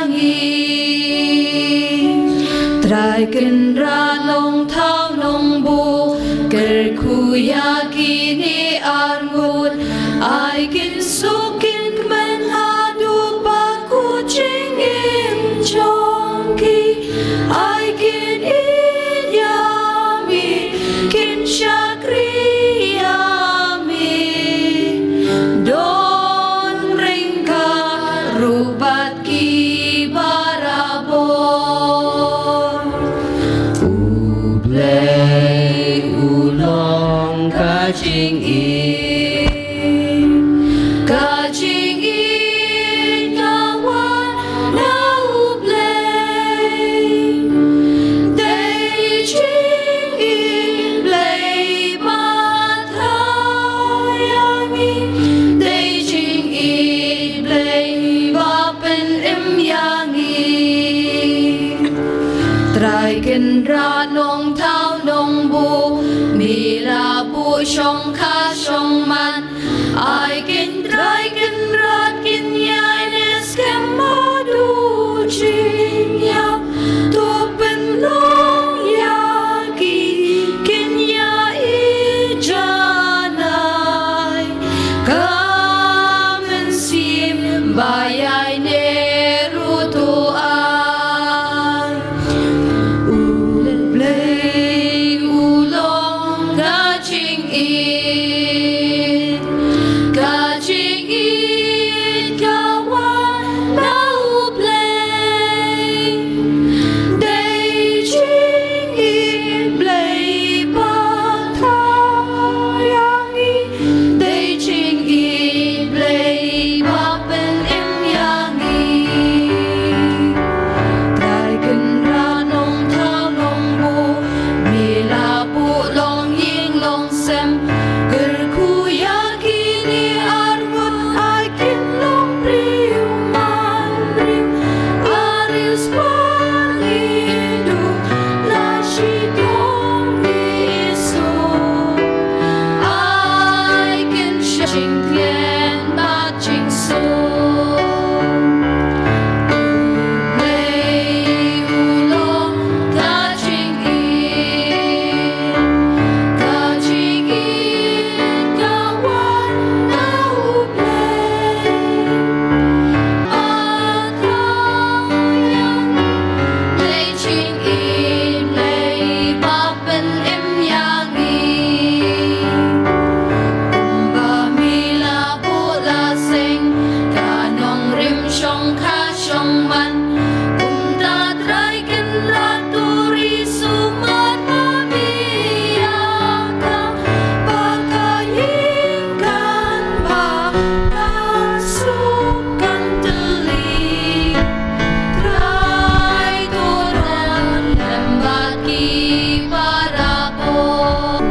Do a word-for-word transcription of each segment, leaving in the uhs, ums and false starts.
ngi. Trai Kynrad Nongthaw Nongbuh, kyrkhu ïa kine arngut, ai kin suk kin kmen haduh ba kut jingim jong ki, ai kin ïeit ïa me, kin shakri ïa me, don ryngkat ruh bad ki barabor. U Blei u long ka jingïeit, ka jingïeit ka wan na U Blei. Dei jingïeit Blei ba thaw ïa ngi, dei jingïeit Blei ba pynim ïa ngi. Trai Kynrad Nongthaw Nongbuh, me la buh shongkha shongman, ai kin Trai Kynrad kin ïai leh skhem haduh jingïap, to pynlong ïa ki kin ïa ïeit janai. Ka mynsiem ba ïaineh ruh to ai. U Blei u long ka jingïeit, ka jingïeit ka wan na U Blei. Dei jingïeit Blei ba thaw ïa ngi, dei jingïeit Blei ba pynim ïa ngi. Trai Kynrad Nongthaw Nongbuh, me la buh longïing longsem, kyrkhu ïa kine arngut, ai kin long briew man briew, ariew spah ngi duh na shitom ngi suk, ai kin shah jingkmen bad jingsuk. U Blei u long ka jingïeit, ka jingïeit ka wan na U Blei. Ba thaw ïa ngi, dei jingïeit Blei ba pynim ïa ngi. Kumba me la buh la seng, ka nongrim shongkha shongman, kumta Trai Kynrad to ri sumar ma me ïa ka, ba ka ïing kan bam, ka suk kan tylli. Trai to don lem bad ki barabor.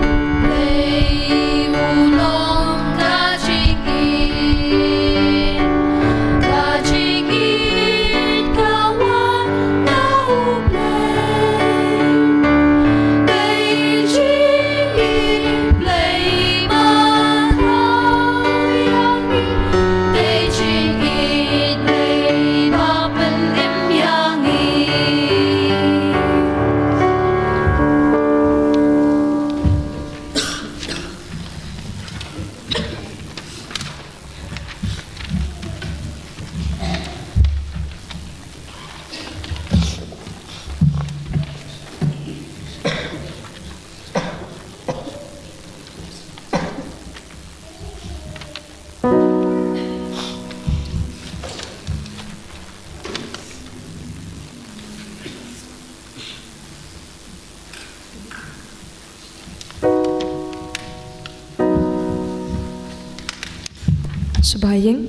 Blei u long ka jingïeit, ka jingïeit ka wan na U Blei. Dei jingïeit Blei ba thaw ïa ngi, dei jingïeit Blei ba pynim ïa ngi. Sngewbha ïeng.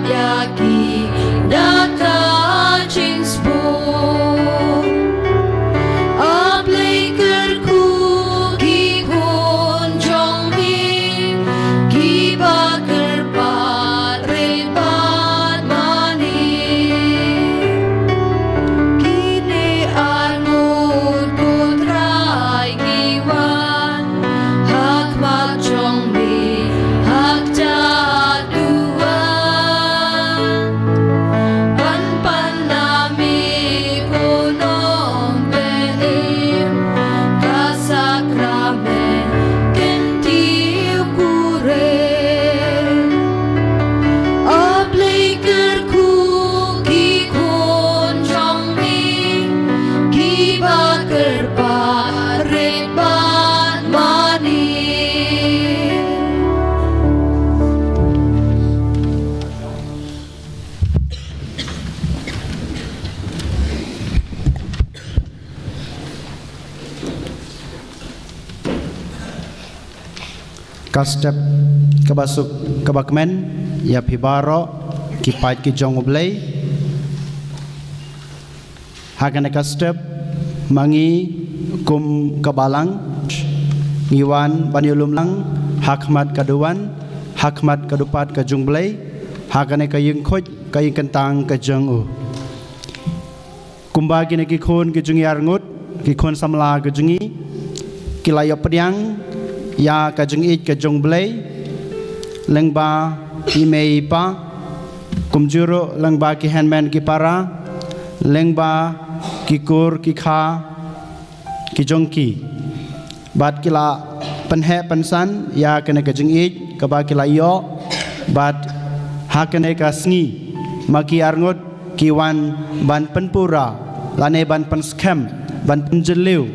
Ïa ki da ka jingsbun. A Blei kyrkhu ki khun jong me, kiba kyrpad rit bad mane. Kine arngut ko Trai ki wan ha khmat jong me ha kata ka duwan. Ban pan na me ko Nongpynim ka sakramen kyntiew kurim. A Blei kyrkhu ki khun jong me, kiba kyrpad rit bad mane. Ka step kaba suk kaba kmen ïa phi baroh ki paid ki jong U Blei. Ha kane ka step ma ngi kum ka balang ngi wan ban ïalum lang ha khmat ka duwan, ha khmat ka dupat ka jong U Blei, ha kane ka ïingkhuid ka ïingkyntang ka jong u. Kumba kine ki khun ki jong ngi arngut, ki khun samla ki jong ngi, ki la ïoh pdiang ïa ka jingïeit ka jong U Blei lyngba i mei i pa, kumjuh ruh lyngba ki hynmen ki para, lyngba ki kur ki kha ki jong ki. Bad ki la pynheh pynsan ïa kane ka jingïeit kaba ki la ïoh. Bad ha kane ka sngi ma ki arngut ki wan ban pynpura lane ban pynskhem, ban pynjylliew,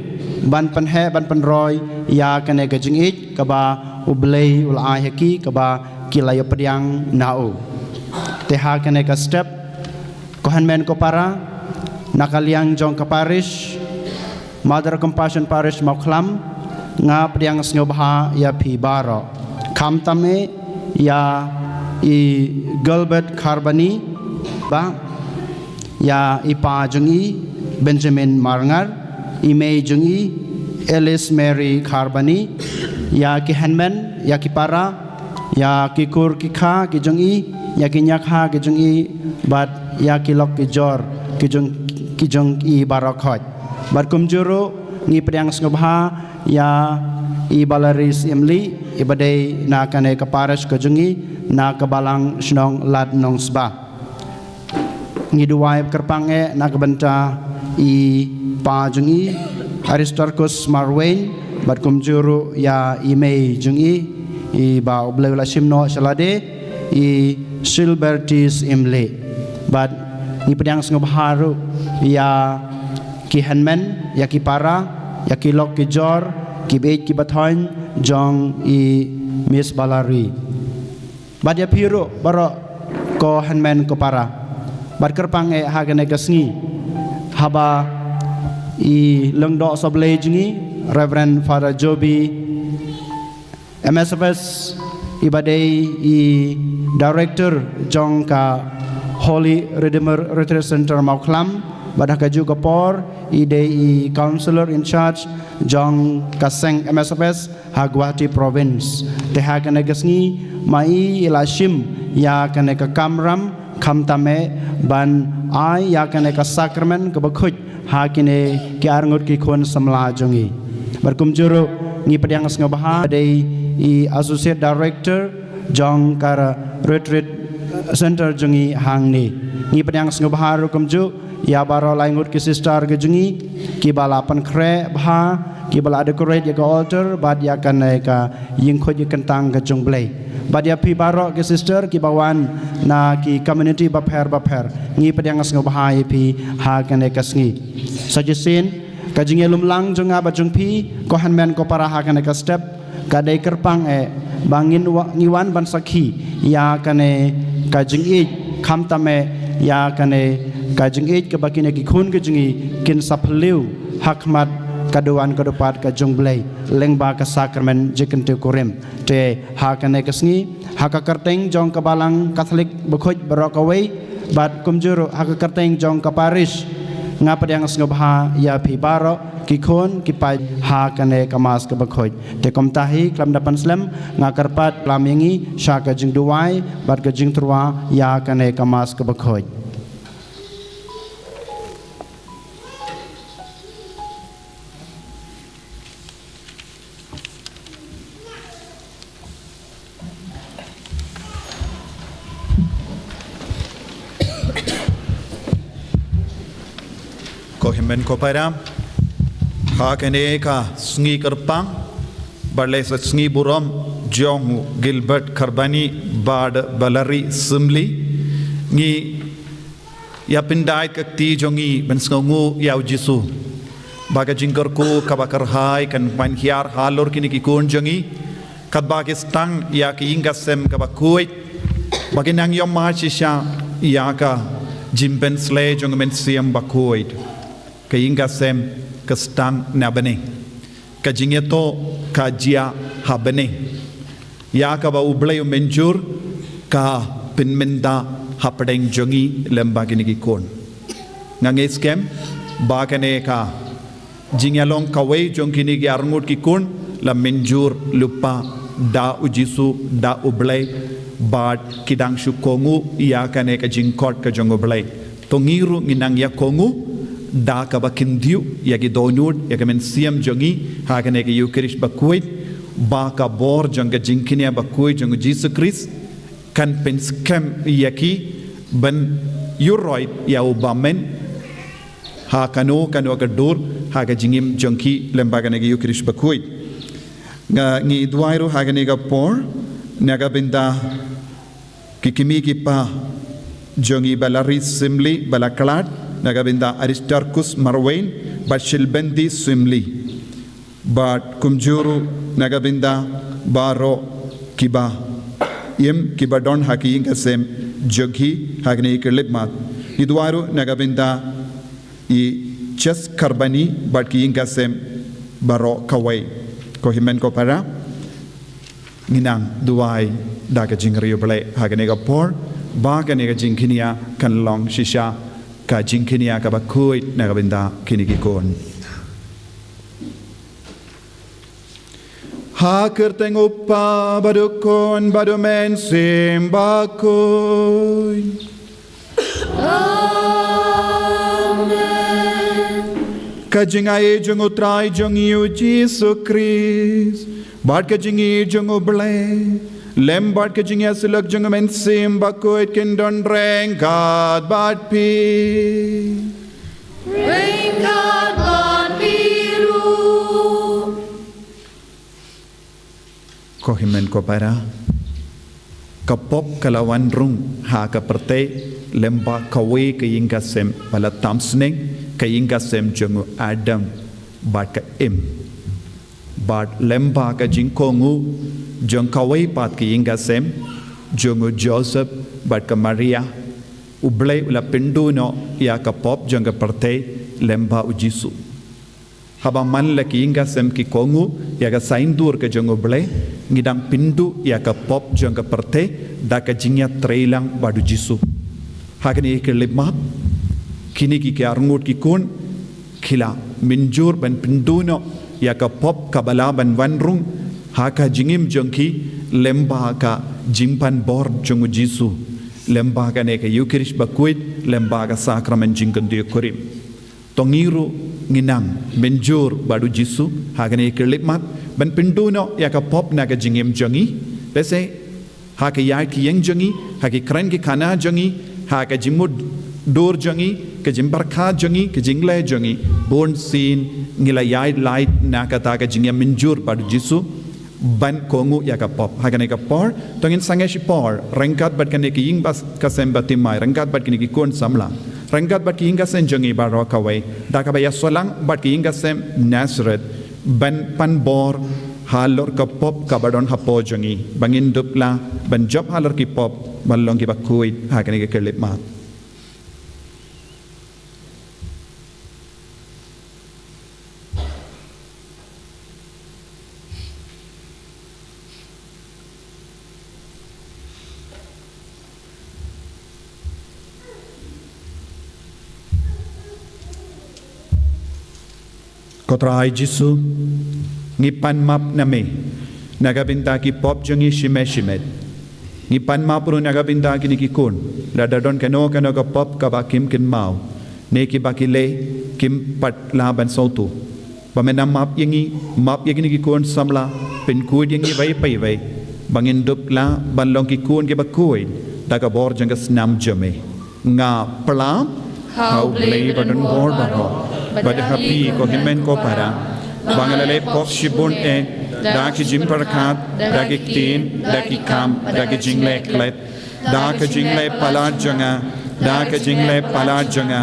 ban pynheh, ban pynroi ïa kane ka jingïeit kaba U Blei u la ai ha ki, kaba ki la ïoh pdiang na u. Te ha kane ka step, ko hynmen ko para, na ka liang jong ka parish Mother Compassion Parish Mawkhlam, nga pdiang sngewbha ïa phi baroh. Khamtam eh ïa i Gilbert Kharbani, ba ïa i pa jong i Benjamin Marngar, i mei jong i Alice Mary Kharbani, ïa ki hynmen, ïa ki para, ïa ki kur ki kha ki jong i, ïa ki ñiakha ki jong i, bad ïa ki lok ki jor ki jong, ki jong i baroh khoit. Bad kumjuh ruh ngi pdiang sngewbha ïa i Balari Syiemlieh, iba dei na kane ka parish ka jong i, na ka balang shnong Lad Nongsba. Ngi duwai kyrpang eh na ka bynta i pa jong i Aristarchus Marwein, bad kumjuh ruh ïa i mei jong i, iba U Blei u la shim noh sha lade, i Shilberti Syiemlieh. Bad ngi pdiang sngewbha ruh ïa ki hynmen, ïa ki para, ïa ki lok ki jor, ki beit ki bathoiñ jong i Miss Balari. Bad ïa phi ruh baroh ko hynmen ko para. Bad kyrpang eh ha kane ka sngi, haba i lyngdoh sohblei jong i Reverend Father Joby M S F S, iba dei i director jong ka Holy Redeemer Retreat Center Mawkhlam, bad ha kajuh ka por i dei i counselor in charge jong ka seng M S F S ha Guwahati Province. Te ha kane ka sngi ma i i la shim ïa kane ka kamram, khamtam eh ban ai ïa kane ka sakramen kaba khuid ha kine ki arngut ki khun samla jong i. Bad kumjuh ruh ngi pdiang sngewbha dei i Associate Director jong ka Retreat Center jong i hangne. Ngi pdiang sngewbha ruh kumjuh ïa baroh lai ngut ki sister ki jong i, kiba la pynkhreh bha, kiba la decorate ïa ka altar bad ïa kane ka ïingkhuid ïingkyntang ka jong U Blei. Bad ïa phi baroh ki sister kiba wan na ki community bapher bapher, ngi pdiang sngewbha ïa phi ha kane ka sngi. Sa shisien ka jingïalum lang jong nga bad jong phi, ko hynmen ko para, ha kane ka step, ka dei kyrpang eh ba ngin wa-, ngi wan ban sakhi ïa kane ka jingïeit, khamtam eh ïa kane ka jingïeit kaba kine ki khun ki jong i kin sa phylliew ha khmat ka duwan ka dupat ka jong U Blei lyngba ka sakramen jingkyntiew kurim. Te ha kane ka sngi, ha ka kyrteng jong ka Balang Katholik bakhuid baroh kawei, bad kumjuh ruh ha ka kyrteng jong ka parish, nga pdiang sngewbha ïa phi baroh ki khun ki paid ha kane ka Mass ka bakhuid. Te kumta hi, khlem da pynslem, nga kyrpad klam ïa ngi sha ka jingduwai bad ka jingtyrwa ïa kane ka Mass ka bakhuid. Ko hynmen ko para, ha kane ka sngi kyrpang, bad lane sa sngi burom jong u Gilbert Kharbani bad Valerie Syiemlieh, ngi ïa pyndait ka kti jong ngi ban sngewnguh ïa u Jisu. Ba ka jingkyrkhu kaba kyrhai kan wan hiar halor kine ki khun jong ngi, katba ki sdang ïa ka ïing ka sem kaba khuid, ba kin nang ïohmad shisha ïa ka jingpynsleh jong u Mynsiem Bakhuid. Ka ïing ka sem ka sdang na bneng. Ka jingïathuh ka jia ha bneng. Ïa kaba U Blei u mynjur, ka pynmynta hapdeng jong ngi lyngba kine ki khun. Nga ngeit skhem ba kane ka jingïalong kawei jong kine ki arngut ki khun la mynjur lypa da u Jisu, da U Blei, bad ki dang shu kohnguh ïa kane ka jingkhot ka jong U Blei. To ngi ruh ngin nang ïa kohnguh da kaba kyntiew ïa ki dohnud, ïa ka mynsiem jong ngi ha kane ka Ïukharist bakhuid, ba ka bor jong ka jingkñia bakhuid jong u Jisu Khrist kan pynskhem ïa ki ban ïuroit ïa u bymman ha kano kano ka dur ha ka jingim jong ki lyngba kane ka Ïukharist bakhuid. Nga ngi duwai ruh ha kane ka por na ka bynta ki kmie ki kpa jong i Valerie Syiemlieh ba la khlad, na ka bynta Aristarchus Marwein bad Shilbandi Syiemlieh. Bad kumjuh ruh na ka bynta baroh kiba im kiba don ha ki ïing ka sem jong ki ha kine ki khyllipmat. Ngi duwai ruh na ka bynta i Ches Kharbani bad ki ïing ka sem baroh kawei. Ko hynmen ko para, ngin nang duwai da ka jingriewblei ha kane ka por, ba kane ka jingkñia kan long shisha ka jingkñia kaba khuid na ka bynta kine ki khun. Ha ka kyrteng u Kpa bad u Khun bad u Mynsiem Bakhuid. Amen. Ka jingai jong u Trai jong ngi u Jisu Khrist, bad ka jingïeit jong u Blei, lem bad ka jingïasyllok jong u Mynsiem Bakhuid kin don ryngkat bad phi. Ryngkat bad phi ruh. Ko hynmen ko para, ka pop ka la wan rung ha ka pyrthei lem bad kawei ka ïing ka sem ba la tam sneng, ka ïing ka sem jong u Adam bad ka Im. Bad lem bad ka jingkohnguh jong kawei pat ka ïing ka sem, jong u Joseph bad ka Maria, u Blei u la pynduh noh ïa ka pop jong ka pyrthei lem bad u Jisu. Haba man la ki ïing ka sem ki kohnguh ïa ka saiñdur ka jong u Blei, ngi dang pynduh ïa ka pop jong ka pyrthei da ka jingïatreilang bad u Jisu. Ha kine ki khyllipmat, kine ki, ki arngut ki khun ki la mynjur ban pynduh noh ïa ka pop kaba la ban wan rung ha ka jingim jong ki lem bad ka jingpanbor jong u Jisu, lem bad kane ka Ïukharist Bakhuid, lem bad ka sakramen jingkyntiew kurim. To ngi ruh ngin nang mynjur bad u Jisu ha kine ki khyllipmat ban pynduh noh ïa ka pop na ka jingim jong ngi. Lehse ha ka ïaid ka ïeng jong ngi, ha ki kren ki khana jong ngi, ha ka jingmut dur jong ngi, ka jingpyrkhat jong ngi, ka jingleh jong ngi, bunsien ngi la ïaid lait na kata ka jingïamynjur bad u Jisu ban kohnguh ïa ka pop. Ha kane ka por, to ngin sangeh shipor ryngkat bad kane ka ïing bad ka sem bathymmai, ryngkat bad kine ki khun samla, ryngkat bad ki ïing ka sem jong ngi baroh kawei, da kaba ïasolang bad ka ïing ka sem Nazareth, ban panbor halor ka pop kaba don hapoh jong ngi, ba ngin dup lah ban jop halor ki pop ban long kiba khuid ha kine ki khyllipmat. Ko Trai Jisu, ngi pan map na me na ka bynta ki pop jong ngi shimet shimet. Ngi pan map ruh na ka bynta kine ki khun, lada don kano kano ka pop kaba kim kynmaw ne kiba ki leh kim pat lah ban sngewthuh. Ba men nang map ïa ngi, map ïa kine ki khun samla, pynkhuid ïa ngi iwei pa iwei ba ngin dup lah ban long ki khun kiba khuid da ka bor jong ka snam jong me. Nga pynlap ha U Blei ba don bor baroh, bad ha phi ko hynmen ko para, ba nga la leh pop shibun eh, da ki jingpyrkhat, da ki ktien, da ki kam, da ki jingleh klet, da ka jingleh palat jong nga, da ka jingleh palat jong nga,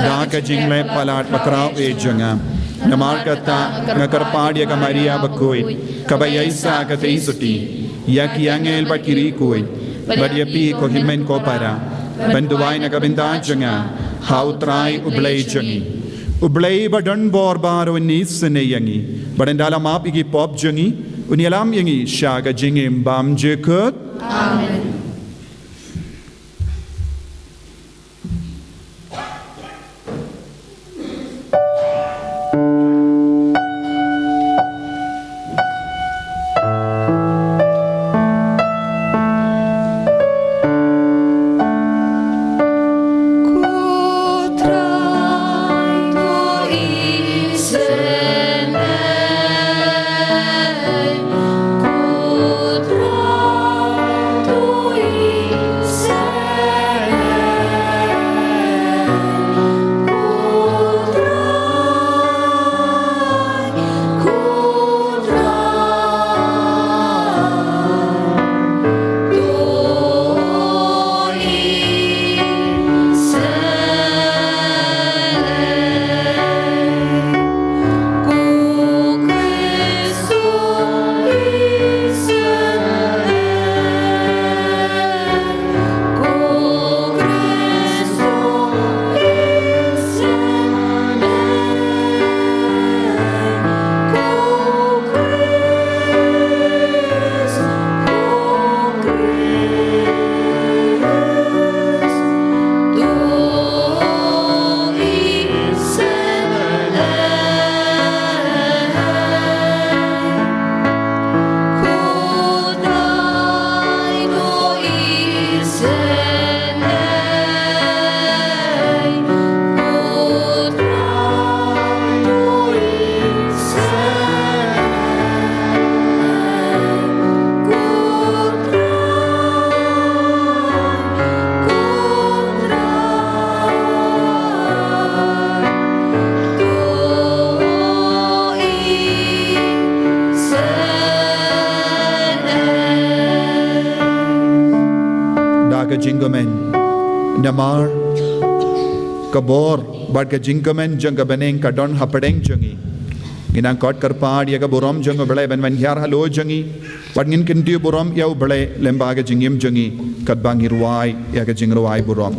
da ka jingleh palat bakhraw eh jong nga. Namar kata nga kyrpad ïa ka Maria bakhuid, kaba ïaisah ka Treisotti, ïa ki angel bad ki riewkhuid, bad ïa phi ko hynmen ko para, ban duwai na ka bynta jong nga ha U Trai U Blei jong ngi. U Blei ba don bor baroh un isynei ïa ngi, bad ynda la map ïa ki pop jong ngi, un ïalam ïa ngi sha ka jingim bymjukut. Amen. Da ka jingkmen, namar ka bor bad ka jingkmen jong ka bneng ka don hapdeng jong ngi, ngi nang khot kyrpad ïa ka burom jong U Blei ban wan hiar halor jong ngi, bad ngin kyntiew burom ïa U Blei lyngba ka jingim jong ngi, katba ngi rwai ïa ka jingrwai burom.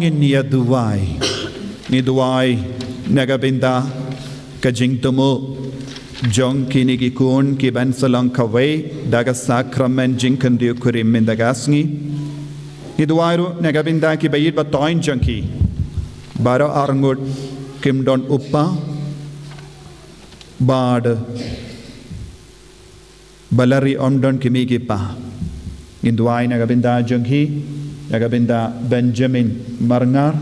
Ngin ïa duwai. Ngi duwai na ka bynta ka jingthmu jong kine ki khun kiban sa long kawei da ka sakramen jingkyndit kurim mynta ka sngi. Ngi duwai ruh na ka bynta kiba ïeit ba thoiñ jong ki. Baroh arngut kim don u pa bad Balarih ym don ki mei ki pa. Ngin duwai na ka bynta jong ki, na ka bynta Benjamin Marngar,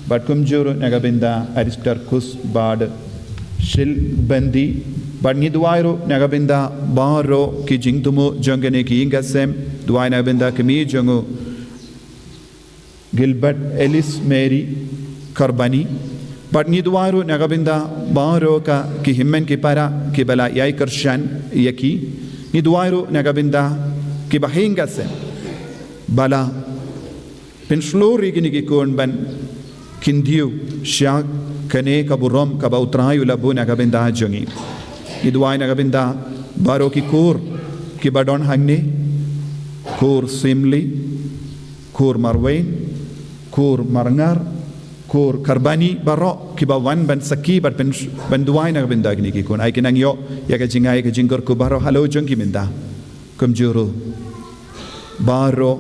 bad kumjuh ruh na ka bynta Aristarchus bad Shilbandi, bad ngi duwai ruh na ka bynta baroh ki jingthmu jong kine ki ïing ki sem, duwai na ka bynta ki mei jong u Gilbert Ellis Mary Karbani. Bad ngi duwai ruh na ka bynta baroh ka ki hynmen ki para kiba la ïai kyrshan ïa ki. Ngi duwai ruh na ka bynta kiba ha ïing ha sem ba la pynshlur ïa kine ki khun ban kyndit sha kane ka burom kaba U Trai u la buh na ka bynta jong ngi. Ngi duwai na ka bynta baroh ki kur kiba don hangne, kur Simli, kur Marwein, kur Marngar, kur Karbani, baroh kiba wan ban sakhi bad ban, ban duwai na ka bynta kine ki khun. Ai ki nang ïoh ïa ka jingai ka jingkyrkhu baroh halor jong ki mynta. Kumjuh ruh baroh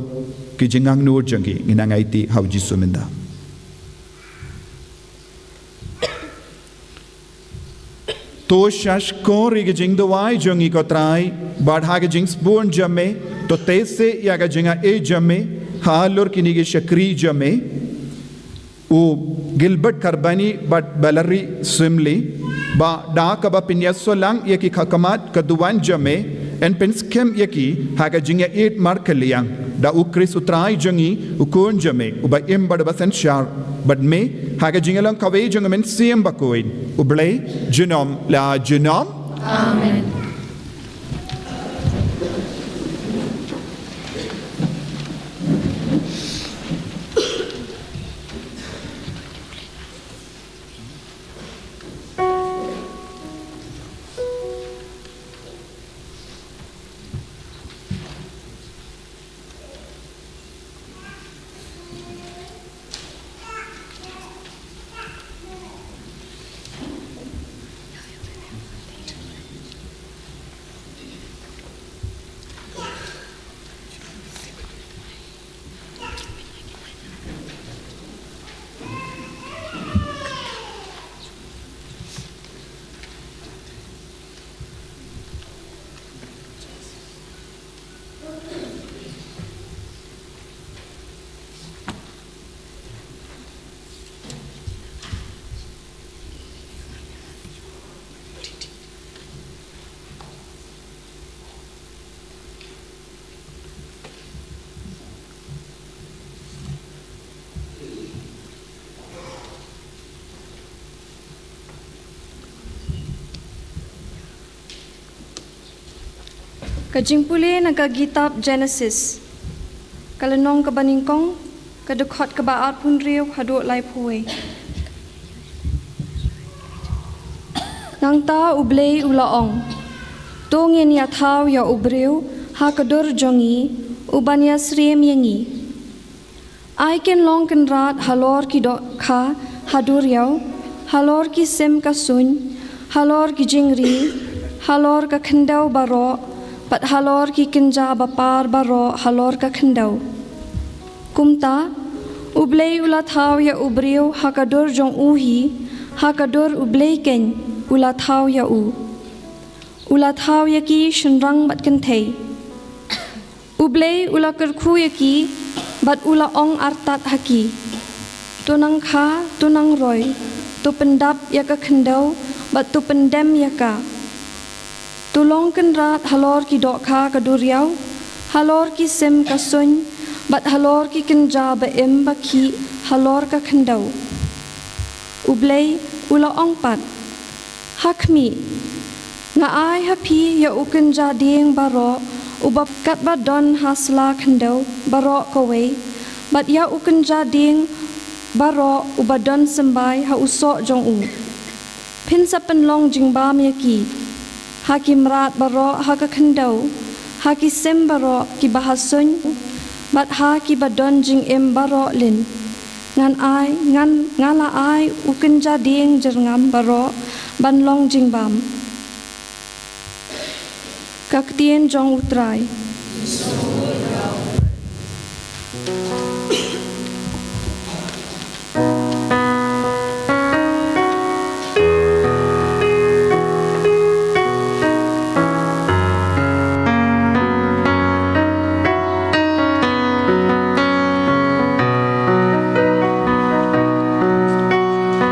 ki jingangnud jong ki, ngi nang aiti ha U Jisu mynta. To sha shkor ïa ka jingduwai jong ngi ko Trai, bad ha ka jingsbun jong me, to teh seh ïa ka jingaiei jong me halor kine ki shakri jong me, u Gilbert Karbani bad Balarih Simli, ba da kaba pynïasoh lang ïa ki ha khmat ka duwan jong me, yn pynskhem ïa ki ha ka jingïaieit markylliang da U Khrist U Trai jong ngi, U Khun jong me uba im bad uba synshar bad me, ha ka jingïalong kawei jong U Mynsiem Bakhuid, U Blei junom la junom. Amen. Ka jingpule na ka kitab Genesis, ka lynnong kaba nyngkong, ka dkhot kaba arphew hynriew haduh laiphew wei. Nangta U Blei u la ong, to ngin ïa thaw ïa u briew ha ka dur jong ngi, u ban ïasyriem ïa ngi. Ai kin long kynrad halor ki dohkha ha duriaw, halor ki sim ka suiñ, halor ki jingri, halor ka khyndew baroh, bad halor ki kynja bapar baroh halor ka khyndew. Kumta, U Blei u la thaw ïa u briew ha ka dur jong u hi, ha ka dur U Blei keiñ u la thaw ïa u. U la thaw ïa ki shynrang bad kynthei. U Blei u la kyrkhu ïa ki, bad u la ong artat ha ki, to nang kha, to nang roi, to pyndap ïa ka khyndew, bad to pyndem ïa ka. To long kynrad halor ki dohkha ka duriaw, halor ki sim ka suiñ, bad halor ki kynja ba im ba khih halor ka khyndew. U Blei u la ong pat, ha khmih, nga ai ha phi ïa u kynja dieng baroh uba katba don ha sla khyndew baroh kawei, bad ïa u kynja dieng baroh uba don symbai ha u soh jong u. Phin sa pynlong jingbam ïa ki ha ki mrad baroh ha ka khyndew, ha ki sim baroh kiba ha suiñ, bad ha kiba don jingim baroh lin. Ngan ai, ngan, nga la ai u kynja dieng jyrngam baroh ban long jingbam. Ka ktien jong U Trai.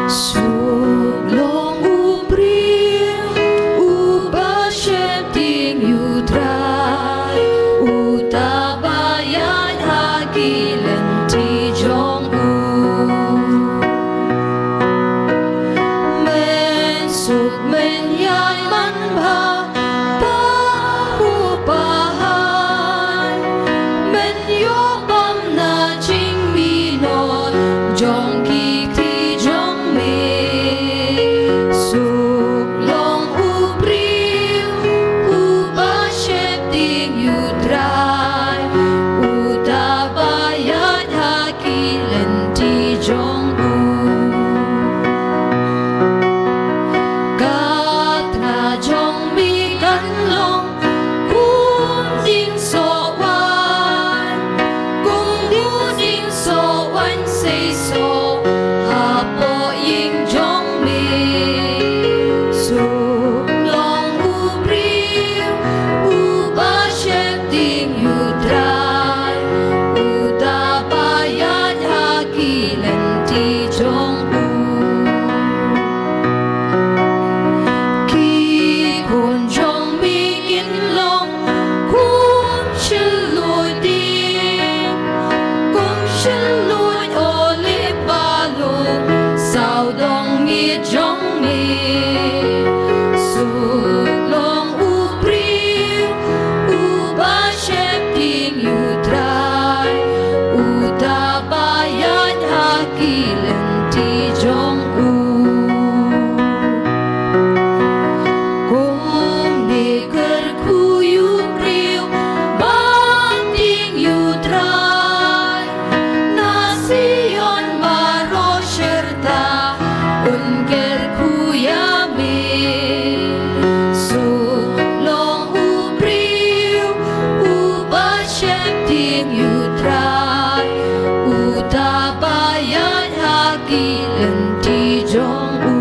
Suk long u briew uba sheptieng ïa U Trai, uta ba ïaid ha ki lynti jong u. Men suk men ïaid man bha, pa hu pa hai. Men ïoh bam na jingmynnoh jong ki kti jong me. Suk long u briew uba sheptieng ïa U Trai, uta ba ïaid ha ki lynti jong u. Ka tnga jong me kan long kum jingsoh waiñ, kum jingsoh waiñ seisoh hapoh ïing jong me. Suk long u briew uba sheptieng ïa U Trai, uta ba ïaid ha ki lynti jong u. Ki khun jong me kin long kum shynluid dieng, kum shynluid olib ba lum sawdong miet jong me. Suk long u briew uba sheptieng ïa U Trai, uta ba ïaid ha ki lynti jong u. Kumne kyrkhu ïa u briew ba tieng ïa U Trai. Na Sion baroh shyrta un kyrkhu ïa me. Suk long u briew uba sheptieng ïa U Trai, uta ba ïaid ha ki lynti jong u.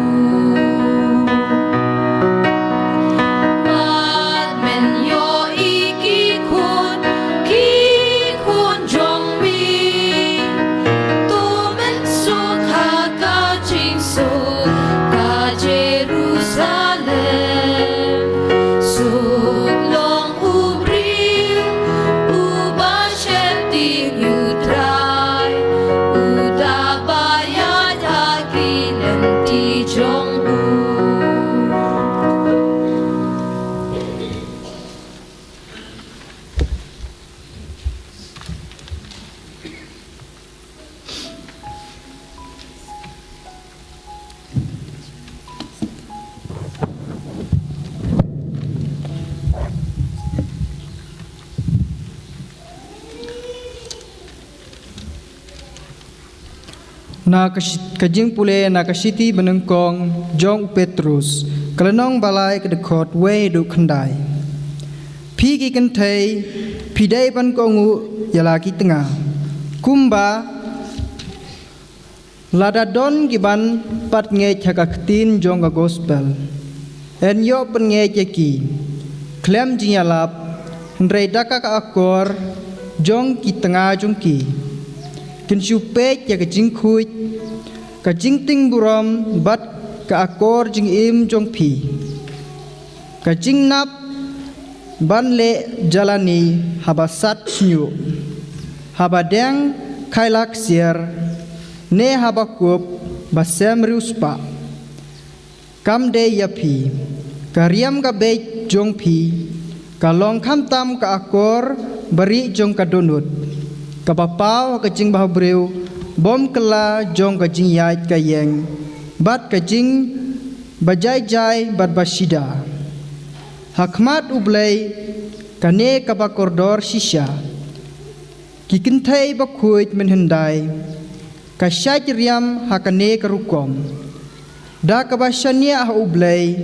Bad men ïohi ki khun, ki khun jong me, to men suk ha ka jingsuk ka Jerusalem. Suk long u briew uba sheptieng ïa U Trai, uta ba ïaid ha ki lynti jong u. Na ka shi-, ka jingpule na ka shithi banyngkong jong u Petrus, ka lynnong ba lai, ka dkhot wei haduh khyndai. Phi ki kynthei, phi dei ban kohnguh ïa la ki tnga. Kumba lada don ki ban pat ngeit ha ka ktien jong ka gospel, yn ïoh pynngeit ïa ki khlem jingïalap, hynrei da ka akor jong ki tnga jong ki, kin shu peit ïa ka jingkhuid, ka jingtieng burom bad ka akor jingim jong phi. Ka jingnap ban leh jalani haba sat shñiuh, haba deng khaila ksiar, ne haba kup ba sem riewspah. Kam dei ïa phi, ka riam ka beit jong phi ka long khamtam ka akor barieh jong ka dohnud, kaba paw ha ka jingbhabriew bym kylla jong ka jingïaid ka ïeng bad ka jing ba jai jai bad ba shida. Ha khmat U Blei kane kaba kordor shisha. Ki kynthei bakhuid mynhyndai, Ka shait riam ha kane ka rukom, da kaba shaniah ha U Blei,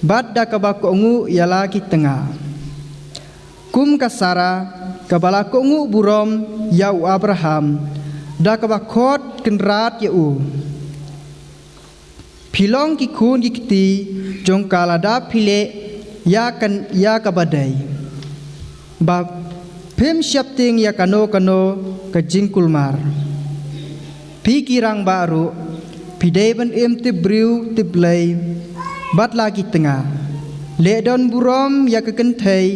bad da kaba kohnguh ïa la ki tnga. Kum ka Sara, kaba la kohnguh burom ïa u Abraham, da kaba khot kynrad ïa u. Phi long ki khun ki kti jong ka lada phi leh ïa kan, ïa kaba dei, ba phim sheptieng ïa kano kano ka jingkulmar. Phi ki rangbah ruh, phi dei ban im tip briew tip Blei, bad la ki tnga. Leh don burom ïa ka kynthei,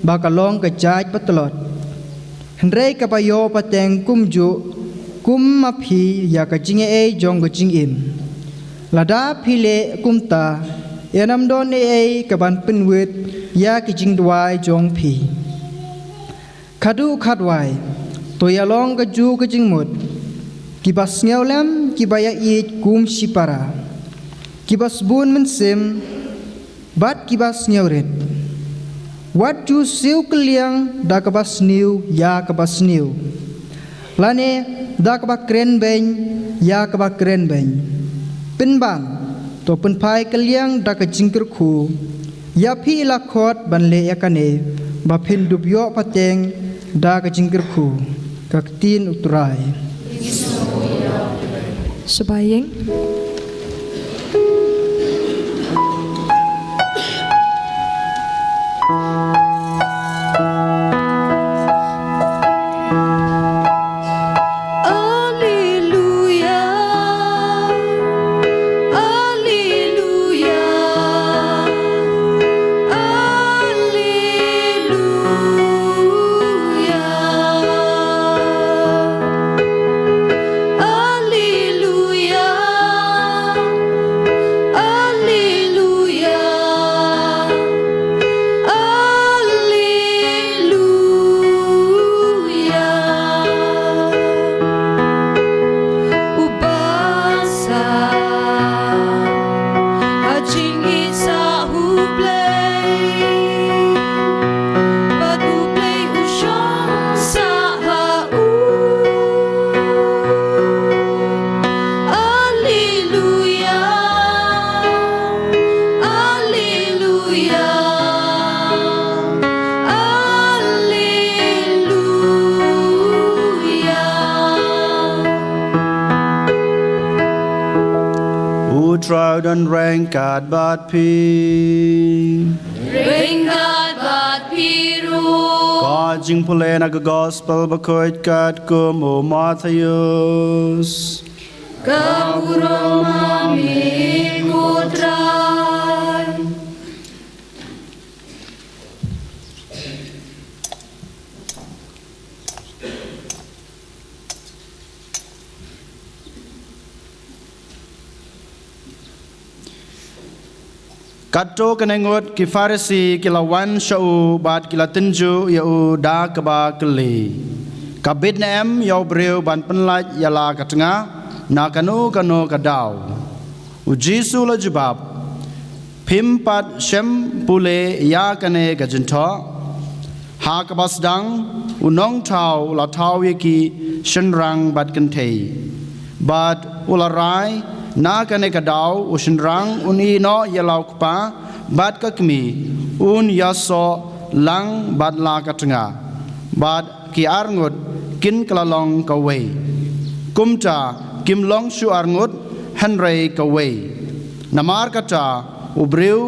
ba ka long ka jait ba tlot. Hynrei kaba ïoh pateng kumjuh kum ma phi ïa ka jingaiei jong ka jingim. Lada phi leh kumta, ïa nam don ei ei kaban pynwit ïa ki jingduwai jong phi. Khadduh khadwai, to ïa long ka ju ka jingmut, kiba sngewlem, kiba ïa ïeit kum shipara, kiba sbun mynsiem, bad kiba sngewrit. Wat ju siew kylliang da kaba sniew ïa kaba sniew, lane da kaba kren beiñ ïa kaba kren beiñ. Pynban, to pynphai kylliang da ka jingkyrkhu. Ïa phi la khot ban leh ïa kane, ba phin dup ïoh pateng da ka jingkyrkhu. Ka ktien U Trai. Shaba ïeng. Alleluia, alleluia, alleluia. Alleluia, alleluia, alleluia. U ba sah ha jingïeit sah U Blei, bad U Blei u shong sah ha u. Alleluia, alleluia, alleluia. U Trai u don ryngkat bad phi. Ryngkat bad phi ruh. Ka jingpule na ka Gospel bakhuid katkum u Mathaios. Ka burom ha me ko Trai. Katto katne ngut ki Pharisi ki la wan sha u bad ki la tynjuh ïa u da kaba kylli, ka bit ne em ïa u briew ban pynlait ïa la ka tnga na kano kano ka daw. U Jisu u la jubab, phim pat shym pule ïa kane ka jingthoh? Ha kaba sdang, u nongthaw u la thaw ïa ki shynrang bad kynthei, bad u la rai, na kane ka daw u shynrang un ïehnoh ïa la u kpa bad ka kmie, un ïasoh lang bad la ka tnga, bad ki arngut kin kylla long kawei. Kumta kim long shuh arngut, hynrei kawei. Namar kata, u briew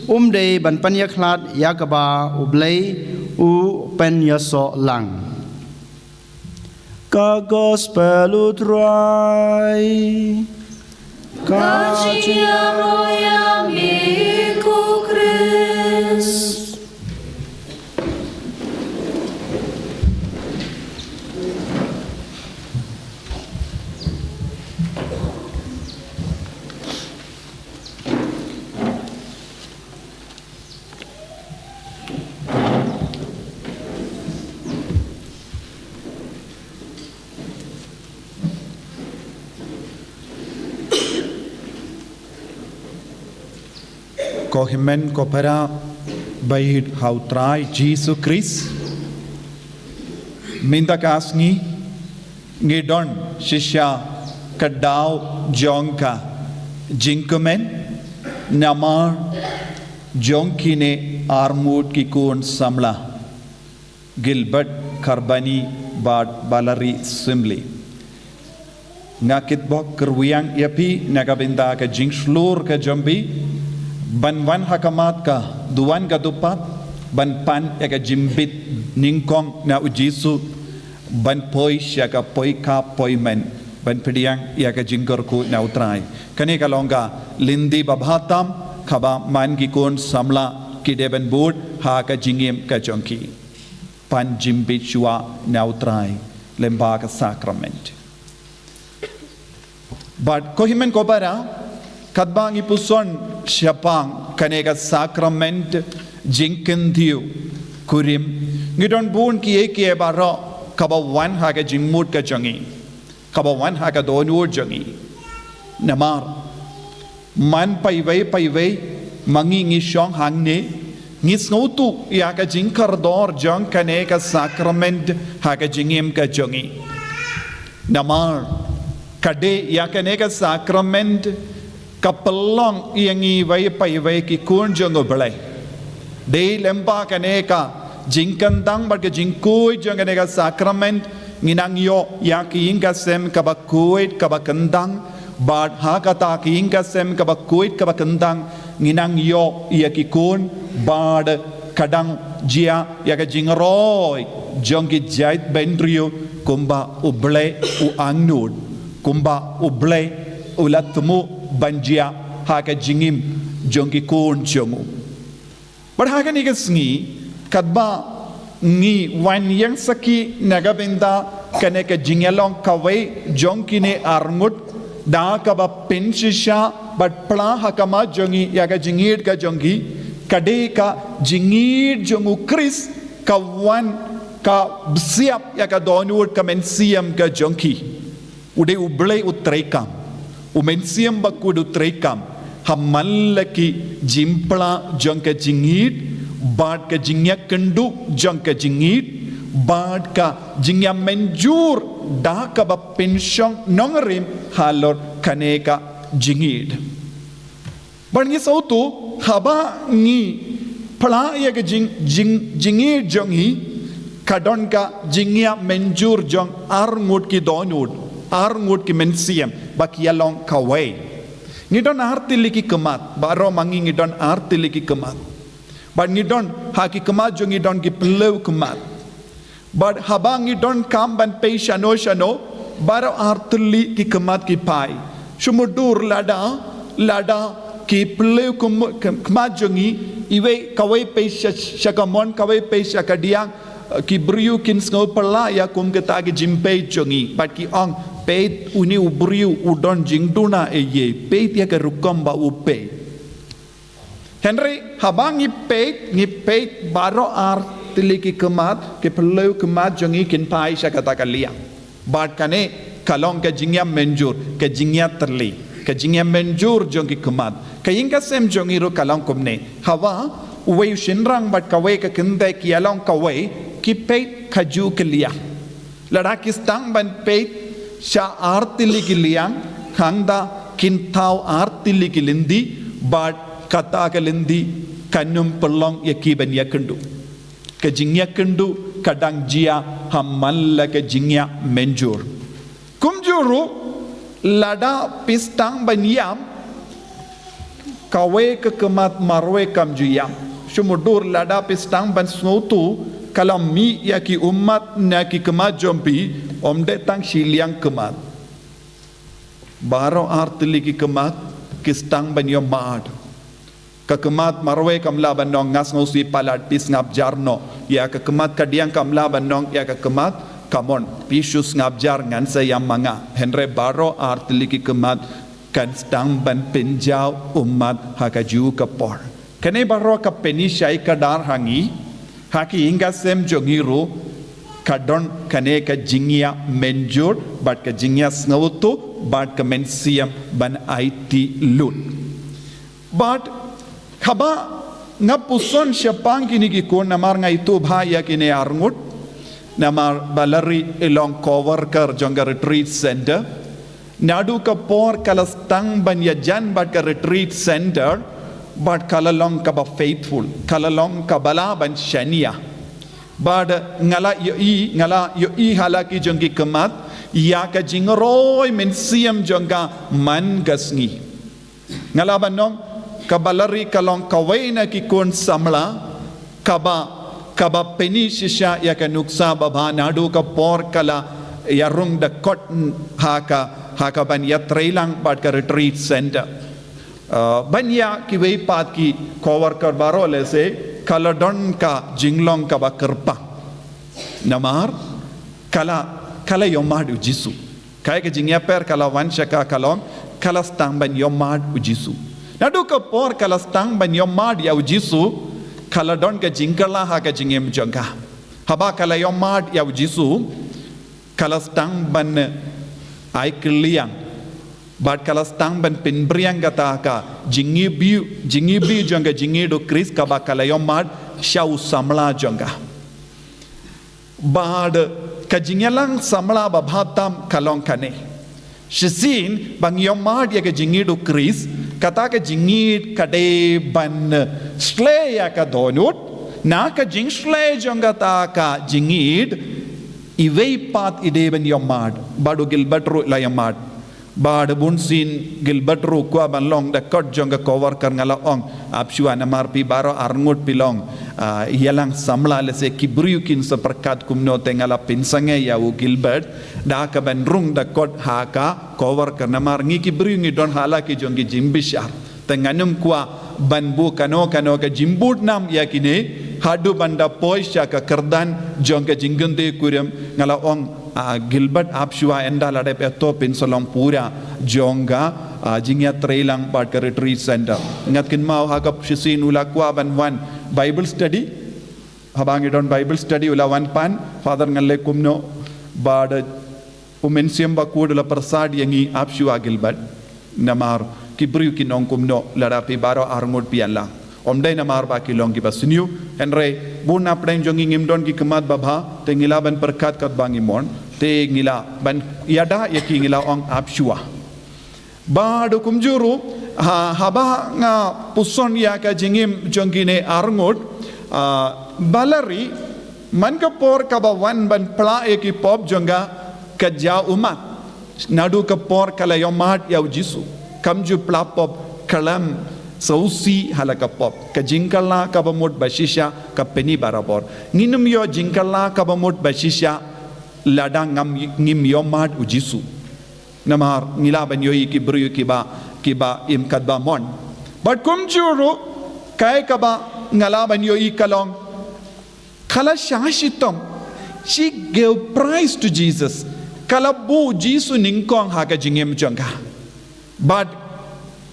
um dei ban pynïakhlad ïa kaba U Blei u pynïasoh lang. Ka Gospel u Trai. Ka jingïaroh ïa me ko Khrist. Ko hynmen ko para ba ïeit ha u Trai Jisu Khrist. Mynta ka sngi ngi don shisha ka daw jong ka jingkmen namar jong kine arngut ki khun samla, Gilbert Kharbani bad Valerie Syiemlieh. Nga kitbok kyrwiang ïa phi na ka bynta ka jingshlur ka jong phi ban wan ha khmat ka duwan ka dupat ban pan ïa ka jingbit nyngkong na U Jisu, ban poi sha ka poi ka poi men, ban pdiang ïa ka jingkyrkhu na U Trai. Kane ka long ka lynti babha tam kaba man ki khun samla ki dei ban bud ha ka jingim ka jong ki. Pan jingbit shuwa na U Trai lyngba ka sakrament. Bad ko hynmen ko para, katba ngi puson shaphang kane ka sakrament jingkyntiew kurim, ngi don bun kiei kiei baroh kaba wan ha ka jingmut ka jong ngi, kaba wan ha ka dohnud jong ngi. Namar man paiwei paiwei ma ngi ngi shong hangne, ngi sngewthuh ïa ka jingkordor jong kane ka sakrament ha ka jingim ka jong ngi. Namar ka dei ïa kane ka sakrament ka pynlong ïa ngi iwei pa iwei ki khun jong U Blei. Dei lyngba kane ka jingkyndang bad ka jingkhuid jong kane ka sakrament, ngi nang ïoh ïa ka ïing ka sem kaba khuid kaba kyndang, bad ha kata ka ïing ka sem kaba khuid kaba kyndang, ngi nang ïoh ïa ki khun, bad ka dang jia ïa ka jingroi jong ki jaitbynriew kumba U Blei u angnud, kumba U Blei u la thmu ban jia ha ka jingim jong ki khun jong u. Bad ha kane ka sngi, katba ngi wan ïeng sakhi na ka bynta kane ka jingïalong kawei jong kine arngut, da kaba pynshisha bad pla ha khmat jong ngi ïa ka jingïeit ka jong ki, ka dei ka jingïeit jong U Khrist ka wan ka bsiap ïa ka dohnud ka mynsiem ka jong ki. U dei U Blei u treikam, U Mynsiem Bakhuid u treikam, ha man la ki jingpla jong ka jingïeit, bad ka jingïakynduh jong ka jingïeit, bad ka jingïamynjur da kaba pynshong nongrim halor kane ka jingïeit. Bad ngi sngewthuh, haba ngi pla ïa ka jing, jing, jingïeit jong ngi, ka don ka jingïamynjur jong arngut ki dohnud, arngut ki mynsiem, ba ki ïalong kawei. Ngi don artylli ki khmat, baroh ma ngi ngi don artylli ki khmat. Bad ngi don, ha ki khmat jong ngi don ki phylliew khmat. Bad haba ngi donkam ban peit shano shano, baroh artylli ki khmat ki phai. Shu mutdur lada, lada ki phylliew khmat, khmat jong ngi, iwei kawei peit sha, sha kamon, kawei peit sha kadiang, eh, ki briew kin sngew phylla ïa kum kata ki jingpeit jong ngi. Bad ki ong, peit une u briew u don jingduna eiei, peit ïa ka rukom ba u peit. Hynrei haba ngi peit, ngi peit baroh artylli ki khmat, ki phylliew khmat jong ngi kin phai sha kata ka liang. Bad kane ka long ka jingïamynjur, ka jingïatylli, ka jingïamynjur jong ki khmat. Ka ïing ka sem jong ngi ruh ka long kumne. Haba uwei u shynrang bad kawei ka kynthei ki ïalong kawei, ki peit kajuh ka liang. Lada ki sdang ban peit sha artylli ki liang, hangta kin thaw artylli ki lynti, bad kata ka lynti kan ym pynlong ïa ki ban ïakynduh. Ka jingïakynduh ka dang jia ha man la ka jingïamynjur. Kumjuh ruh, lada phi sdang ban ïam, kawei ka khmat marwei kam ju ïam. Shu mutdur lada phi sdang ban sngewthuh, ka la mih ïa ki ummat na ki khmat jong phi, ym dei tang shiliang khmat. Baroh artylli ki khmat, ki sdang ban ïohmad. Ka khmat marwei kam lah ban ong nga sngewsih palat, phi sngap jar noh. Ïa ka khmat kadiang kam lah ban ong ïa ka khmat, come on, phi shu sngap jar, ngan sa ïam ma nga. Hynrei baroh artylli ki khmat kan sdang ban pynjaw ummat ha kajuh ka por. Kane baroh ka pynïashai kdar ha ngi, ha ki ïing ka sem jong ngi ruh, ka don kane ka jingïamynjur, bad ka jingïasngewthuh, bad ka mynsiem ban aiti lut. Bad haba nga puson shaphang kine ki khun, namar nga ithuh bha ïa kine arngut, namar Valerie i long co-worker jong ka retreat center. Naduh ka por ka la sdang ban ïajan bad ka retreat center, bad ka la long kaba faithful, ka la long kaba lah ban shaniah. Bad nga la ïohi, nga la ïohi ha la ki jong ki khmat ïa ka jingroi mynsiem jong ka man ka sngi. Nga la ban ong, ka Valerie ka long kawei na ki khun samla kaba, kaba pyni shisha ïa ka nuksa babha naduh ka por ka la ïarung da kot ha ka, ha ka ban ïatreilang bad ka retreat center. Uh, ban ïa kiwei pat ki coworker baroh lehse ka la don ka jinglong kaba kyrpang. Namar ka la, ka la ïohmad ïa u Jisu. Kaei ka jingïapher ka la wan sha ka, ka long ka la sdang ban ïohmad ïa u Jisu. Naduh ka por ka la sdang ban ïohmad ïa u Jisu, ka la don ka jingkylla ha ka jingim jong ka. Haba ka la ïohmad ïa u Jisu, ka la sdang ban ai kylliang bad ka la sdang ban pynbring kata ka jingiwbih, jingiwbih jong ka jingïeit u Khrist kaba ka la ïohmad sha u samla jong ka. Bad ka jingïalang samla babha tam ka long kane. Shisien ba ngi ïohmad ïa ka jingïeit u Khrist, kata ka jingïeit ka dei ban shlei ïa ka dohnud. Na ka jingshlei jong kata ka jingïeit, iwei pat i dei ban ïohmad, bad u Gilbert ruh la ïohmad. Bad bunsien Gilbert ruh kwah ban long da kot jong ka coworker, nga la ong, ap shuwa namar phi baroh arngut phi long, ah, ïalang samla, lehse ki briew kin sa pyrkhat kumno. Te nga la pynsangeh ïa u Gilbert da ka ban rung da kot ha ka coworker namar ngi ki briew ngi don ha la ki jong ki jingbishar. Te ngan ym kwah ban buh kano kano ka jingbud nam ïa kine haduh ban da poi sha ka kyrdan jong ka jingkynthei kurim. Nga la ong, ah, Gilbert, ap shuwa, ynda la dep ïa to phin sa long pura jong ka, ah, jingïatreilang bad ka retreat center. Nga kynmaw ha ka shisien u la kwah ban wan Bible study. Haba ngi don Bible study u la wan pan, Father, ngan leh kumno? Bad u Mynsiem Bakhuid u la pyrsad ïa ngi, ap shuwa Gilbert. Namar ki briew kin ong kumno lada phi baroh arngut phi ïalang? Ym dei namar ba ki long kiba sniew, hynrei bun na pdeng jong ngi ngim don ki khmat babha, te ngi lah ban pyrkhat katba ngi mon, te ngi lah ban ïada ïa ki, ngi la ong ap shuwa. Bad kumjuh ruh, ha, haba nga puson ïa ka jingim jong kine arngut, ah, Valerie, man ka por kaba wan ban phla ïa ki pop jong ka, ka jaw ummat. Naduh ka por ka la ïohmad ïa u Jisu. Kam ju phla pop, ka lam sngewsih ha la ka pop. Ka jingkylla kaba mut ba shisha ka pyni barabor. Ngin ym ïoh jingkylla kaba mut ba shisha lada ngam, ngim ïohmad u Jisu. Namar ngi lah ban ïohi ki briew kiba, kiba im katba mon. Bad kumjuh ruh, kaei kaba nga lah ban ïohi ka long, ka la shah shitom. She gave praise to Jesus. Ka la buh Jisu nyngkong ha ka jingim jong ka. Bad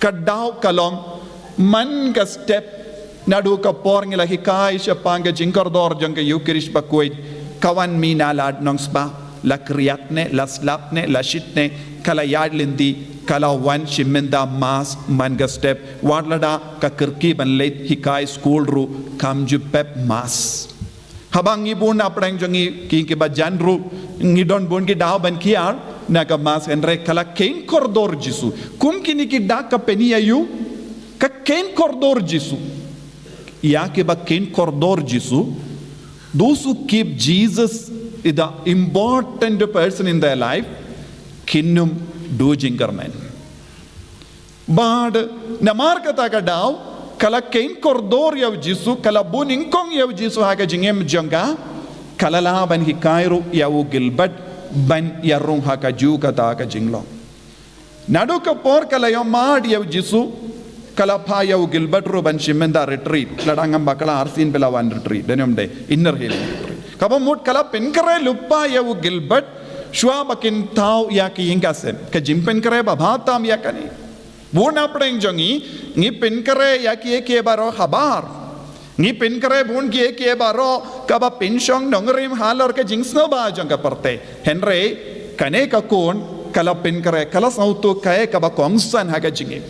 ka daw ka long, man ka step, naduh ka por ngi la hikai shaphang ka jingkordor jong ka Eucharist Bakhuid, ka wan mih na lad Nongsba, la khriat ne, la slap ne, la shit ne, ka la ïaid lynti, ka la wan shim mynta Mass man ka step. Wat lada ka kyrkieh ban leit hikai skul ruh, kam ju pep Mass. Haba ngi bun na pdeng jong ngi ki, kiba jan ruh, ngi don bun ki daw ban kiar na ka Mass, hynrei ka la kheiñ kordor Jisu. Kum kine ki dak ka pyni ïa u, ka kheiñ kordor Jisu. Ïa kiba kheiñ kordor Jisu, those who keep Jesus is the important person in their life, kin ym duh jingkyrmen. Bad namar kata ka daw, ka la kheiñ kordor ïa u Jisu, ka la buh nyngkong ïa u Jisu ha ka jingim jong ka, ka la lah ban hikai ruh ïa u Gilbert ban ïarung ha kajuh kata ka jinglong. Naduh ka por ka la ïohmad ïa u Jisu, ka la phah ïa u Gilbert ruh ban shim mynta retreat. Lada ngam bakla arsien phi la wan retreat, dei ne ym dei, Inner Healing Retreat. Kaba mut ka la pynkhreh lypa ïa u Gilbert, shuwa ba kin thaw ïa ki ïing ka sem. Ka jingpynkhreh babha tam ïa kane. Bun na pdeng jong ngi, ngi pynkhreh ïa kiei kiei baroh habar. Ngi pynkhreh bun kiei kiei baroh kaba pynshong nongrim halor ka jingsngewbha jong ka pyrthei. Hynrei kane ka khun, ka la pynkhreh, ka la sngewthuh kaei kaba kongsan ha ka jingim.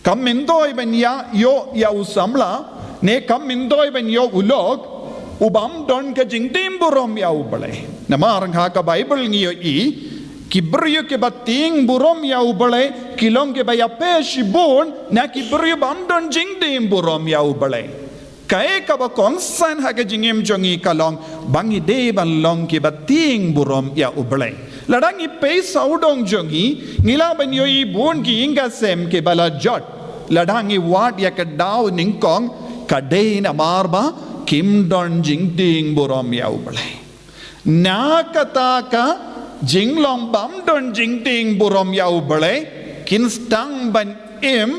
Kam myntoi ban ïa ïoh ïa u samla, ne kam myntoi ban ïoh u lok, u bym don ka jingtim burom ïa U Blei. Namar ha ka Baibl ngi ïohi, Ki briew kiba tieng burom ïa U Blei ki long kiba ïapher shibun na ki briew bym don jingtieng burom ïa U Blei. Kaei kaba kongsan ha ka jingim jong ngi ka long ba ngi dei ban long kiba tieng burom ïa U Blei. Lada ngi peit sawdong jong ngi, ngi lah ban ïohi bun ki ïing ki sem kiba la jot. Lada ngi wad ïa ka daw nyngkong, ka dei namar ba kim don jingtieng burom ïa U Blei. Na kata ka jinglong bym don jingtieng burom ïa U Blei, kin sdang ban im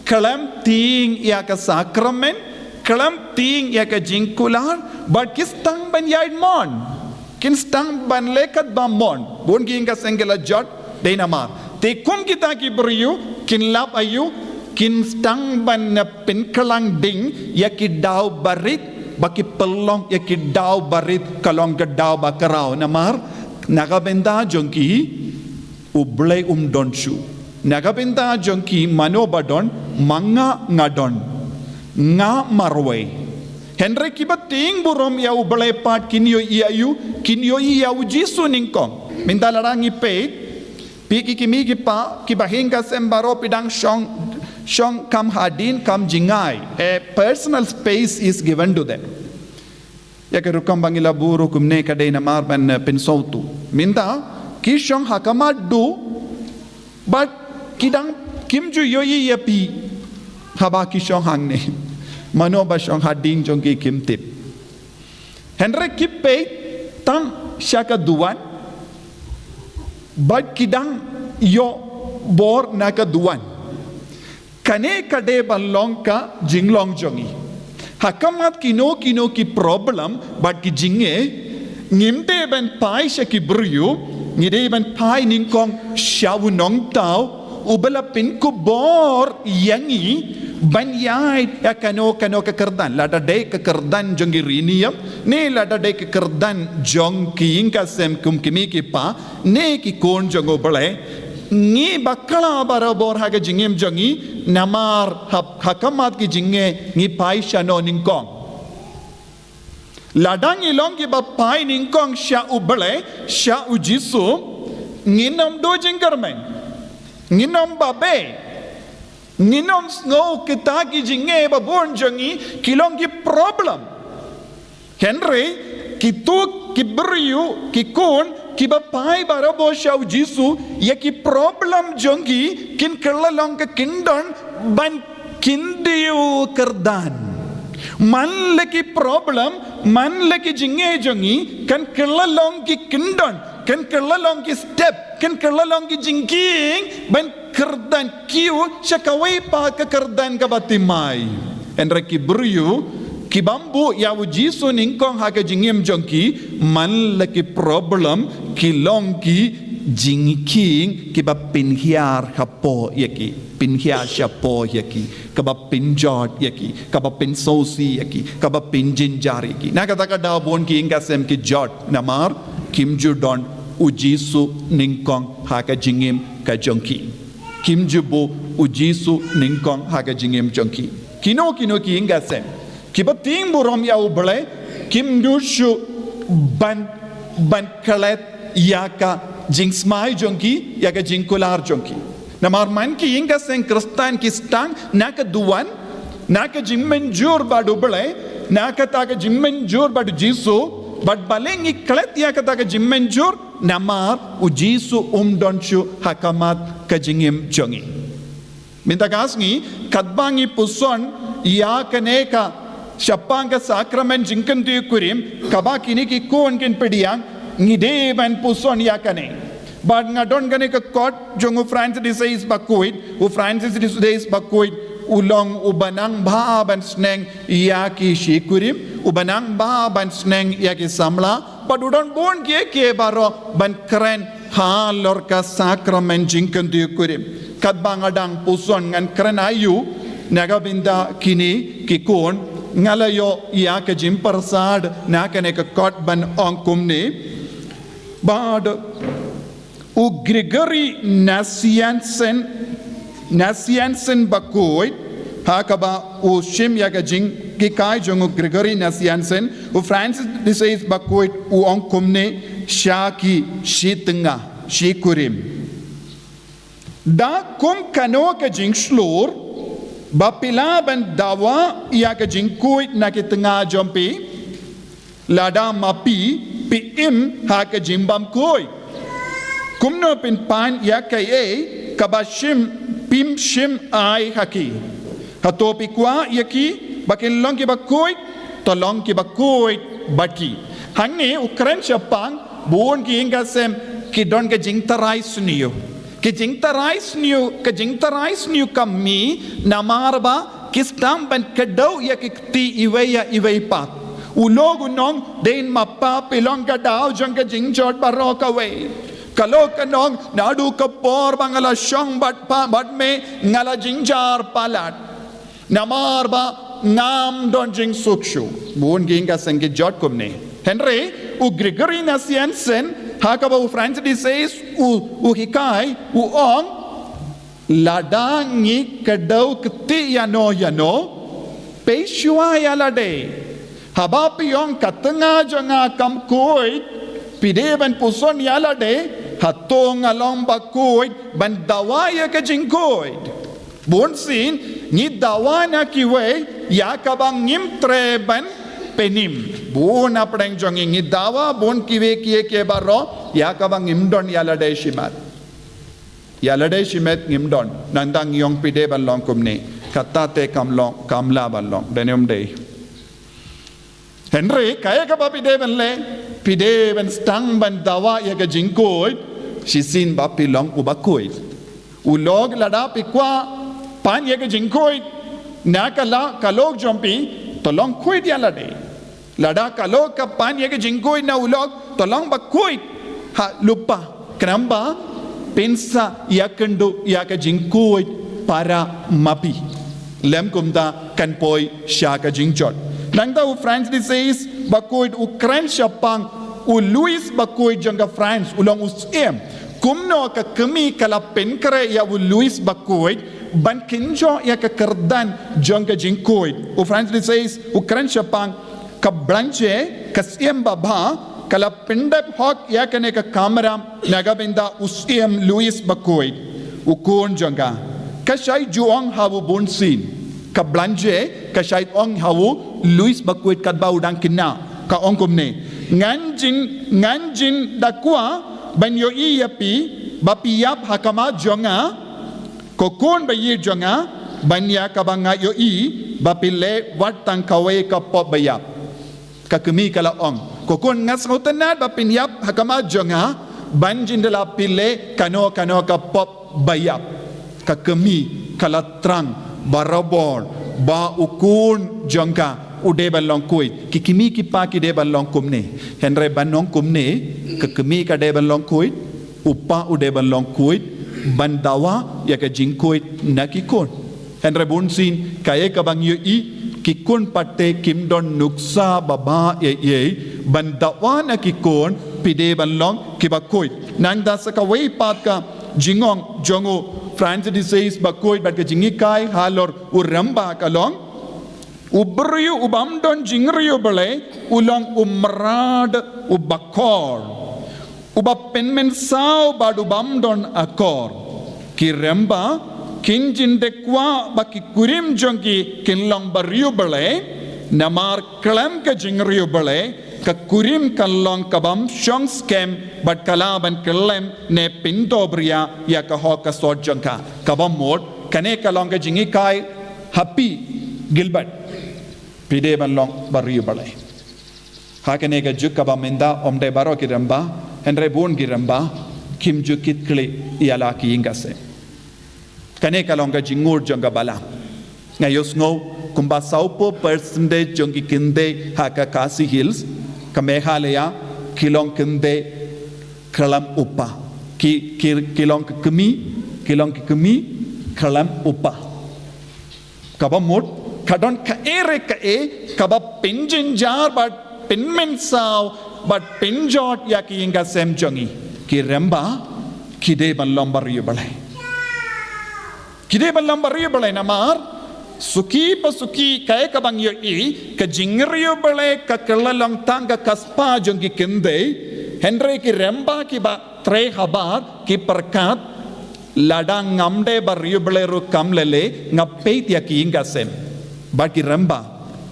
khlem tieng ïa ka sakramen, khlem tieng ïa ka jingkular, bad ki sdang ban ïaid mon. Kin sdang ban leh katba mon. Bun ki ïing ki sem ki la jot, dei namar. Te kum kita ki briew, kin lap aïu, kin sdang ban, eh, pynkhlaiñ ding ïa ki daw barit, ba ki pynlong ïa ki daw barit ka long ka daw ba khraw namar na ka bynta jong ki U Blei um don shuh. Na ka bynta jong ki mano ba don, ma nga nga don. Nga marwei. Hynrei kiba tieng burom ïa U Blei pat kin ïohi aïu, kin ïohi ïa U Jisu nyngkong. Mynta lada ngi peit, phi ki kmie ki kpa, kiba ïing ki sem baroh phi dang shong, shong kham hadien kham jngai. A personal space is given to them. Ïa ka rukom ba ngi la buh ruh kumne ka dei namar ban, eh, pynsngewthuh. Mynta, ki shong ha khmat duh, bad ki dang kim ju ïohi ïa phi. Haba ki shong hangne. Mano ba shong hadien jong ki kim tip. Hynrei ki peit tang sha ka duwan, bad ki dang ïoh bor na ka duwan. Kane ka dei ban long ka jinglong jong ngi. Ha khmat kino kino ki problem, bad ki jingeh, ngim dei ban phai sha ki briew, ngi dei ban phai nyngkong sha U Nongthaw, uba la pynkup bor ïa ngi, ban ïaid ïa kano kano ka kyrdan. Lada dei ka kyrdan jong ki riewniam, ne lada dei ka kyrdan jong ki ïing ki sem kum ki kmie ki kpa, ne ki khun jong U Blei, ngi bakla barabor ha ka jingim jong ngi, namar ha, ha khmat ki jingeh ngi phai shano nyngkong. Lada ngi long kiba phai nyngkong sha U Blei, sha U Jisu, ngin ym duh jingkyrmen. Ngin ym babe. Ngin ym sngew kita ki jingeh ba bun jong ngi ki long ki problem. Hynrei, kito ki briew, ki khun, kiba phai barabor sha U Jisu, ïa ki problem jong ki, kin kylla long ka kyndon, ban kyntiew kyrdan. Man la ki problem, man la ki jingeh jong ngi, kan kylla long ki kyndon, kan kylla long ki step, kan kylla long ki jingkieng, ban kyrdan kiew sha kawei pat ka kyrdan kaba thymmai. Hynrei ki briew, ki bym buh ïa U Jisu nyngkong ha ka jingim jong ki, man la ki problem, ki long ki jingkieng, kiba pynhiar hapoh ïa ki, pynhiar shapoh ïa ki, kaba pynjot ïa ki, kaba pynsngewsih ïa ki, kaba pynjynjar ïa ki. Na kata ka daw bun ki ïing ki sem ki jot, namar, kim ju don U Jisu nyngkong ha ka jingim ka jong ki. Kim ju buh U Jisu nyngkong ha ka jingim jong ki. Kino kino ki ïing ki sem. Kiba tieng burom ïa U Blei, kim ju shu ban, ban klet ïa ka jingsmai jong ki, ïa ka jingkular jong ki. Namar man ki ïing ki sem Khristan ki sdang, na ka duwan, na ka jingmynjur bad U Blei, na kata ka jingmynjur bad U Jisu, bad balei ngi klet ïa kata ka jingmynjur, namar U Jisu um don shuh ha khmat ka jingim jong ngi. Mynta ka sngi, katba ngi puson ïa kane ka shaphang ka sakramen jingkyntiew kurim, kaba kine ki khun kin pdiang, ngi dei ban puson ïa kane. Bad nga don kane ka kot jong u Francis the sixth ba khuid, u Francis the sixth ba khuid, u long uba nang bha ban sneng ïa ki shi kurim, uba nang bha ban sneng ïa ki samla, bad u don bun kiei kiei baroh ban kren halor ka sakramen jingkyntiew kurim. Katba nga dang puson ngan kren aïu, na ka bynta kine ki khun, nga la ïoh ïa ka jingpyrsad na kane ka kot ban ong kumne. Bad u Gregory Nazianzen, Nazianzen ba khuid, ha kaba u shim ïa ka jinghikai jong u Gregory Nazianzen, u Francis the sixth ba khuid u ong kumne sha ki shi tnga. shikurim. Da kum kano ka jingshlur ba phi lah ban dawa ïa ka jingkhuid na ki tnga jong phi? Lada ma phi, phi im ha ka jingbymkhuid, kumno phin pan ïa kaei kaba shim, phim shym ai ha ki? Hato phi kwah ïa ki ba kin long kiba khuid? To long kiba khuid bad ki. Hangne u kren shaphang bun ki ïing ki sem ki don ka jingtharai sniew. Ka jingtharai sniew, ka jingtharai sniew ka mih namar ba ki sdang ban kdew ïa ki kti iwei ïa iwei pat. U lok u ong, dei ma pha, phi long ka daw jong ka jingjot baroh kawei. Ka lok ka ong, naduh ka por ba nga la shong bad pha, bad me, nga la jynjar palat. Namar ba ngam don jingsuk shuh. Bun ki ïing ki sem ki jot kumne. Hynrei u Gregory Nazianzen, ha kaba u Francis de Sales u, u hikai, u ong, lada ngi kdew kti ïano ïano, pei shuwa ïa lade. Haba phi ong ka tnga jong nga kam khuid, phi dei ban puson ïa lade, hato nga long ba khuid ban dawa ïa ka jingkhuid? Bunsien ngi dawa na kiwei ïa kaba ngim treh ban pynim. Bun hapdeng jong ngi, ngi dawa bun kiwei kiei kiei baroh ïa kaba ngim don ïa lade shimet. Ïa lade shimet ngim don. Nangta ngi ong phi dei ban long kumne. Kata te kam long, kam lah ban long. Dei ne ym dei? Hynrei kaei kaba phi dei ban leh, phi dei ban sdang ban dawa ïa ka jingkhuid shisien ba phi long uba khuid. U lok, lada phi kwah pan ïa ka jingkhuid na ka la, ka lok jong phi, to long khuid ïa lade. Lada ka lok ka pan ïa ka jingkhuid na u lok, to long ba khuid ha lypa. Khnang ba phin sa ïakynduh ïa ka jingkhuid para ma phi. Lym kumta kan poi sha ka jingjot. Nangta u Francis de Sales bakhuid u kren shaphang u Louis bakhuid jong ka France, u long u syiem. Kumno ka kmie ka la pynkhreh ïa u Louis bakhuid ban kynjoh ïa ka kyrdan jong ka jingkhuid. U Francis de Sales u kren shaphang, ka Blanche, ka syiem babha, ka la pyndep hok ïa kane ka kamra na ka bynta u syiem Louis bakhuid, u khun jong ka. Ka shait ju ong ha u bunsien. Ka Blanche ka shait ong ha u Louis bakhuid katba u dang khynnah. Ka ong kumne, ngan jin, ngan jin da kwah ban ïohi ïa phi ba phi ïap ha khmat jong nga, ko khun ba ïeit jong nga, ban ïa kaba nga ïohi ba phi leh wat tang kawei ka pop ba ïap. Ka kmie ka la ong, ko khun, nga sngewtynnat ba phin ïap ha khmat jong nga, ban jin da la phi leh kano kano ka pop ba ïap. Ka kmie ka la thrang barabor ba u khun jong ka u dei ban long khuid. Ki kmie ki kpa ki dei ban long kumne. Hynrei ban long kumne, ka kmie ka dei ban long khuid, u kpa u dei ban long khuid ban dawa ïa ka jingkhuid na ki khun. Hynrei bunsien kaei kaba ngi ïohi, ki khun pat te kim don nuksa babha ei ei ban dawa na ki khun. Phi dei ban long kiba khuid. Nangta sa kawei pat ka jingong jong u Francis de Sales bakhuid bad ka jinghikai halor u Rymba ka long, u briew u bym don jingriewblei u long u mrad uba khor, uba pynmynsaw bad u bym don akor. Ki Rymba kin jin da kwah ba ki kurim jong ki kin long bariewblei, namar khlem ka jingriewblei ka kurim kan long kabym shong skhem bad ka lah ban kyllem ne pyndohbria ïa ka hok ka sot jong ka. Kaba mut kane ka long ka jinghikai ha phi Gilbert. Phi dei ban long bariewblei. Ha kane ka juk kaba mynta ym dei baroh ki Rymba, hynrei bun ki Rymba kim ju kit khlieh ïa la ki ïing ki sem. Kane ka long ka jingngeit jong ka balang. Nga ïohsngew kumba sawphew percentage jong ki kynthei ha ka Khasi Hills, ka Meghalaya, ki long kynthei khlem u kpa. Ki, ki, ki long ki kmie, ki long ki kmie khlem u kpa. Kaba mut ka don kaei re kaei kaba pynjynjar bad pynmynsaw bad pynjot ïa ki ïing ki sem jong ngi. Ki Rymba ki dei ban long bariewblei. Ki dei ban long bariewblei namar suki pa suki kaei kaba ngi ïohi, ka jingriewblei ka kylla long tang ka spah jong ki kynthei, hynrei ki Rymba kiba Hynrei haba ki pyrkhat, lada ngam dei ba riewblei ruh kam lei lei, nga peit ïa ki ïing ka sem. Bad ki rem ba,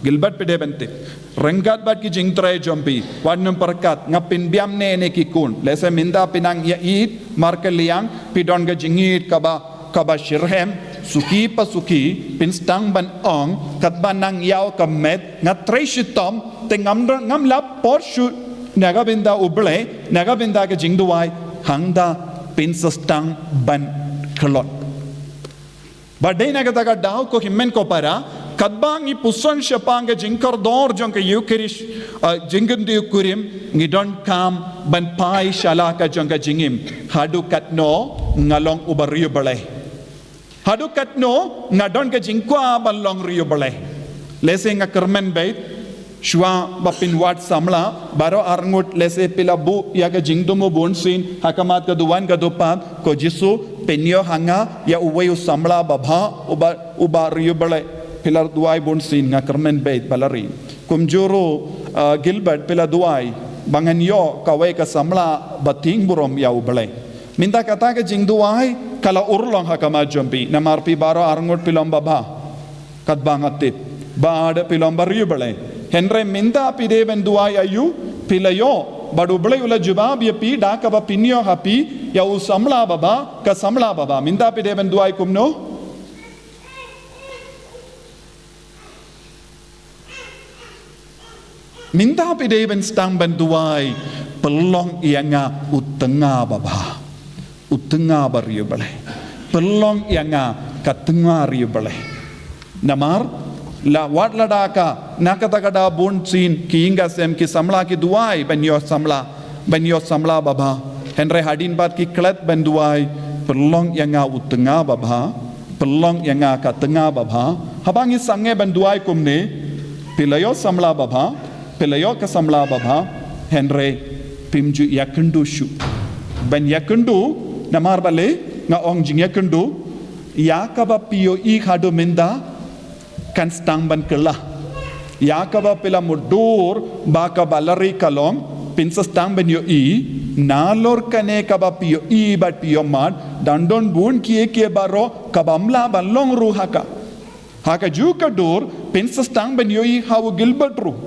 Gilbert, phi dei ban tip. Ryngkat bad ki jingtrei jong phi, wat nym pyrkhat, nga pynbiang ne ne ki khun. Lehse mynta phi nang ïa ïeit markylliang, phi don ka jingïeit kaba, kaba shitrhem, suki pa suki, phin sdang ban ong, katba nang ïaw ka met, nga trei shitom, te ngam don, ngam lah por shuh na ka bynta U Blei, na ka bynta ka jingduwai, hangta phin sa sdang ban khlot. Bad dei na kata ka daw, ko hynmen ko para, katba ngi puson shaphang ka jingkordor jong ka Eucharist, eh, jingkynduh kurim, ngi donkam ban phai sha la ka jong ka jingim. Haduh katno nga long uba riewblei? Haduh katno nga don ka jingkwah ban long riewblei? Lehse nga kyrmen beit, shuwa ba phin wad samla, baroh arngut lehse phi la buh ïa ka jingthmu bunsien ha khmat ka duwan ka dupat, ko Jisu, pynïoh ha nga ïa uwei u samla babha, uba, uba riewblei. Phi la duwai bunsien, nga kyrmen beit, Valerie. Kumjuh ruh, ah, Gilbert, phi la duwai ba ngan ïoh kawei ka samla ba tieng burom ïa U Blei. Mynta kata ka jingduwai ka la urlong ha khmat jong phi, namar phi baroh arngut phi long babha, katba nga tip, bad phi long ba riewblei. Hynrei mynta phi dei ban duwai aïu? Phi la ïoh, bad U Blei u la jubab ïa phi da kaba pynïoh ha phi ïa u samla babha, ka samla babha. Mynta phi dei ban duwai kumno? Mynta phi dei ban sdang ban duwai, pynlong ïa nga u tnga babha, u tnga ba riewblei. Pynlong ïa nga ka tnga riewblei. Namar, la wat lada ka, na kata ka daw bunsien, ki ïing ka sem, ki samla ki duwai ban ïoh samla, ban ïoh samla babha. Hynrei hadien pat ki klet ban duwai, pynlong ïa nga u tnga babha, pynlong ïa nga ka tnga babha. Haba ngi sangeh ban duwai kumne, phi la ïoh samla babha, phi la ïoh ka samla babha, hynrei phim ju ïakynduh shuh. Ban ïakynduh, namar balei nga ong jingïakynduh, ïa kaba phi ïohi haduh mynta, kan sdang ban kylla. Ïa kaba phi la mutdur ba ka Valerie ka long, phin sa sdang ban ïohi, nalor kane kaba phi ïohi bad phi ïohmad, dang don bun kiei kiei baroh kaba ym lah ban long ruh ha ka. Ha kajuh ka dur, phin sa sdang ban ïohi ha u Gilbert ruh.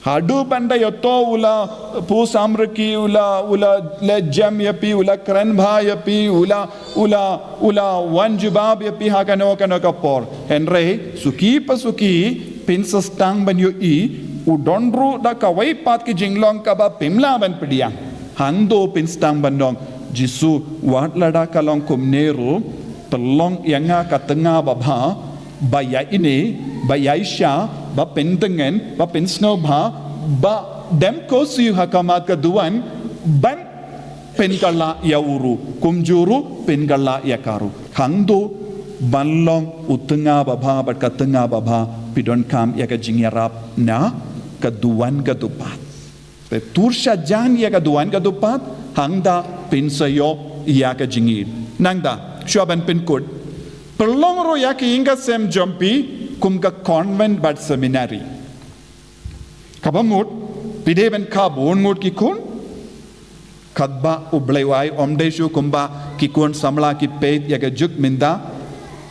Haduh ban da ïoh to u la pyrshang ïa phi, u la, u la leh jem ïa phi, u la kren bha ïa phi, u la, u la, u la wan jubab ïa phi ha kano kano ka por. Hynrei, suki pa suki, phin sa sdang ban ïohi, u don ruh da kawei pat ka jinglong kaba phim lah ban pdiang. Hangto phin sdang ban ong, Jisu, wat lada ka long kumne ruh, pynlong ïa nga ka tnga babha, ba ïa ine, ba ïa isha, ba pyntngen, ba pynsngewbha, ba dem ko siew ha khmat ka duwan, ban pynkylla ïa u ruh, kumjuh ruh pynkylla ïa ka ruh. Hangto, ban long u tnga babha bad ka tnga babha, phi donkam ïa ka jingïarap na ka duwan ka dupat. Te tur sha jan ïa ka duwan ka dupat, hangta phin sa ïoh ïa ka jingïeit. Nangta, shuwa ban pynkut, pynlong ruh ïa ki ïing ka sem jong phi kum ka convent bad seminary. Kaba mut, phi dei ban kha bun ngut ki khun. Katba U Blei u ai, ym dei shuh kumba ki khun samla ki peit ïa ka juk mynta.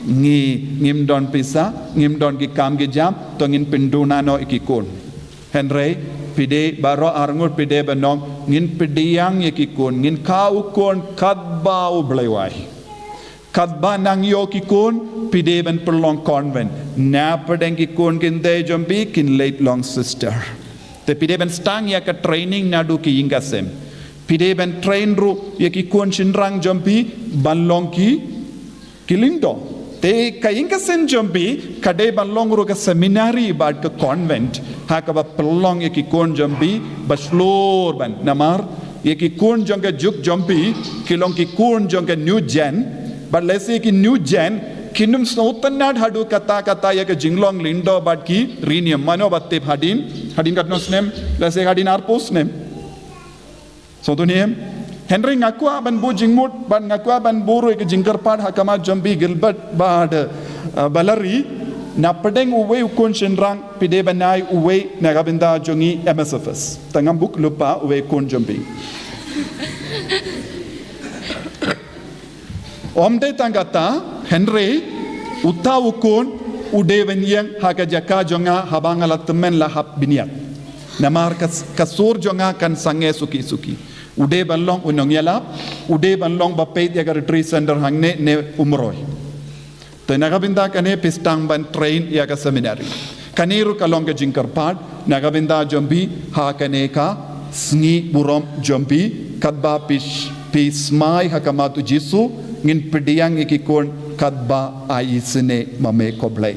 Ngi, ngim don pisa, ngim don ki kam ki jam, to ngin pynduna noh ïa ki khun. Hynrei, phi dei baroh arngut phi dei ban ong, ngin pdiang ïa ki khun, ngin kha u khun katba U Blei u ai. Katba nang ïoh ki khun, phi dei ban pynlong convent. Na pdeng ki khun kin dei jong phi, kin leit long sister. Te phi dei ban sdang ïa ka training naduh ki ïing ka sem. Phi dei ban train ruh ïa ki khun shynrang jong phi, ban long ki, ki lyngdoh. Te ka ïing ka sem jong phi, ka dei ban long ruh ka seminary bad ka convent. Ha kaba pynlong ïa ki khun jong phi, ba shlur ban. Namar, ïa ki khun jong ka juk jong phi, ki long ki khun jong ka new gen. Bad lehse ki new gen, kin ym sngewtynnad haduh katta katta ïa ka jinglong lyngdoh bad ki riewniam. Mano ba tip hadien, hadien katno snem, lehse hadien arphew snem. Sngewthuh ne em? Hynrei nga kwah ban buh jingmut, bad nga kwah ban buh ruh ïa ka jingkyrpad ha khmat jong phi Gilbert bad, eh, Valerie, na pdeng uwei u khun shynrang, phi dei ban ai uwei na ka bynta jong ngi M S F S. Te ngam buh lypa uwei u khun jong phi. Ym dei tang kata, hynrei uta u khun u dei ban ïeng ha ka jaka jong nga haba nga la tymmen la hap bniat. Namar ka, ka sur jong nga kan sangeh suki suki. U dei ban long u nongïalap, u dei ban long ba peit ïa ka retreat center hangne ne Umroi. Te na ka bynta kane phi sdang ban train ïa ka seminary. Kane ruh ka long ka jingkyrpad na ka bynta jong phi ha kane ka sngi burom jong phi, katba phi, phi smai ha khmat u Jisu, ngin pdiang ïa ki khun katba ai isynei ma me ko Blei.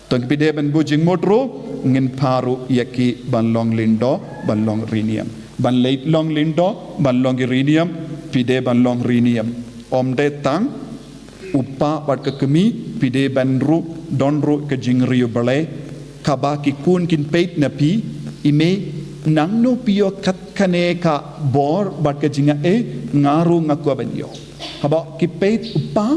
Te phi dei ban buh jingmut ruh, ngin phah ruh ïa ki ban long lyngdoh, ban long riniam. Ban leit long lyngdoh, ban long ki riniam, phi dei ban long riniam. Ym dei tang u pa bad ka kmie, phi dei ban ruh, don ruh ka jingriewblei. Kaba ki khun kin peit na phi, i mei, nangno phi ïoh kat kane ka bor bad ka jingaiei, nga ruh nga kwah ban ïoh. Haba ki peit u pa,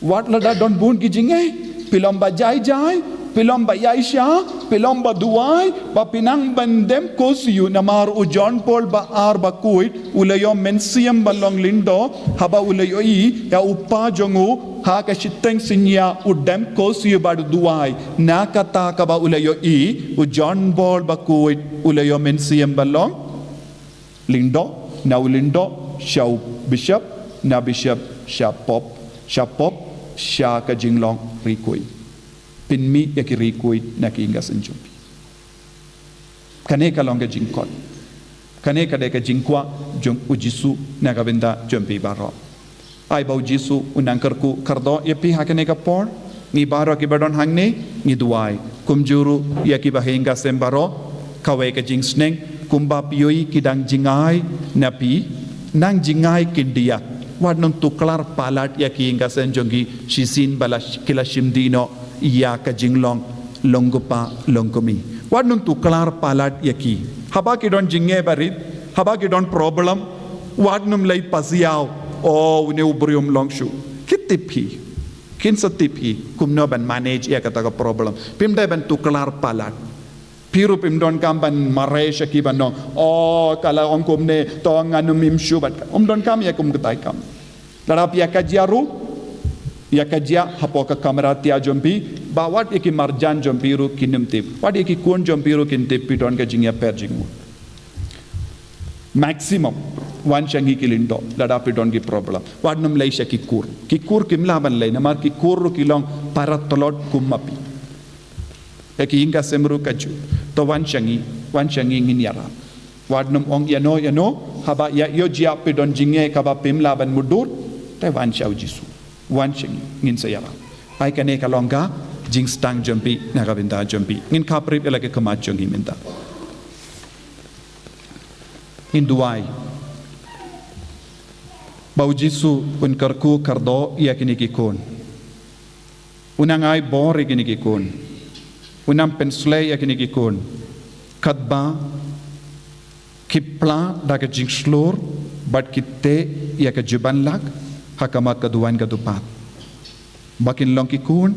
wat lada don bun ki jingeh, phi long ba jai jai, phi long ba ïaisha, phi long ba duwai, ba phi nang ban dem khusiu, namar u John Paul ba ar ba khuid u la ïoh mynsiem ban long lyngdoh, haba u la ïohi ïa u pa jong u ha ka shiteng synñia u dem khusiu bad u duwai. Na kata kaba u la ïohi, u John Paul ba khuid u la ïoh mynsiem ban long lyngdoh, na u lyngdoh sha u bishop, na bishop sha pope, sha pope sha ka jinglong riew khuid. Pynmih ïa ki riew khuid na ki ïing ka sem jong phi. Kane ka long ka jingkhot. Kane ka dei ka jingkwah jong u Jisu na ka bynta jong phi baroh. Ai ba u Jisu un nang kyrkhu kyrdoh ïa phi ha kane ka por. Ngi baroh kiba don hangne ngi duwai. Kumjuh ruh ïa kiba ha ïing ka sem baroh, kawei ka jingsneng, kumba phi ïohi ki dang jingai na phi, nang jingai khyndiat. Wat nym tuklar palat ïa ki ïing ka sem jong ki shisien ba la ki la shim dih noh ïa ka jinglong longkpa longkmie. Wat nym tuklar palat ïa ki. Haba ki don jingeh barit, haba ki don problem, wat nym leit pasiaw, o, une u briew um long shuh. Ki tip hi. Kin sa tip hi kumno ban manage ïa kata ka problem. Phim dei ban tuklar palat. Phi ruh phim donkam ban mareh sha ki ban ong, o, ka la ong kumne, to ngan ym im shuh bad ka. Ym donkam ïa kum katai kam. Lada phi ïa ka jia ruh, ïa ka jia hapoh ka kamra tia jong phi, ba wat ïa ki marjan jong phi ruh kin ym tip. Wat ïa ki khun jong phi ruh kin tip phi don ka jingïapher jingmut. Maximum, wan sha ngi ki lyngdoh, lada phi don ki problem. Wat nym leit sha ki kur. Ki kur kim lah ban leit, namar ki kur ruh ki long para tlot kum ma phi. Ïa ki ïing ka sem ruh kajuh. To wan sha ngi, wan sha ngi ngin ïarap. Wat nym ong ïano ïano, haba ïa ïoh jia phi don jingeh kaba phim lah ban mutdur, te wan sha u Jisu. Wan sha ngi, ngin sa ïarap. Ai kane ka long ka jingsdang jong phi na ka bynta jong phi. Ngin khaprit ïa la ka khmat jong ngi mynta. Ngin duwai ba u Jisu un kyrkhu kyrdoh ïa kine ki khun. Un nang ai bor ïa kine ki khun. Un nang pynshlei ïa kine ki khun. Katba ki pla da ka jingshlur bad ki teh ïa ka jubanlak ha khmat ka duwan ka dupat. Ba kin long ki khun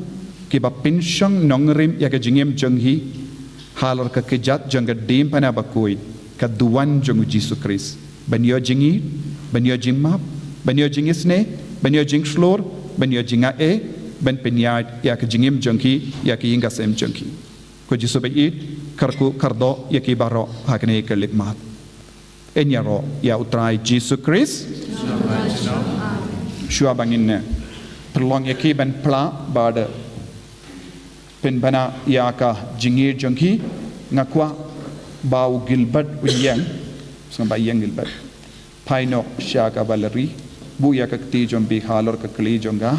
kiba pynshong nongrim ïa ka jingim jong hi halor ka kjat jong ka diengphna bakhuid, ka duwan jong u Jisu Khrist. Ban ïoh jingïeit, ban ïoh jingmap, ban ïoh jingisynei, ban ïoh jingshlur, ban ïoh jingaiei, ban pynïaid ïa ka jingim jong ki, ïa ka ïing ka sem jong ki. Ko Jisu baieit, kyrkhu kyrdoh ïa ki baroh ha kane ka lipmat. Yn ïaroh ïa u Trai Jisu Khrist. Shuwa ba ngin, eh, pynlong ïa ki ban pla bad pynbna ïa ka jingïeit jong ki, nga kwah ba u Gilbert un ïeng, sngewbha ïeng Gilbert. Phai noh sha ka Valerie, buh ïa ka kti jong phi halor ka kli jong ka.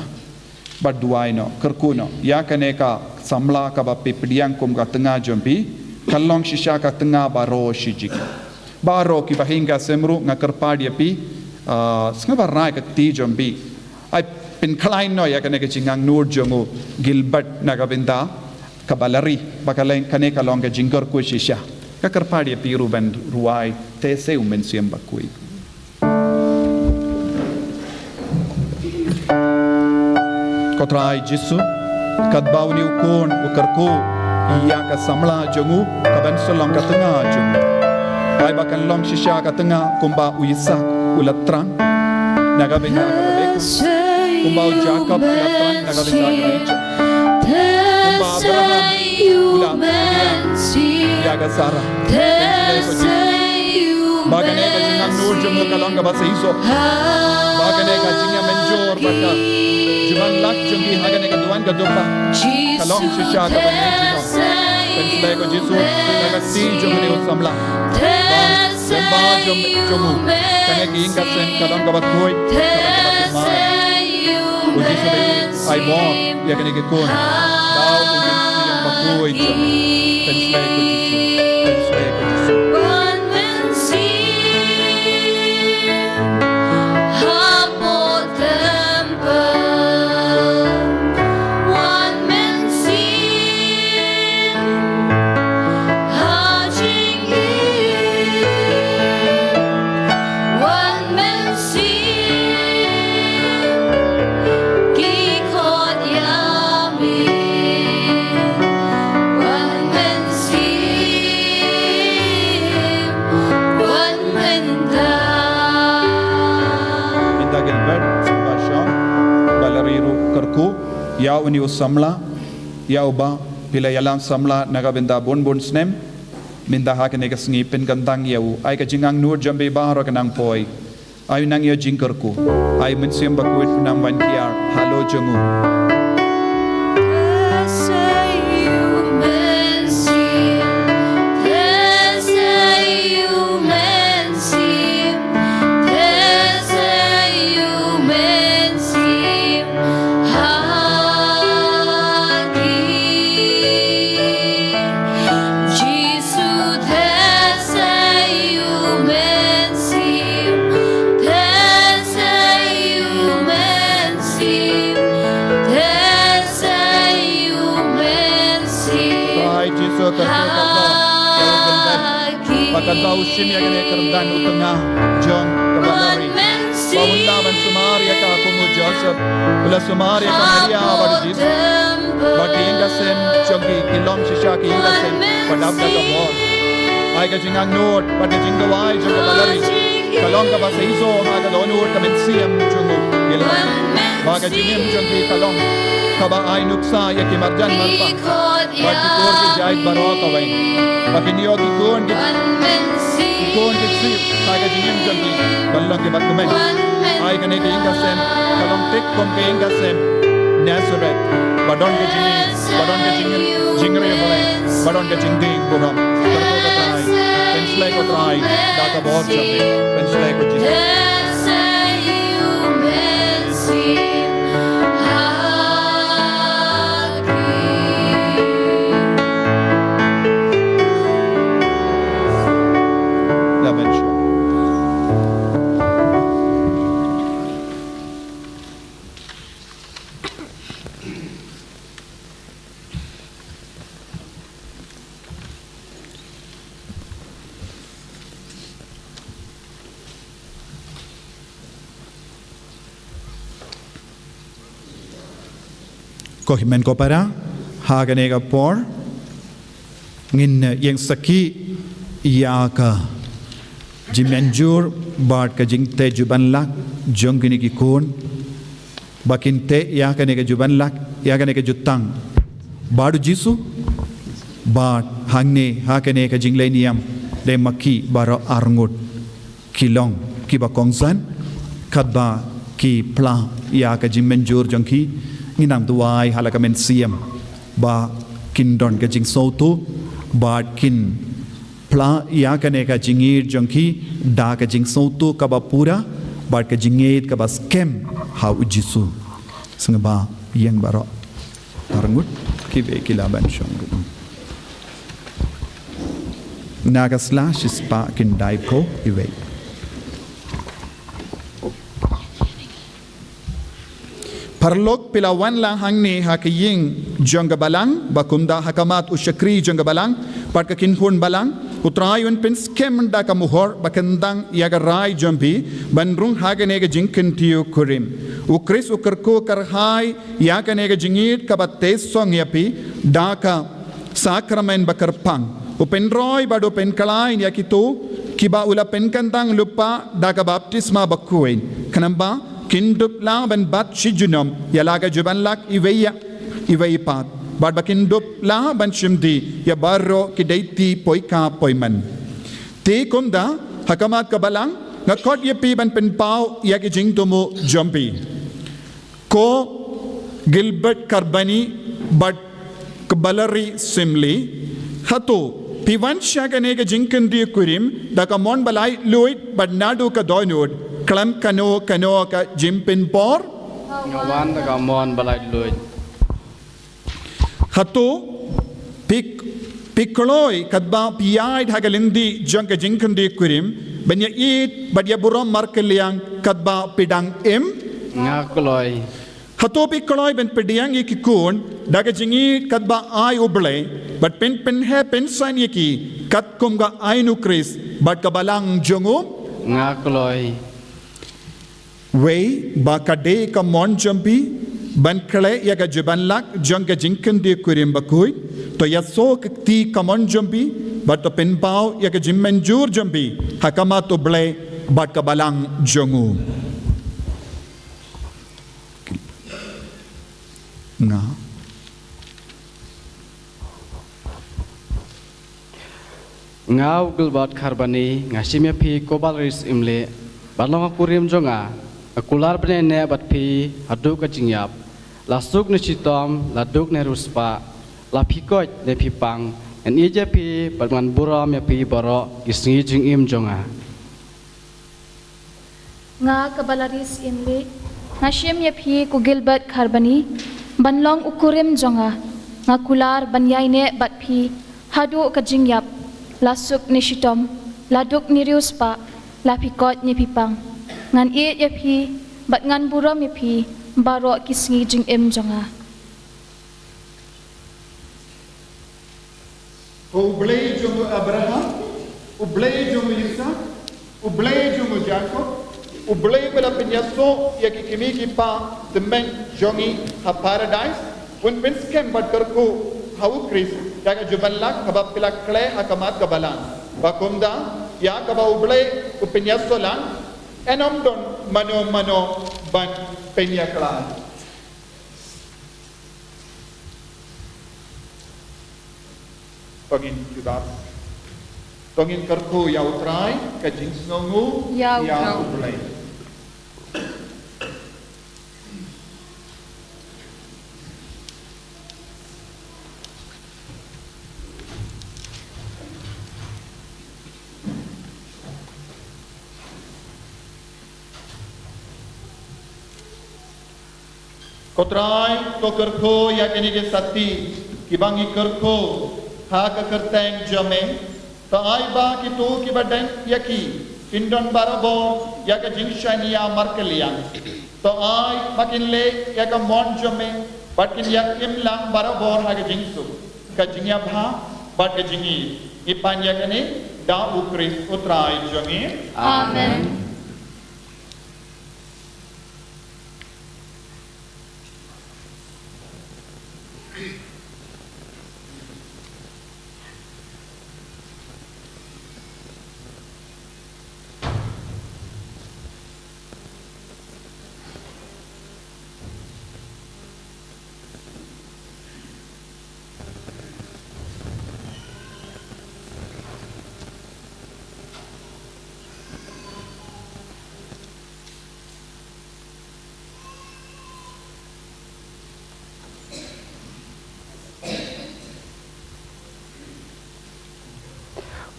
Bad duwai noh, kyrkhu noh ïa kane ka samla kaba phi pdiang kum ka tnga jong phi, kan long shisha ka tnga baroh shi jingim. Baroh kiba ha ïing ka sem ruh nga kyrpad ïa phi, ah, sngewbha rai ka kti jong phi. Ai pynkhlaiñ noh ïa kane ka jingangnud jong u Gilbert na ka bynta ka Valerie, ba ka long, kane ka long ka jingkyrkhu shisha. Nga kyrpad ïa phi ruh ban rwai, te sa u Mynsiem Bakhuid. Ko Trai Jisu, katba une u khun u kyrkhu ïa ka samla jong u, ka ban sa long ka tnga jong u. Ai ba kan long shisha ka tnga kumba u Isaak u la thrang na ka bynta ka Rebecca. Kumba u Jakob u la thrang na ka bynta ka ri Ijip. Kumba Abraham u la ïa ka Sara. Khublei ko Jisu. Ba kane ka jingangnud jong u ka long kaba seisoh. Ba kane ka jingïamynjur bad ka jingwan lak jong ki ha kane ka duwan ka dukha ka long shisha kaba neh jingong. Khublei ko Jisu. Na ka kti jong une u samla. Ba Lyngba jong, jong u, kane ka ïing ka sem ka long kaba khuid, ka long kaba kynmaw. U Jisu ba ai bor ïa kane ka khun. Da u Mynsiem Bakhuid jong u. Khublei ko Jisu. Khublei ko Jisu. Mynta Gilbert, sngewbha shong, ba la ri ruh kyrkhu ïa une u samla, ïa uba phi la ïalam samla na ka bynta bun bun snem. Mynta ha kane ka sngi pynkyntang ïa u, ai ka jingangnud jong phi baroh ka nang poi. Ai u nang ïoh jingkyrkhu, ai u Mynsiem Bakhuid u nang wan kiar halor jong u. Trai Jisu, kyrkhu, kyrkhu ïa u Gilbert. Ba kan ba u shim ïa kane ka kyrdan u tnga jong kaba la ri. Ba un lah ban sumar ïa ka kum u Joseph, u la sumar ïa ka Maria bad u Jisu. Bad ki ïing ka sem jong ki ki long shisha ki ïing ka sem ba dap da ka bor. Ai ka jingangnud bad ka jingduwai jong kaba la ri ka long kaba seisoh ha ka dohnud ka mynsiem jong u Gilbert. Ba ka jingim jong ki ka long kaba ai nuksa ïa ki marjan marpa. Bad ki kur ki jait baroh kawei. Ba kin ïoh ki khun ki, ki khun ki ksiew ha ka jingim jong ki ban long kiba kmen. Ai kane ka ïing ka sem ka long thik kum ka ïing ka sem Nazareth. Ba don ka jingim, ba don ka jingim, jingriewblei, ba don ka jingdih burom. Kyrkhu ko Trai, pynshlei ko Trai da ka bor jong me. Pynshlei ko Jisu. Ko hynmen ko para, ha kane ka por ngin ïeng sakhi ïa ka jingmynjur bad ka jingteh jubanlak jong kine ki khun. Ba kin teh ïa kane ka jubanlak, ïa kane ka jutang bad u Jisu. Bad hangne ha kane ka jingleh niam, dei ma ki baroh arngut ki long kiba kongsan, katba ki phla ïa ka jingmynjur jong ki. Ngin nang duwai ha la ka mynsiem ba kin don ka jingsngewthuh bad kin phla ïa kane ka jingïeit jong ki da ka jingsngewthuh kaba pura bad ka jingïeit kaba skhem ha u Jisu. Sngewbha ïeng baroh arngut, kiwei ki lah ban shong ruh. Na ka sla shispah khyndai phew iwei. Paralok, phi la wan lang hangne ha ka ïing jong ka balang, ba kumta ha khmat u shakri jong ka balang bad ka kynhun balang. U Trai un pynskhem da ka mohor ba kyntang ïa ka rai jong phi ban rung ha kane ka jingkyntiew kurim. U Khrist u kyrkhu kyrhai ïa kane ka jingïeit kaba teh song ïa phi da ka sakramen ba kyrpang. U pynroi bad u pynkhlaiñ ïa kito kiba u la pynkyntang lypa da ka baptisma bakhuid. Khnang ba Kin dup lah ban bat shi junom ïa la ka jubanlak iwei ïa iwei pat, bad ba kin dup lah ban shim die ïa baroh ki dei ti poika poiman. Te kumta, ha khmat ka balang, nga khot ïa phi ban pynpaw ïa ki jingthmu jong phi. Ko Gilbert Kharbani bad ka Balari Simli, hato phi wan sha kane ka jingkyndit kurim da ka mon ba laitluid bad naduh ka dohnud, khlem kano kano ka jingpynbor? Nga wan da ka mon ba laitluid. Hato phi, phi kloi katba phi ïaid ha ka lynti jong ka jingkyndit kurim ban ïaieit bad ïaburom markylliang katba phi dang im? Nga kloi. Hato phi kloi ban pdiang ïa ki khun da ka jingïeit katba ai U Blei, bad phin pynheh pynsan ïa ki katkum ka aiñ U Khrist bad ka balang jong u? Nga kloi. Wei ba ka dei ka mon jong phi ban khleh ïa ka jubanlak jong ka jingkyndit kurim bakhuid, to ïasoh ka kti ka mon jong phi, bad to pynpaw ïa ka jingmynjur jong phi ha khmat U Blei bad ka balang jong u. Nga. Nga u Gilbert Kharbani, nga shim ïa phi ko Balari Simli ban long ka kurim jong nga. Nga kular ban ïaineh bad phi haduh ka jingïap, la suk ne shitom, la duk ne riewspah, la phi koit ne phi pang, ngan ïeit ïa phi bad ngan burom ïa phi baroh ki sngi jingim jong nga. Nga ka Balari Simli, nga shim ïa phi ko Gilbert Kharbani ban long u kurim jong nga. Nga kular ban ïaineh bad phi haduh ka jingïap, la suk ne shitom, la duk ne riewspah, la phi koit ne phi pang, ngan ïeit ïa phi bad ngan burom ïa phi baroh ki sngi jingim jong nga. Ko U Blei jong u Abraham, U Blei jong u Isaak, U Blei jong u Jakob, U Blei ba la pynïasoh ïa ki kmie ki kpa tymmen jong ngi ha Paradais, un pynskhem bad kyrkhu ha U Khrist ïa ka jubanlak kaba phi la khleh ha khmat ka balang. Ba kumta, ïa kaba U Blei u pynïasoh lang, yn ym don mano mano ban pynïakhlad. To ngin jubab. To ngin kyrkhu ïa U Trai, ka jingsngewnguh ïa U Trai. Ko Trai, to kyrkhu ïa kine ki sati kiba ngi kyrkhu ha ka kyrteng jong me. To ai ba kito kiba deng ïa ki kin don barabor ïa ka jingshaniah markylliang. To ai ba kin leh ïa ka mon jong me bad kin ïa im lang barabor ha ka jingsuk, ka jingïabha bad ka jingïeit. Ngi pan ïa kane da U Khrist U Trai jong ngi. Amen.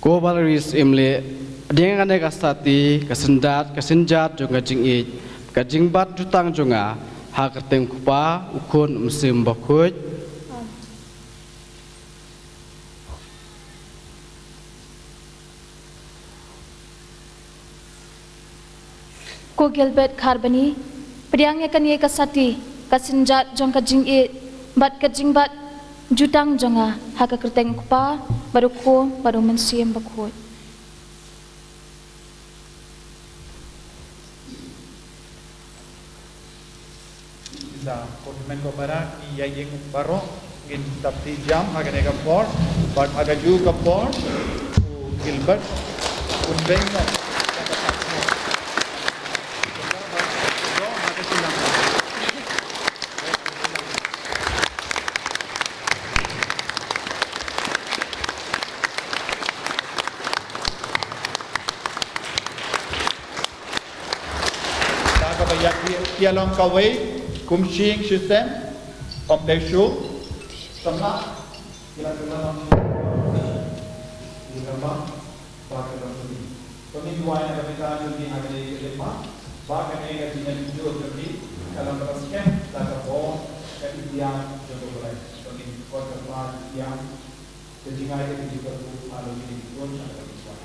Ko Valerie Syiemlieh, pdiang ïa kane ka sati, ka synjat, ka synjat jong ka jingïeit, ka jingbat jutang jong nga, ha ka kyrteng U Kpa, U Khun, U Mynsiem Bakhuid. Ko Gilbert Kharbani, pdiang ïa kane ka sati, ka synjat jong ka jingïeit, bad ka jingbat jutang jong nga, ha ka kyrteng U Kpa, bad U Khun, bad U Mynsiem Bakhuid. Sa, ko hynmen ko para, ngi ïa ïeng baroh, ngin sa pynjam ha kane ka por, bad ha kajuh ka por, u Gilbert un beng noh. Ïa, ïa, ïa long kawei kum shing shisem. Ym dei shuh. Samla. Ïa la ka la long shing. Ïa ka la. Ba ka long shing. To ngin duwai na ka bynta jong ngi ha kane ka jingma. Ba kane ka jingïainjur jong ngi ka long kaba skhem da ka bor ka itiar jong U Blei. To ngin khot ka pa ïa ka jingai ka jingïainjur ha kane ka jingduwai.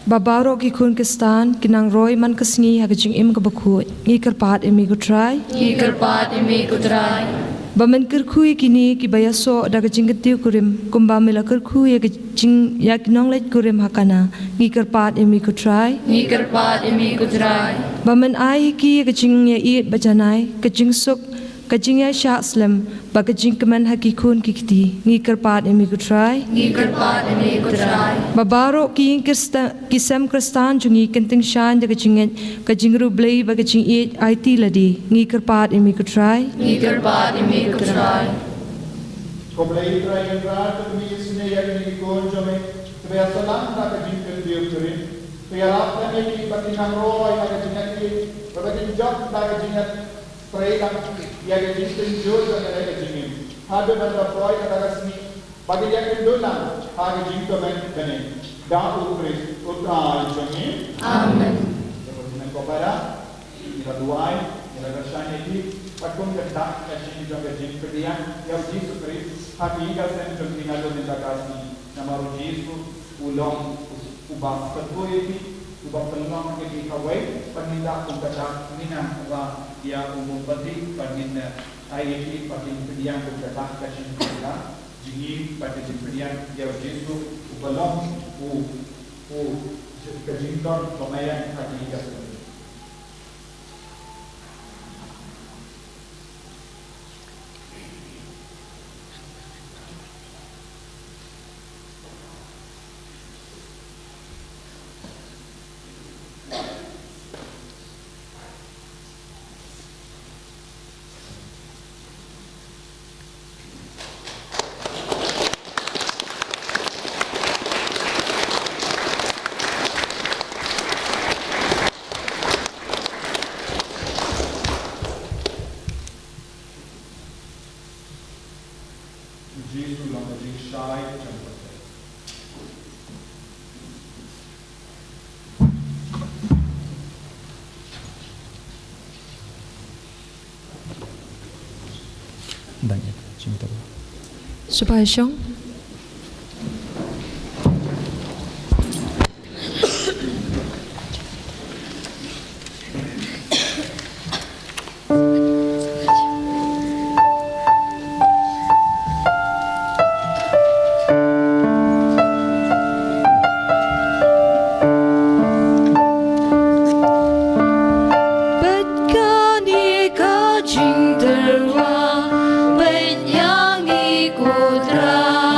Ba baroh ki khun Khristan ki nang roi man ka sngi ha ka jingim kaba khuid. Ngi kyrpad ïa me ko Trai. Ngi kyrpad ïa me ko Trai. Ba men kyrkhu ïa kine kiba ïasoh da ka jingkyntiew kurim kumba me la kyrkhu ïa ka jing, ïa ki nongleit kurim ha Kana. Ngi kyrpad ïa me ko Trai. Ngi kyrpad ïa me ko Trai. Ba men ai ïa ki ïa ka jingïaieit ba janai, ka jingsuk, ka jingïaishah slem bad ka jingkmen ha ki khun ki kti. Ngi kyrpad ïa me ko Trai. Ngi kyrpad ïa me ko Trai. Ba baroh ki ïing Khristan, ki sem Khristan jong ngi kin tyngshaiñ da ka jingngeit, ka jingriewblei bad ka jingïeit aiti lade. Ngi kyrpad ïa me ko Trai. Ngi kyrpad ïa me ko Trai. Ko Blei Trai Kynrad, to ngi isynei ïa kine ki khun jong me kiba ïasoh lang da ka jingkyntiew kurim. To ïarap ïa ki ba kin nang roi ha ka jingïaid, ba kin jop da ka jingïaid. Trei lang ïa ka jingtynjuh jong ka jingim. Haduh ban da poi kata ka sngi ba kin ïakynduh lang ha ka jingkmen bneng. Da U Khrist U Trai jong ngi. Amen. Ïa ka jingkmen ko para, ngi la duwai, ngi la kyrshan ïa ki, pat kum ka dak ka jing jong ka jingpdiang ïa U Jisu Khrist ha ki ïing ki sem jong ngi naduh mynta ka sngi. Namar U Jisu u long uba sngewthuh ïa ki, uba pynlong ïa ki kawei, ban ïa kum ka dak, ngin nang ba ïa u bym pat dei, ban ngin, eh, ai ïa ki ba kin pdiang kum ka dak ka jingpdiang, jingim bad ka jingpdiang ïa U Jisu uba long u, u, ka jingdon ba maïan ha ki ïing ki sem. Jisu long ka jingshai jong ka pyrthei. Dang ïa, jingtaba. Shuwa shong. Peit kane ka jingtyrwa, peit ïa ngi ko Trai.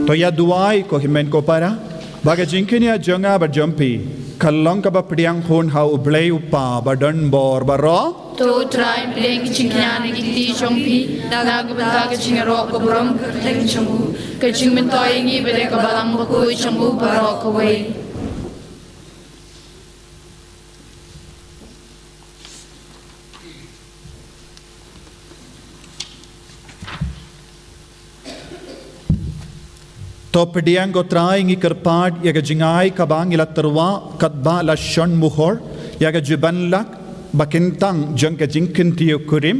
To ïa duwai ko hynmen ko para, ba ka jingkñia jong nga bad jong phi ka long kaba pdiang hun ha U Blei U Kpa ba don bor baroh. To U Trai, pdiang ki jingkñia na ki kti jong phi da ka bynta ka jingïaroh ka burom ka kyrteng jong u, ka jingmyntoi ïa ngi ba dei ka balang bakhuid jong u baroh kawei. To pdiang ko Trai, ngi kyrpad ïa ka jingai kaba ngi la tyrwa katba la shon muhor ïa ka jubanlak ba kyntang jong ka jingkyntiew kurim,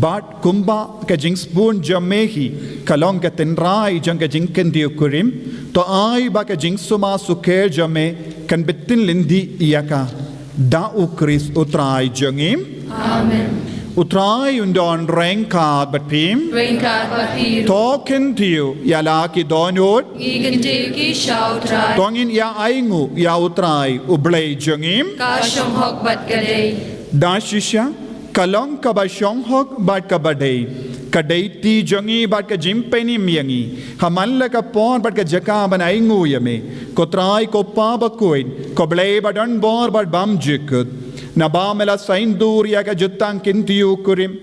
bad kumba ka jingsbun jong me hi ka long ka tynrai jong ka jingkyntiew kurim, to ai ba ka jingsumar sukher jong me kan btin lynti ïa ka. Da U Khrist U Trai jong ngi. Amen. U Trai un don ryngkat bad phi. Ryngkat bad phi. To kyntiew ïa la ki dohnud. Ngi kyntiew ki sha U Trai. To ngin ïa ainguh ïa U Trai U Blei jong ngi. Ka shong hok bad ka dei. Da shisha, ka long kaba shong hok bad kaba dei, ka dei ti jong ngi bad ka jingpynim ïa ngi ha man la ka por bad ka jaka ban ainguh ïa me, ko Trai, ko Pa bakhuid, ko Blei ba don bor bad bym jukut. Naba me la saiñdur ïa ka jutang kyntiew kurim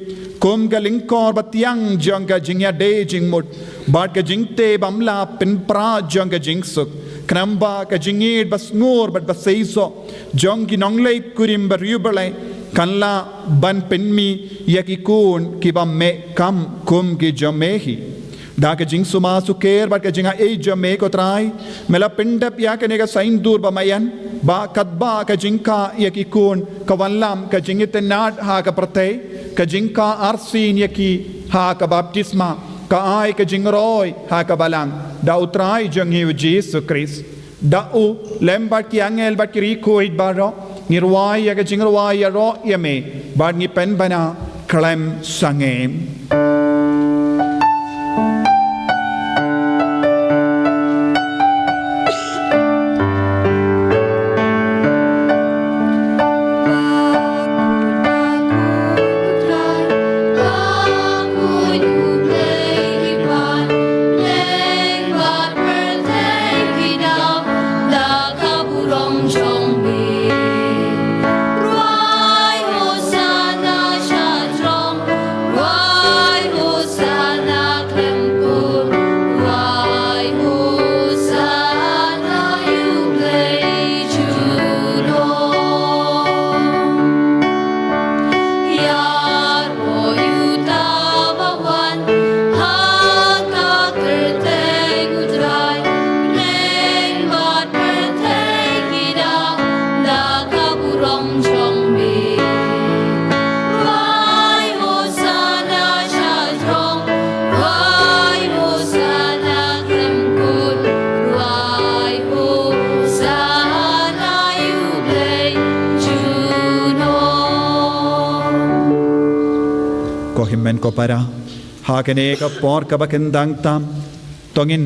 kum ka lyngkor ba thiang jong ka jingïadei jingmut bad ka jingtei bym lah pynpra jong ka jingsuk, khnang ba ka jingïeit ba sngur bad ba seisoh jong ki nongleit kurim ba riewblei kan lah ban pynmih ïa ki khun kiba meh kam kum ki jong me hi. Da ka jingsumar sukher bad ka jingaiei jong me, ko Trai, me la pyndep ïa kane ka saiñdur ba maïan, ba katba ka jingkha ïa ki khun ka wallam ka jingitynnad ha ka pyrthei, ka jingkha arsien ïa ki ha ka baptisma ka ai ka jingroi ha ka balang da U Trai jong ngi U Jisu Khrist. Da u lem bad ki angel bad ki riewkhuid baroh, ngi rwai ïa ka jingrwai ïaroh ïa me bad ngi pynbna khlem sangeh. Ko hynmen ko para, ha kane ka por kaba kyndang tam, to ngin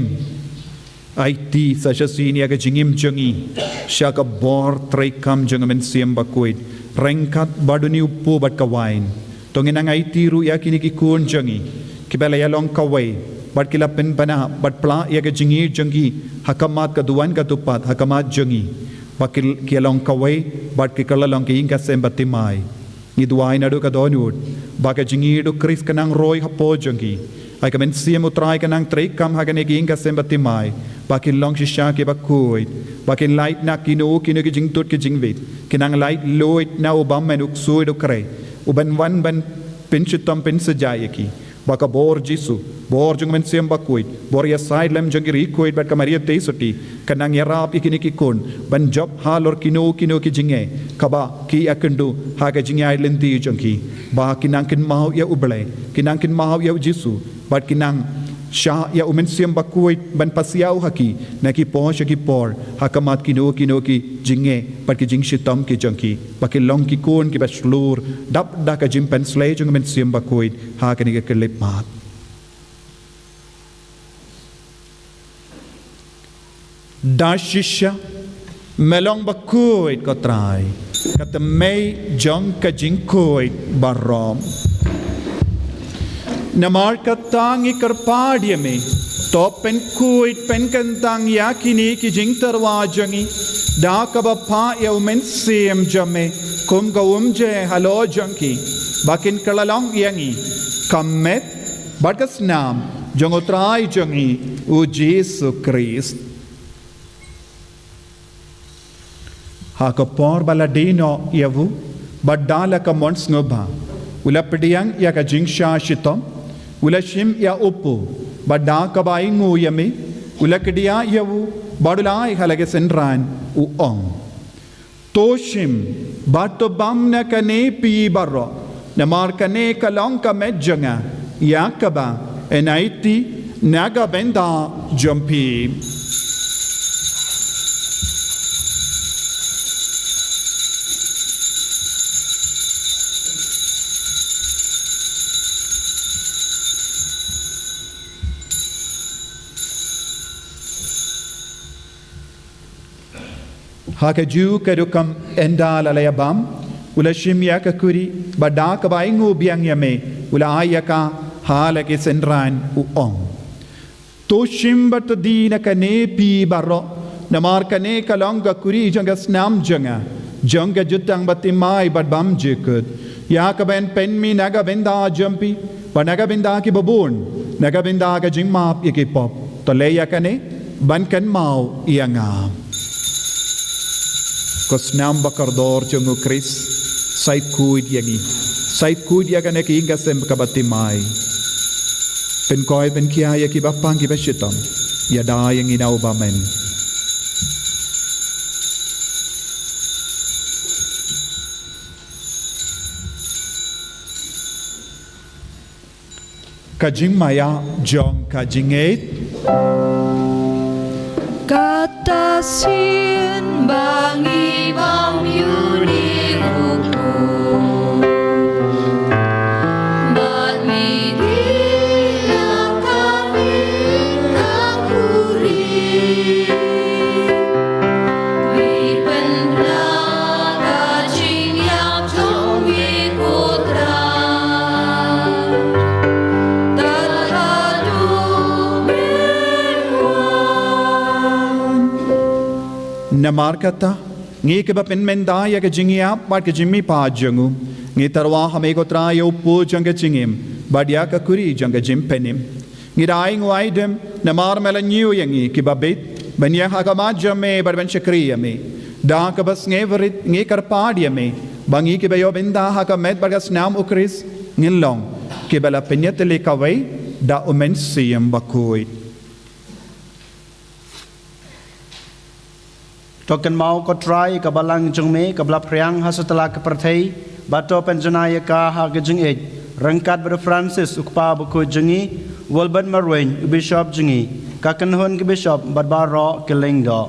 aiti sa shisien ïa ka jingim jong ngi sha ka bor treikam jong ka Mynsiem Bakhuid, ryngkat bad une u kpu bad ka wain. To ngin nang aiti ruh ïa kine ki khun jong ngi kiba la ïalong kawei bad ki la pynbna bad pla ïa ka jingïeit jong ki ha khmat ka duwan ka dupat ha khmat jong ngi, ba ki, ki ïalong kawei bad ki kylla long ki ïing ka sem ba thymmai. Ngi duwai naduh ka dohnud ba ka jingïeit U Khrist kan nang roi hapoh jong ki. Ai ka Mynsiem U Trai kan nang treikam ha kane ka ïing ka sem ba thymmai, ba kin long shisha kiba khuid, ba kin lait na kino kino ki jingtut ki jingwit, kin nang lait luid na u bymmen, u ksuid, u khrei, u ban wan ban pynshitom pynshitom ïa ki. Ba ka bor Jisu, bor jong ka Mynsiem Bakhuid, bor ïasaid lem jong ki riewkhuid bad ka Maria Theisotti, kan nang ïarap ïa kine ki khun ban jop halor kino kino ki jingeh kaba ki ïakynduh ha ka jingïaid lynti jong ki. Ba kin nang kynmaw ïa U Blei, kin nang kynmaw ïa U Jisu, bad kin nang shah ïa U Mynsiem Bakhuid ban pasiaw ha ki na ki por sha ki por ha khmat kino kino ki jingeh bad ki jingshitom ki jong ki, ba ki long ki khun kiba shlur dap da ka jingpynslei jong U Mynsiem Bakhuid ha kane ka khyllipmat. Da shisha, me long bakhuid ko Trai, ka tymmen jong ka jingkhuid baroh. Namar kata ngi kyrpad ïa me, To pynkhuid pynkyntang ïa kine ki jingtyrwa jong ngi da kaba phah ïa u Mynsiem jong me kum ka umje halor jong ki, ba kin kylla long ïa ngi ka met bad ka snam jong u Trai jong ngi u Jisu Khrist. Ha ka por ba la die noh ïa u, bad da la ka mon sngewbha, u la pdiang ïa ka jingshah shitom, u la shim ïa u pu, bad da kaba ainguh ïa me, u la kdiah ïa u, bad u la ai ha la ki synran, u ong: To shim, bad to bam na kane phi baroh, namar kane ka long ka met jong nga, ïa kaba yn aiti na ka bynta jong phi. Ha kajuh ka rukom ynda la la ïa bam, u la shim ïa ka kuri, bad da kaba ainguh biang ïa me, u la ai ïa ka ha la ki synran, u ong: To shim bad to die na kane phi baroh, namar kane ka long ka kuri jong ka snam jong nga, jong ka jutang bathymmai bad bymjukut, ïa kaba yn pynmih na ka bynta jong phi, bad na ka bynta kiba bun, na ka bynta ka jingmap ïa ki pop. To leh ïa kane ban kynmaw ïa nga. Ko snam bakordor jong u Khrist, sa ïakhuid ïa ngi, sa ïakhuid ïa kane ka ïing ka sem kaba thymmai. Pynkoi pynkhia ïa kiba pang kiba shitom, ïada ïa ngi na u bymman. Ka jingmaïa jong ka jingngeit. Kata sien ba ngi bam ïa une u khuid, bad ngi die na kane ka kuri. Ngi pynbna ka jingïap jong me ko Trai, tad haduh men wan. Namar kata, ngi kiba pynmynta ïa ka jingïap bad ka jingmihpat jong u, ngi tyrwa ha me ko Trai ïa u pu jong ka jingim, bad ïa ka kuri jong ka jingpynim. Ngi da ainguh aidem, namar me la ñiew ïa ngi kiba bit, ban ïeng ha khmat jong me bad ban shakri ïa me. Da kaba sngewrit ngi kyrpad ïa me, ba ngi kiba ïoh bynta ha ka met bad ka snam u Khrist, ngin long kiba la pynïatylli kawei da u Mynsiem Bakhuid. To kynmaw ko Trai ïa ka balang jong me kaba la phriang ha satlak ka pyrthei, bad to pynjanai ïa ka ha ka jingïeit, ryngkat bad u Francis u kpa bakhuid jong ngi, u Wilbert Marwein u bishop jong ngi, ka kynhun ki bishop bad baroh ki lyngdoh.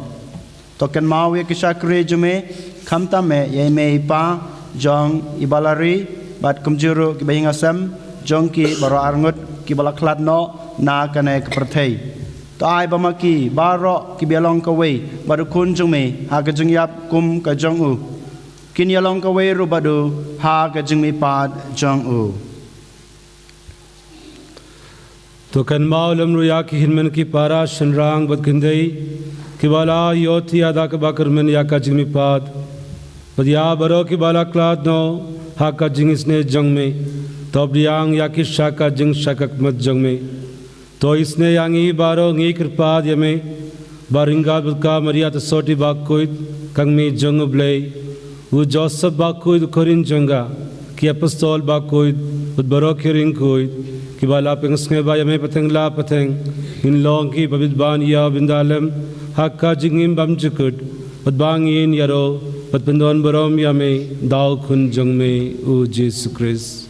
To kynmaw ïa ki shakri jong me, khamtam eh ïa i mei i pa jong i Balari, bad kumjuh ruh kiba ïing ha sem jong ki baroh arngut kiba la khlad noh na kane ka pyrthei. To ai ba ma ki baroh kiba ïalong kawei bad u Khun jong me ha ka jingïap kum ka jong u, kin ïalong kawei ruh bad u ha ka jingmihpat jong u. To kynmaw lem ruh ïa ki hynmen ki para, shynrang bad khyndai, kiba la ïoh thiah da kaba kyrmen ïa ka jingmihpat, bad ïa baroh kiba la khlad noh ha ka jingisynei jong me. To pdiang ïa ki sha ka jingshakmat jong me. To isynei ïa ngi baroh, ngi kyrpad ïa me, ba ryngkat bad ka Maria Theisotti bakhuid, ka Kmie jong u Blei, u Joseph bakhuid u khuid jong ka, ki apostol bakhuid, bad baroh ki riewkhuid, kiba la pynsngewbha ïa me pateng la pateng, ngin long kiba bit ban ïoh bynta lem ha ka jingim bymjukut, bad ba ngin ïaroh bad pyndonburom ïa me da u Khun jong me u Jisu Khrist.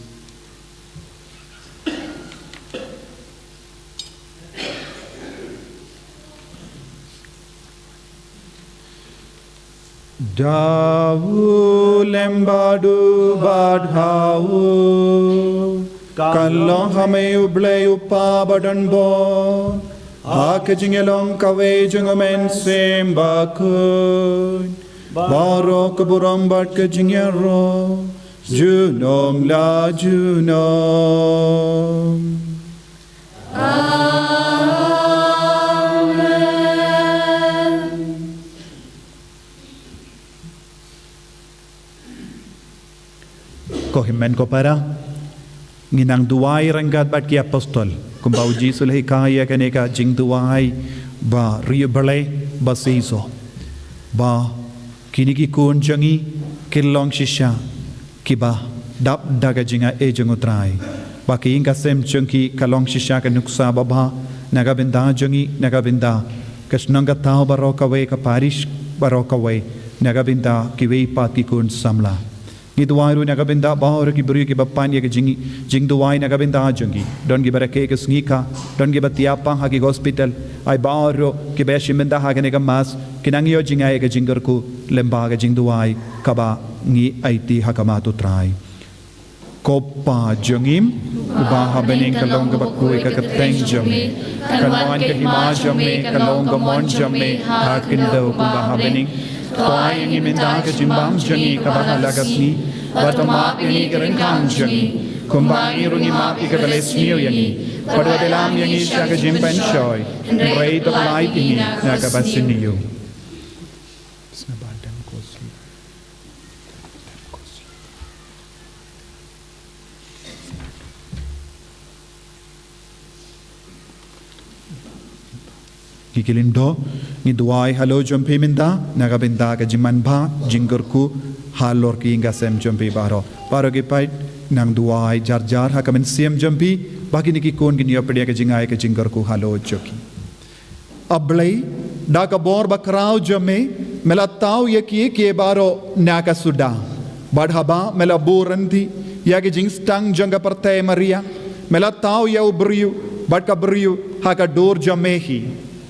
Da u lem bad u bad ha u, kan long ha me U Blei U Kpa badonbor, ha ka jingïalong kawei jong U Mynsiem Bakhuid, baroh ka burom bad ka jingïaroh junom la junom. Ko hynmen ko para, ngi nang duwai ryngkat bad ki apostol, kumba u Jisu u la hikai ïa kane ka jingduwai ba riewblei ba shisha, ba kine ki khun jong ngi kin long shisha kiba dap da ka jingai jong u Trai, ba ka ïing ka sem jong ki kan long shisha ka nuksa babha na ka bynta jong ngi, na ka bynta ka shnong ka thaw baroh kawei, ka parish baroh kawei, na ka bynta kiwei pat ki khun samla. Ngi duwai ruh na ka bynta baroh ki briew kiba pan ïa ka jing, jingduwai na ka bynta jong ki. Don kiba rakhe ka sngi ka, don kiba thiah pang ha ki hospital. Ai baroh kiba ïashim bynta ha kane ka mass, ki nang ïoh jngai ïa ka jingkyrkhu lyngba ka jingduwai kaba ngi aiti ha khmat u Trai. Ko Pa jong ngi uba ha bneng, ka long kaba khuid ka kyrteng jong me. Kan wan ka hima jong me, ka long ka mon jong me ha khyndew kumba ha bneng. To ai ïa ngi mynta ka jingbam jong ngi kaba ha la ka sngi. Bad to map ïa ngi ki ryngkang jong ngi, kumba ngi ruh ngi map ïa kiba leh sniew ïa ngi. Bad wat ïalam ïa ngi sha ka jingpynshoi, hynrei to pynlait ïa ngi na kaba synñiew. Ngi kylli, ngi duwai halor jong phi mynta na ka bynta ka jingmanbha, jingkyrkhu halor ki ïing ki sem jong phi baroh. Baroh ki paid nang duwai jar jar ha ka mynsiem jong phi ba kine ki khun kin ïoh pdiang ka jingai ka jingkyrkhu halor jong ki. A Blei, da ka bor ba khraw jong me, me la thaw ïa kiei kiei baroh na ka suda. Bad haba me la buh rynti ïa ki jingsdang jong ka pyrthei Maria, me la thaw ïa u briew bad ka briew ha ka dur jong me hi.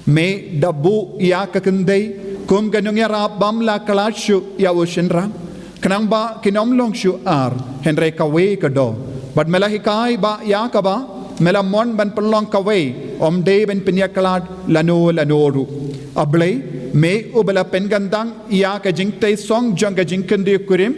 Me da buh ïa ka kynthei kum ka nongïarap bym la khlad shuh ïa u shynrang, khnang ba kin ym long shuh ar, hynrei kawei ka doh. Bad me la hikai ba ïa kaba me la mon ban pynlong kawei, ym dei ban pynïakhlad lano lano ruh. A Blei, me uba la pynkyntang ïa ka jingthei song jong ka jingkyntiew kurim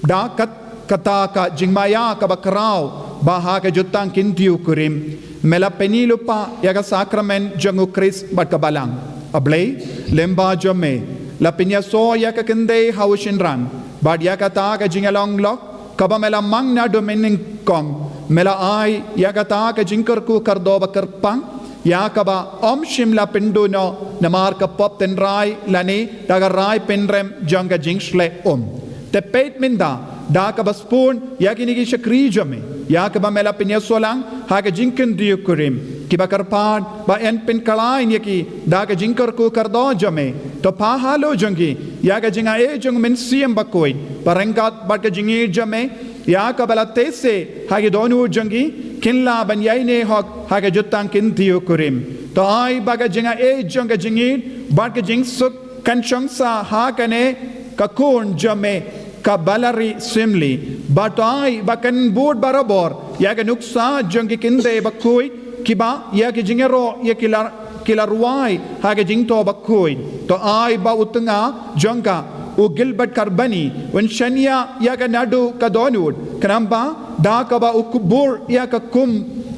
da kat, kata ka jingmaïa kaba khraw, ba ha ka jutang kyntiew kurim me la pynïalypa ïa ka sakramen jong u Khrist bad ka Balang. A Blei, lyngba jong me la pynïasoh ïa ka kynthei ha u shynrang, bad ïa kata ka jingïalong lok kaba me la mang naduh mynnyngkong, me la ai ïa kata ka jingkyrkhu kyrdoh ba kyrpang, ïa kaba ym shym la pynduh noh namar ka pop tynrai lane da ka rai pynrem jong ka jingshlei um. Te peit mynta, da kaba shibun ïa kine ki shakri jong me, ïa kaba me la pynïasoh lang ha ka jingkyntiew kurim, kiba kyrpad ba yn pynkhlaiñ ïa ki da ka jingkyrkhu kyrdoh jong me. To pha halor jong ki ïa ka jingai jong u Mynsiem Bakhuid, ba ryngkat bad ka jingïeit jong me, ïa kaba la theh seh ha ki dohnud jong ki, kin lah ban ïaineh hok ha ka jutang kyntiew kurim. To ai ba ka jingai jong ka jingïeit bad ka jingsuk kan shong sah ha kane ka khun jong me, ka Valerie Swimmey. Bad to ai ba kan bud barabor ïa ka nuksa jong ki kynthei bakhuid, kiba ïa ki jingïaroh ïa ki la, ki la rwai ha ka jingthoh bakhuid. To ai ba u tnga jong ka, u Gilbert Carboni, un shaniah ïa ka naduh ka dohnud, khnang ba da kaba u kubur ïa ka kum,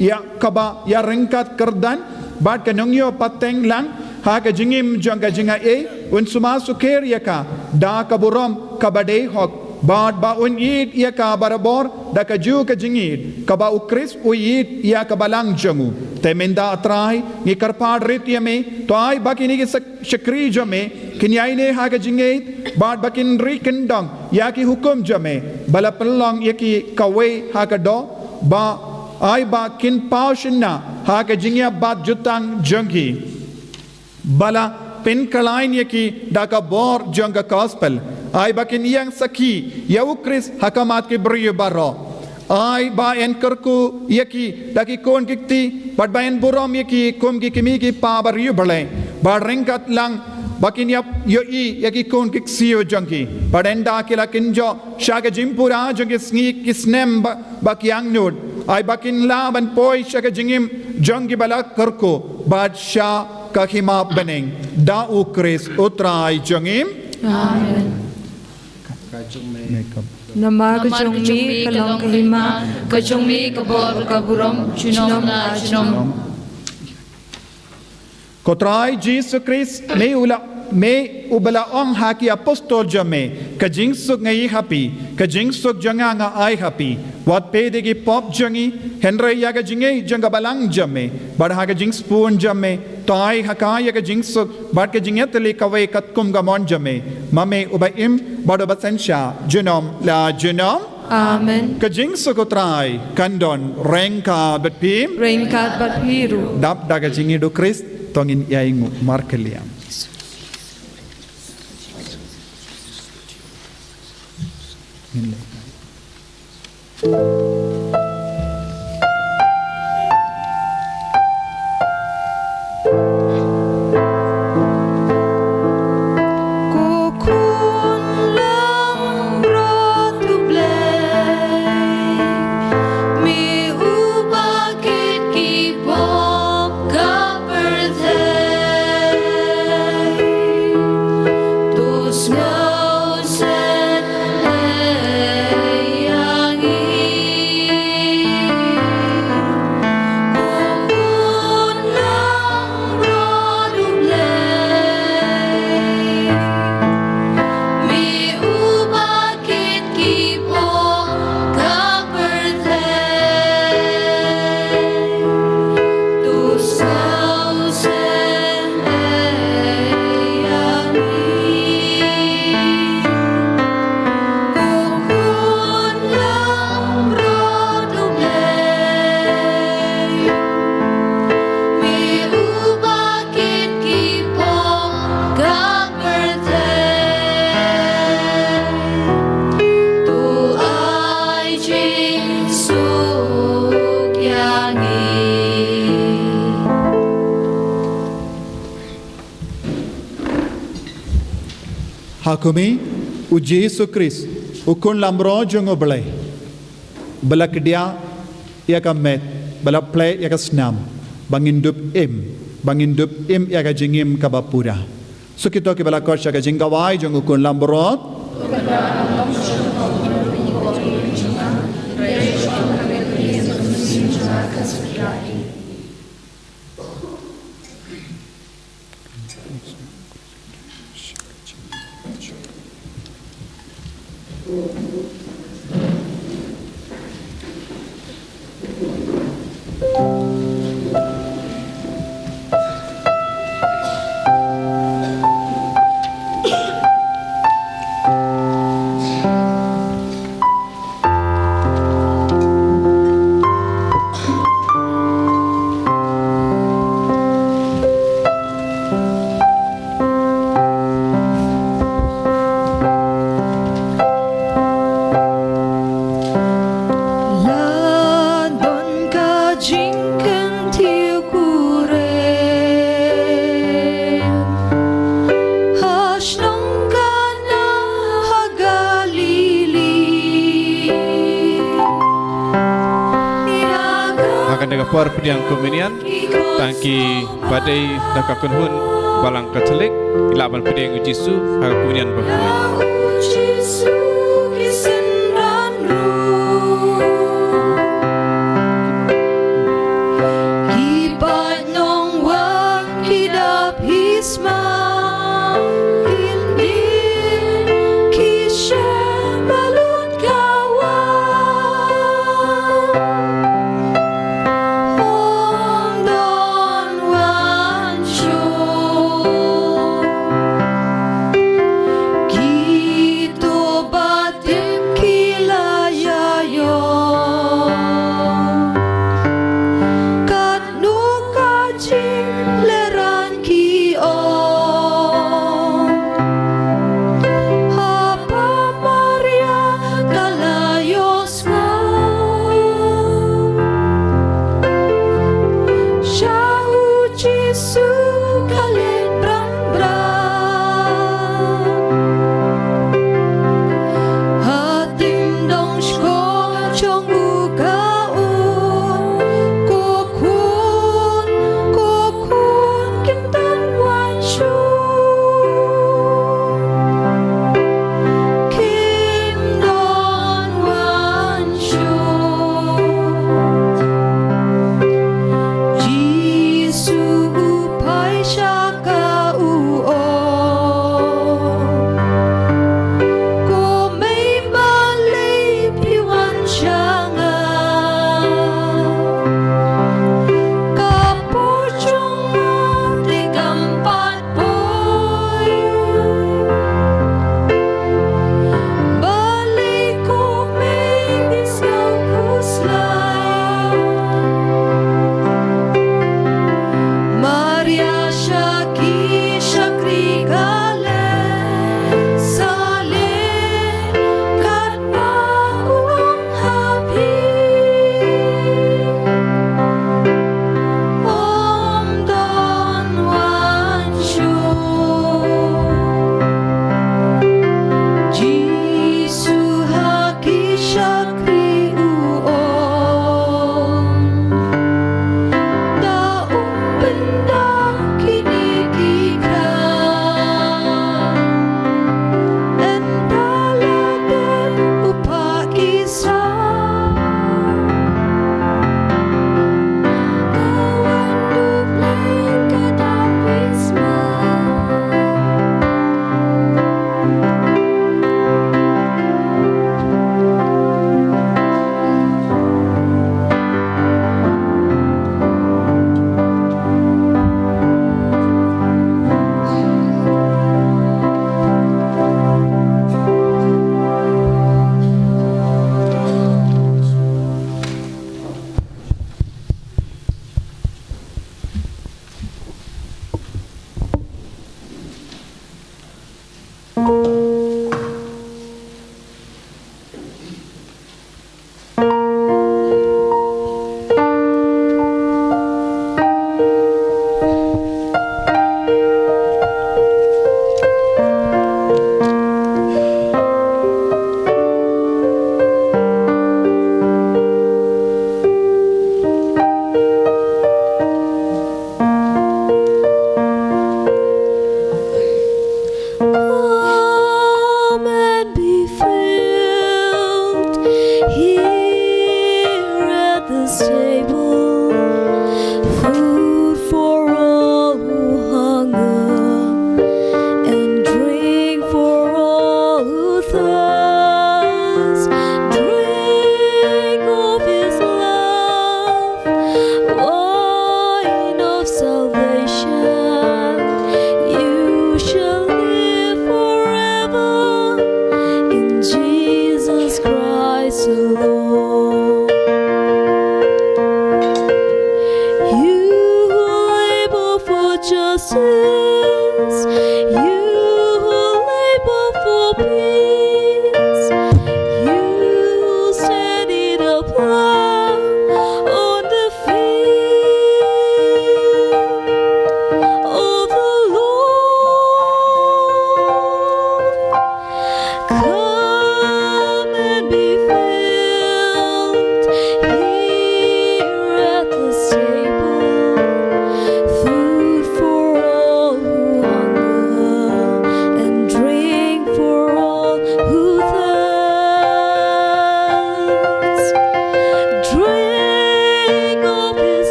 ïa kaba ïa ryngkat kyrdan bad ka nongïoh pateng lang ha ka jingim jong ka jingai, un sumar sukher ïa ka da ka burom kaba dei hok, bad ba un ïeit ïa ka barabor da kajuh ka jingïeit kaba u Khrist u ïeit ïa ka Balang jong u. Te mynta, A Trai, ngi kyrpad rit ïa me, to ai ba kine ki sak-, shakri jong me kin ïaineh ha ka jingïeit, bad ba kin ri kyndong ïa ki hukum jong me ba la pynlong ïa ki kawei ha ka doh, ba ai ba kin paw shynna ha ka jingïabat jutang jong ki ba la pynkhlaiñ ïa ki da ka bor jong ka gospel. Ai ba kin ïeng sakhi ïa u Khrist ha khmat ki briew baroh. Ai ba yn kyrkhu ïa ki da ki khun ki kti, bad ba yn burom ïa ki kum ki kmie ki kpa ba riewblei, bad ryngkat lang ba kin ïap ïohi ïa ki khun ki ksiew jong ki, bad ynda ki la kynjoh sha ka jingpura jong ki sngi ki snem ba, ba ki angnud, ai ba kin lah ban poi sha ka jingim jong ki ba la kyrkhu, bad sha ka hima bneng, da u Khrist U Trai jong ngi. Amen. Namar ka jong me ka long ka hima, ka jong me ka bor, ka burom, junom la junom. Ko Trai Jisu Khrist, me u la Me uba la ong ha ki apostol jong me, ka jingsuk nga ai ha phi, ka jingsuk jong nga nga ai ha phi. Wat peit ïa ki pop jong ngi, hynrei ïa ka jingngeit jong ka balang jong me, bad ha ka jingsbun jong me, to ai ha ka ïa ka jingsuk bad ka jingïatylli kawei katkum ka mon jong me, ma me uba im bad uba synshar junom la junom. Amen. Ka jingsuk U Trai kan don ryngkat bad phi. Ryngkat bad phi ruh. Dap da ka jingïeit U Khrist, to ngin ïainguh markylliang. Ko khun langbrot U Blei, me uba kit ki pop ka pyrthei. To sngewsih ïa ngi. Ko khun langbrot U Blei, me uba kit ki pop ka pyrthei. To sngewsih ïa ngi. Ko khun langbrot U Blei, me uba kit ki pop ka pyrthei. To ai jingsuk ïa ngi. Ha kumne, U Jisu Khrist, U Khun Langbrot jong U Blei, ba la kdiah ïa ka met, ba la plie ïa ka snam, ba ngin dup im, ba ngin dup im ïa ka jingim kaba pura. Sa kito kiba la khot sha ka jingkhawai jong U Khun Langbrot. La don ka jingkyntiew kurim ha shnong Kana ha Galili. Ha kane ka por pdiang komunion, tang ki ba dei da ka kynhun Balang Katholik ki lah ban pdiang U Jisu ha ka komunion bakhuid. Ki paid nongwan ki da pyrshah, kin dim ki shem balut ka wan. Ym don wan shuh. Kito ba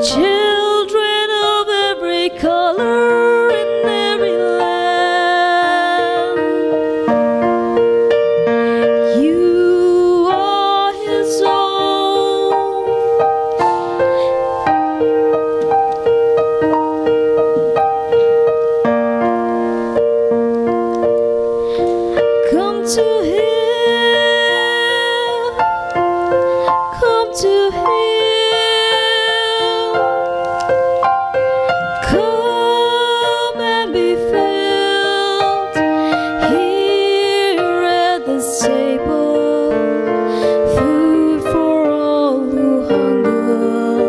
Children of every color and every land, you are his own. Come to him, come to him, come and be filled here at this table. Food for all who hunger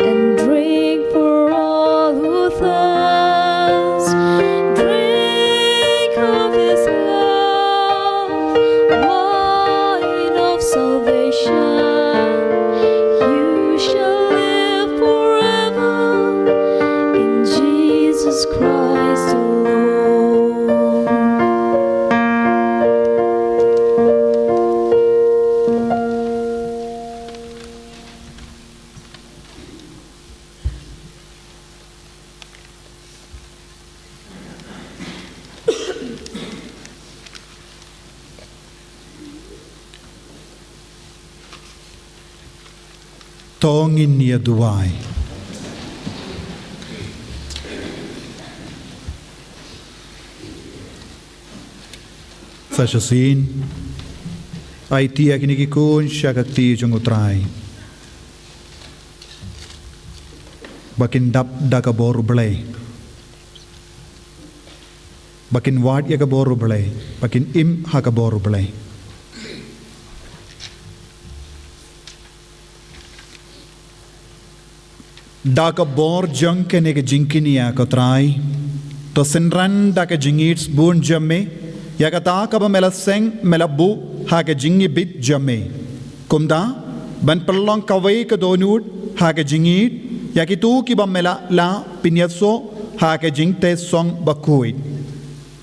and drink for all who thirst. Drink of his love, wine of salvation. You shall live forever in Jesus Christ alone. To ngin ïa duwai. Sa shisien, aiti ïa kine ki khun sha ka kti jong U Trai, ba kin dap da ka bor U Blei, ba kin wad ïa ka bor U Blei, ba kin im ha ka bor U Blei. Da ka bor jong kane ka jingkñia, ko Trai, to synran da ka jingïeit sbun jong me ïa kata kaba me la seng, me la buh ha ka jingïabit jong me. Kumta, ban pynlong kawei ka dohnud ha ka jingïeit ïa kito kiba me la, la pynïasoh ha ka jingtei song bakhuid,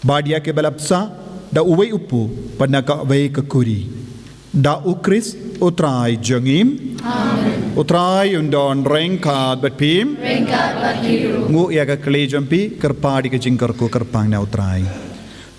bad ïa kiba la bsa da uwei u kpu bad na kawei ka khuri. Da U Khrist U Trai jong ngi. Amen. U Trai un don ryngkat bad phi. Ryngkat bad phi ruh. Nguh ïa ka kylli jong phi, kyrpad ïa ka jingkyrkhu, kyrpang na U Trai.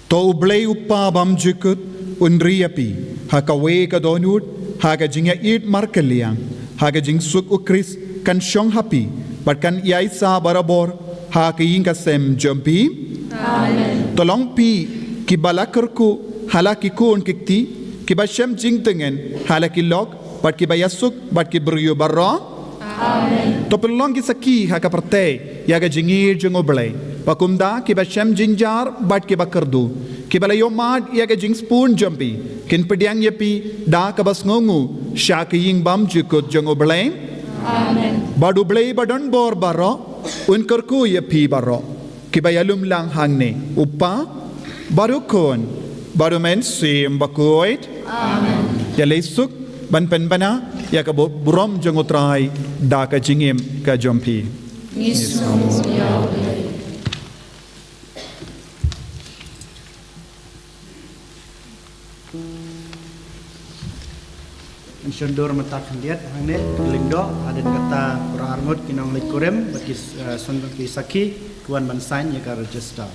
To U Blei U Kpa bymjukut un ri ïa phi ha kawei ka dohnud, ha ka jingïaieit markylliang, ha ka jingsuk U Khrist kan shong ha phi bad kan ïaisah barabor ha ka ïing ka sem jong phi. Amen. To long phi kiba la kyrkhu ha la ki khun ki kti, kiba shem jingtngen ha la ki lok, bad kiba ïasuk bad ki briew baroh. Amen. To pynlong ki sakhi ha ka pyrthei ïa ka jingïeit jong U Blei, ba kumta kiba shem jynjar bad kiba kyrduh, kiba la ïohmad ïa ka jingsbun jong phi, kin pdiang ïa phi da kaba sngewnguh sha ka ïing bymjukut jong U Blei. Amen. Bad U Blei badonbor baroh un kyrkhu ïa phi baroh kiba ïalum lang hangne, U Kpa, bad U Khun, bad U Mynsiem Bakhuid. Amen. Ïaleh suk ban pynbna ïa ka bu-, burom jong U Trai da ka jingim ka jong phi. Ngi sngew ïa U Blei. Ngan shon dur mynta khyndiat hangne, ka lyngdoh, hadien kata para arngut ki nongleit kurim, bad ki, eh, son ki sakhi, ki wan ban sign ïa ka register.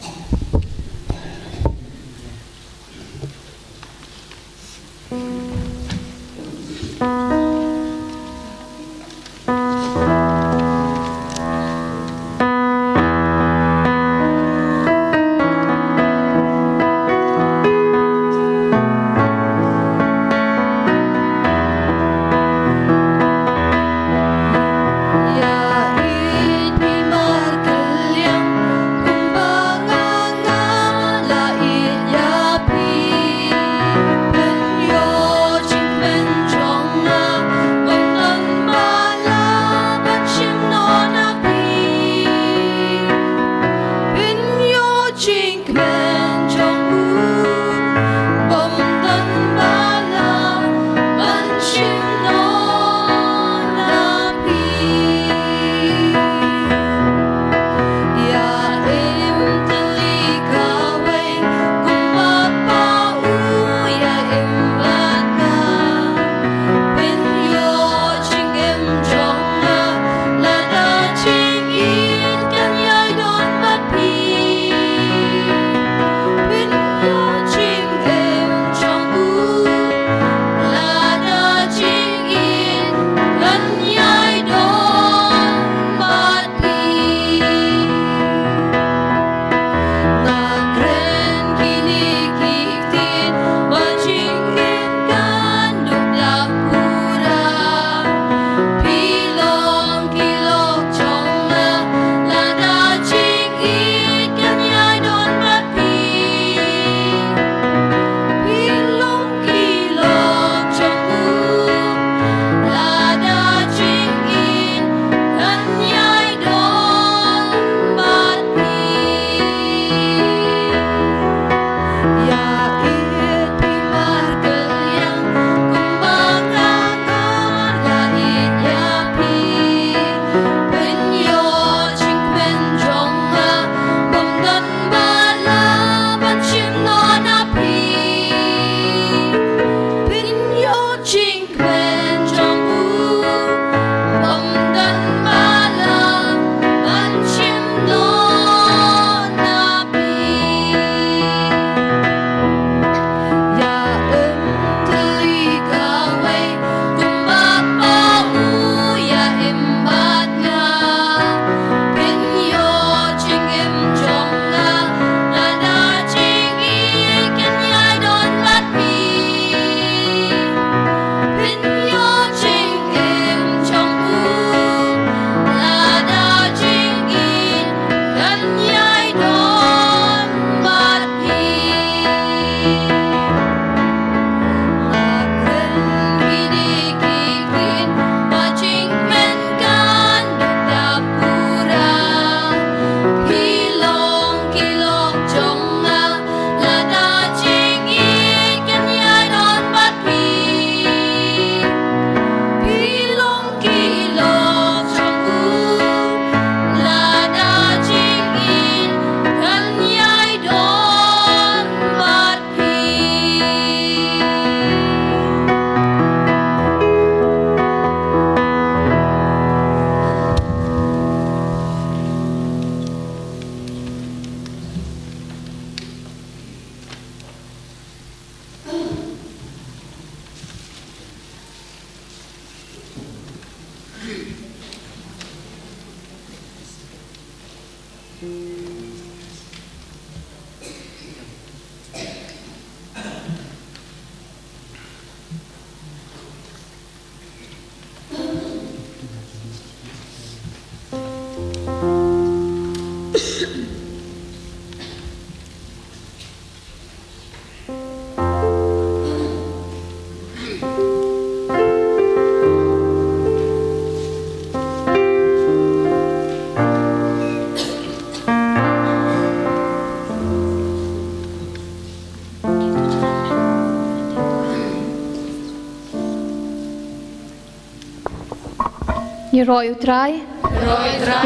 Ïaroh ïa U Trai.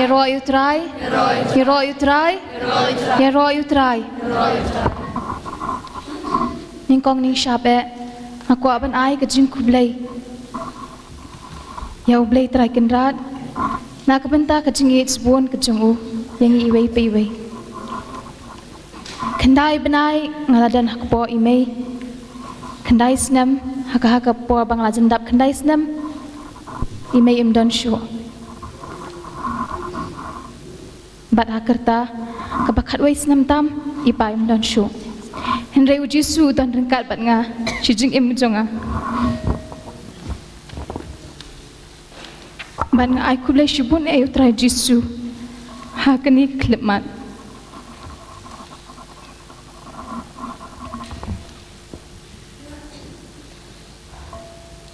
Ïaroh ïa U Trai. Ïaroh ïa U Trai. Nyngkong nyngshap eh, nga kwah ban ai ka jingkhublei ïa U Blei Trai Kynrad na ka bynta ka jingïeit shibun ka jong u ïa ngi iwei pa iwei. Khyndai bnai nga la don ha ka por i mei. Khyndai snem, ha ka, ha ka por ba nga la jan dap khyndai snem, i mei im don shuh. Bad ha ka rta kaba khatwei snem tam, i pa im don shuh. Hynrei U Jisu u don ryngkat bad nga sha ka jingim jong nga. Bad nga ai khublei shibun eh ïa U Trai Jisu ha kane ka khyllipmat.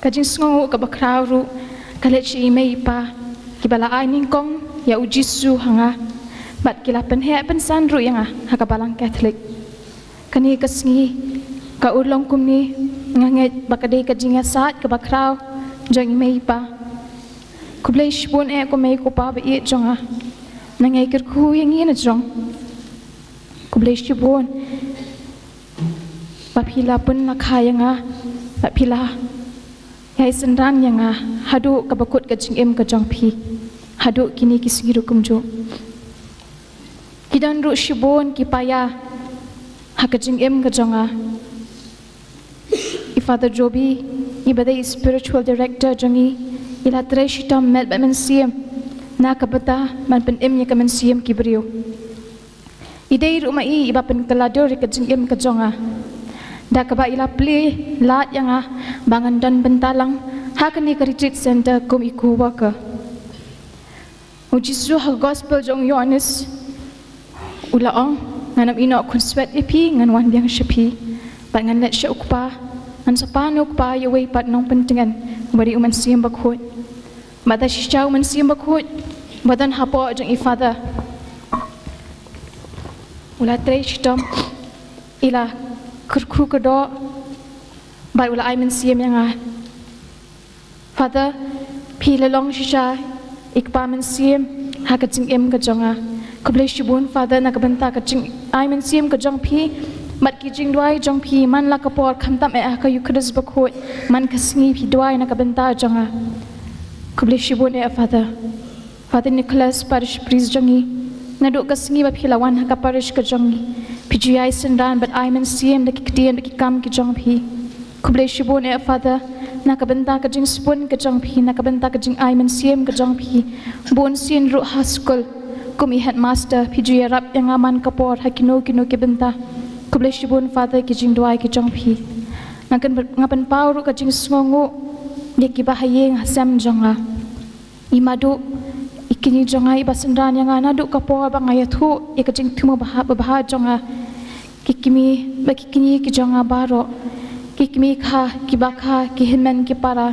Ka jingsngewnguh kaba khraw ruh ka leit sha i mei i pa kiba la ai nyngkong ïa U Jisu ha nga, bad ki la pynheh pynsan ruh ïa nga ha ka Balang Katholik. Kane ka sngi ka urlong kumne, nga ngeit ba ka dei ka jingïasaid kaba khraw jong i mei i pa. Khublei shibun eh ko mei ko pa ba ïeit jong nga. Nang ïai kyrkhu ïa ngi na jrong. Khublei shibun ba phi la pynlakha ïa nga, ba phi la ïai synran ïa nga haduh kaba kut ka jingim ka jong phi, haduh kine ki sngi ruh kumjuh. Ki don ruh shibun ki paia ha ka jingim ka jong nga. I Father Joby, i ba dei i spiritual director jong ngi, i la trei shitom met bad mynsiem na ka bynta ban pynim ïa ka mynsiem ki briew. I dei ruh ma i i ba pynkylla dur ïa ka jingim ka jong nga, da kaba i la plie lad ïa nga ba ngan don bynta lang ha kane ka retreat center kum i co-worker. U Jisu ha ka gospel jong u Ïoannis u la ong, ngan ym ïehnoh khunswet ïa phi, ngan wan biang sha phi. Bad ngan leit sha U Kpa, ngan sa pan U Kpa ïa uwei pat u nongpyntngen, uba dei u Mynsiem Bakhuid. Bad da shisha u Mynsiem Bakhuid ba don hapoh jong i Father u la trei shitom, i la kyrkhu kyrdoh, bad u la ai mynsiem ïa nga. Father, phi la long shisha i kpa mynsiem ha ka jingim ka jong nga. Khublei shibun Father na ka bynta ka jingai mynsiem ka jong phi bad ki jingduwai jong phi man la ka por, khamtam eh ha ka Eucharist Bakhuid, man ka sngi phi duwai na ka bynta jong nga. Khublei shibun eh Father. Father Nicholas, parish priest jong ngi, naduh ka sngi ba phi la wan ha ka parish ka jong ngi, phi ju ïai synran bad ai mynsiem da ki ktien da ki kam ki jong phi. Khublei shibun eh Father na ka bynta ka jingsbun ka jong phi, na ka bynta ka jingai mynsiem ka jong phi. Bun sien ruh ha skul kum i headmaster phi ju ïarap ïa nga man ka por ha kino kino ki bynta. Khublei shibun Father ki jingduwai ki jong phi. Nga kan, nga pynpaw ruh ka jingsngewnguh ïa kiba ha ïing ha sem jong nga. I madu, i kñi jong nga i ba synran ïa nga naduh ka por ba nga ïathuh ïa ka jingthmu babha, babha jong nga. Ki kmie bad ki kñi ki jong nga baroh, ki kmie kha, kiba kha, ki hynmen ki para,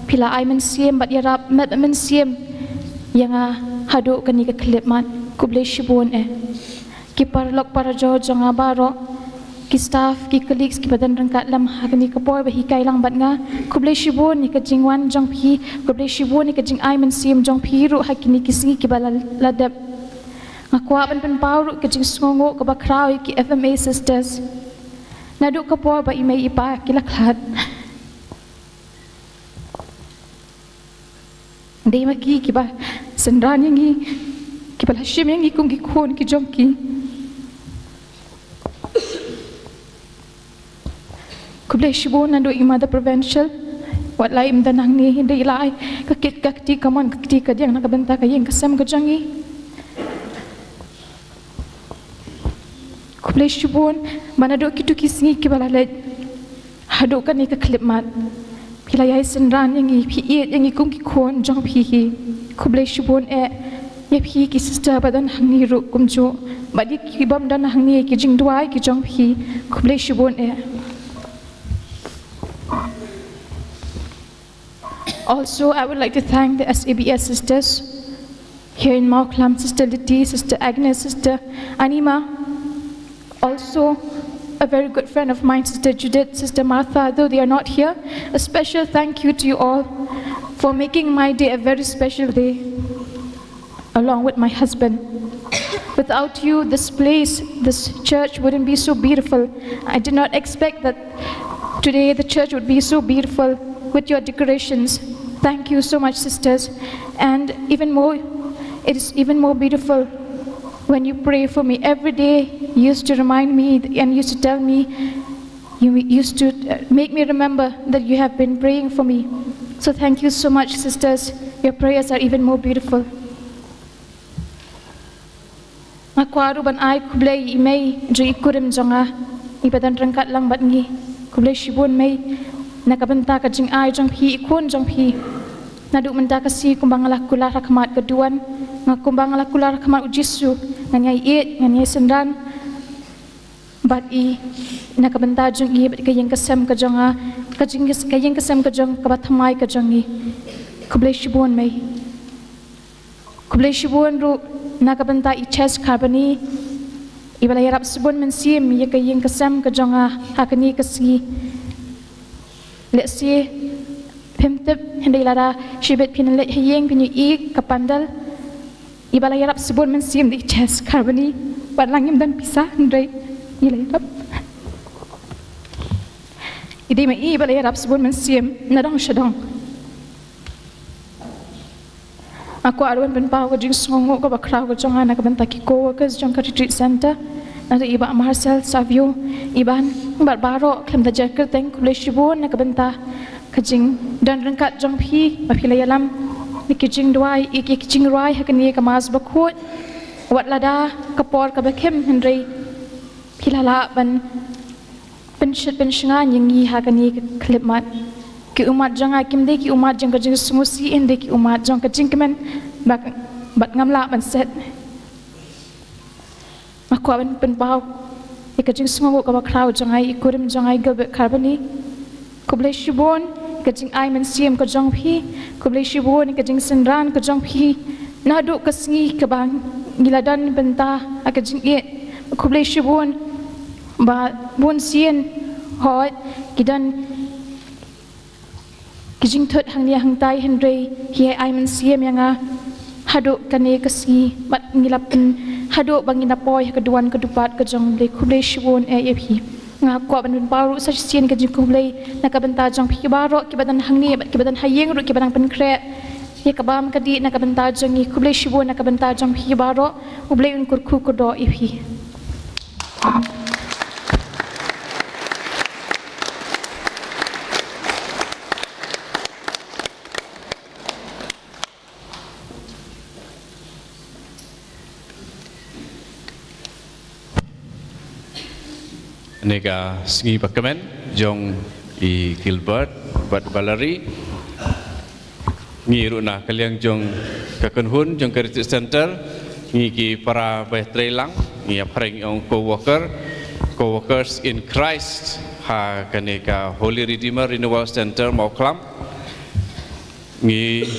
phi la ai mynsiem bad ïarap met mynsiem ïa nga haduh kane ka khyllipmat. Khublei shibun eh. Ki paralok parajor jong nga baroh, ki staff, ki colleagues kiba don ryngkat lem ha kane ka por ba hikai lang bad nga, khublei shibun ïa ka jingwan jong phi, khublei shibun ïa ka jingai mynsiem jong phi ruh ha kine ki sngi kiba la, la dep. Nga kwah ban pynpaw ruh ka jingsngewnguh kaba khraw ïa ki F M A sisters. Naduh ka por ba i mei i pa ki la khlad, dei ma ki kiba synran ïa ngi, kiba la shim ïa ngi kum ki khun ki jong ki. Khublei shibun naduh i Mother Provincial, wat la im da nangne, hynrei i la ai ka kit ka kti kamon ka kti kadiang na ka bynta ka ïing ka sem ka jong ngi. Khublei shibun ba naduh kito ki sngi kiba la leit haduh kane ka khyllipmat, phi la ïai synran ïa ngi, phi ïeit ïa ngi kum ki khun jong phi hi. Khublei shibun eh ïa phi ki sister ba don hangne ruh kumjuh, bad ïa ki bym don hangne, ki jingduwai ki jong phi. Khublei shibun eh. Also, I would like to thank the S A B S sisters here in Mawkhlam, Sister Liti, Sister Agnes, Sister Anima. Also, a very good friend of mine, Sister Judith, Sister Martha, though they are not here, a special thank you to you all. for making my day a very special day, along with my husband. Without you, this place, this church wouldn't be so beautiful. I did not expect that today the church would be so beautiful with your decorations. Thank you so much, sisters. And even more, it is even more beautiful when you pray for me. Every day, you used to remind me and used to tell me, you used to uh, make me remember that you have been praying for me. So thank you so much, sisters. Your prayers are even more beautiful. Nga kwah ruh ban ai khublei ïa i mei jong i kurim jong nga, i ba don ryngkat lang bad ngi. Khublei shibun mei na ka bynta ka jingai jong phi, i khun jong phi. Naduh mynta ka sngi kumba nga la kular ha khmat ka duwan, nga kumba nga la kular ha khmat U Jisu, ngan ïai ïeit, ngan ïai synran bad i na ka bynta jong i bad ka ïing ka sem ka jong nga, ka jing, ka ïing ka sem ka jong, kaba thymmai ka jong i. Khublei shibun mei. Khublei shibun ruh na ka bynta i Chess Carboni, i ba la ïarap shibun mynsiem ïa ka ïing ka sem ka jong nga ha kane ka sngi. Lehse phim tip, hynrei lada shibit phin leit ha ïing phin ïohi ka pandal, i ba la ïarap shibun mynsiem da i Chess Carboni. Wat la ngim don pisa hynrei i la ïarap. I dei ma i ba la ïarap shibun mynsiem na dong sha dong. Nga kwah ruh ban pynpaw ka jingsngewnguh kaba khraw ka jong nga na ka bynta ki co-workers jong ka retreat center. Naduh i Bah Marcel Savio, i Bah, bad baroh khlem da jer kyrteng, khublei shibun na ka bynta ka jingdon ryngkat jong phi ba phi la ïalam ïa ki jingduwai, ïa ki jingrwai ha kane ka Mass Bakhuid. Wat lada ka por kaba khim hynrei phi la lah ban pynshit pynshngaiñ ïa ngi ha kane ka khyllipmat. Ki ummat jong nga kim dei ki ummat jong ka jingsngewsih, hynrei ki ummat jong ka jingkmen, bad, bad ngam lah ban set. Nga kwah ban pynpaw ïa ka jingsngewnguh kaba khraw jong nga ïa i kurim jong nga i Gilbert Carboni. Khublei shibun ïa ka jingai mynsiem ka jong phi. Khublei shibun ïa ka jingsynran ka jong phi naduh ka sngi kaba ngi la don bynta ha ka jingïeit. Khublei shibun ba bun sien hooid ki don ki jingthut hangne hangtai, hynrei phi ïai ai mynsiem ïa nga haduh kane ka sngi, bad ngi la pyn, haduh ba ngin da poi ha ka duwan ka dupat ka jong U Blei. Khublei shibun eh ïa phi. Nga kwah ban pynpaw ruh sa shisien ka jingkhublei na ka bynta jong phi baroh kiba don hangne bad kiba don ha ïing ruh kiba nang pynkhreh ïa ka bam ka dih na ka bynta jong ngi. Khublei shibun na ka bynta jong phi baroh. U Blei un kyrkhu kyrdoh ïa phi. Kane ka sngi bakmen jong i Gilbert bad Valerie. Ngi ruh na ka liang jong ka kynhun jong ka Retreat Center, ngi ki para ba ïatrei lang, ngi ïa phareng ong co-worker, co-workers in Christ, ha kane ka Holy Redeemer Renewal Center Mawkhlam. Ngi,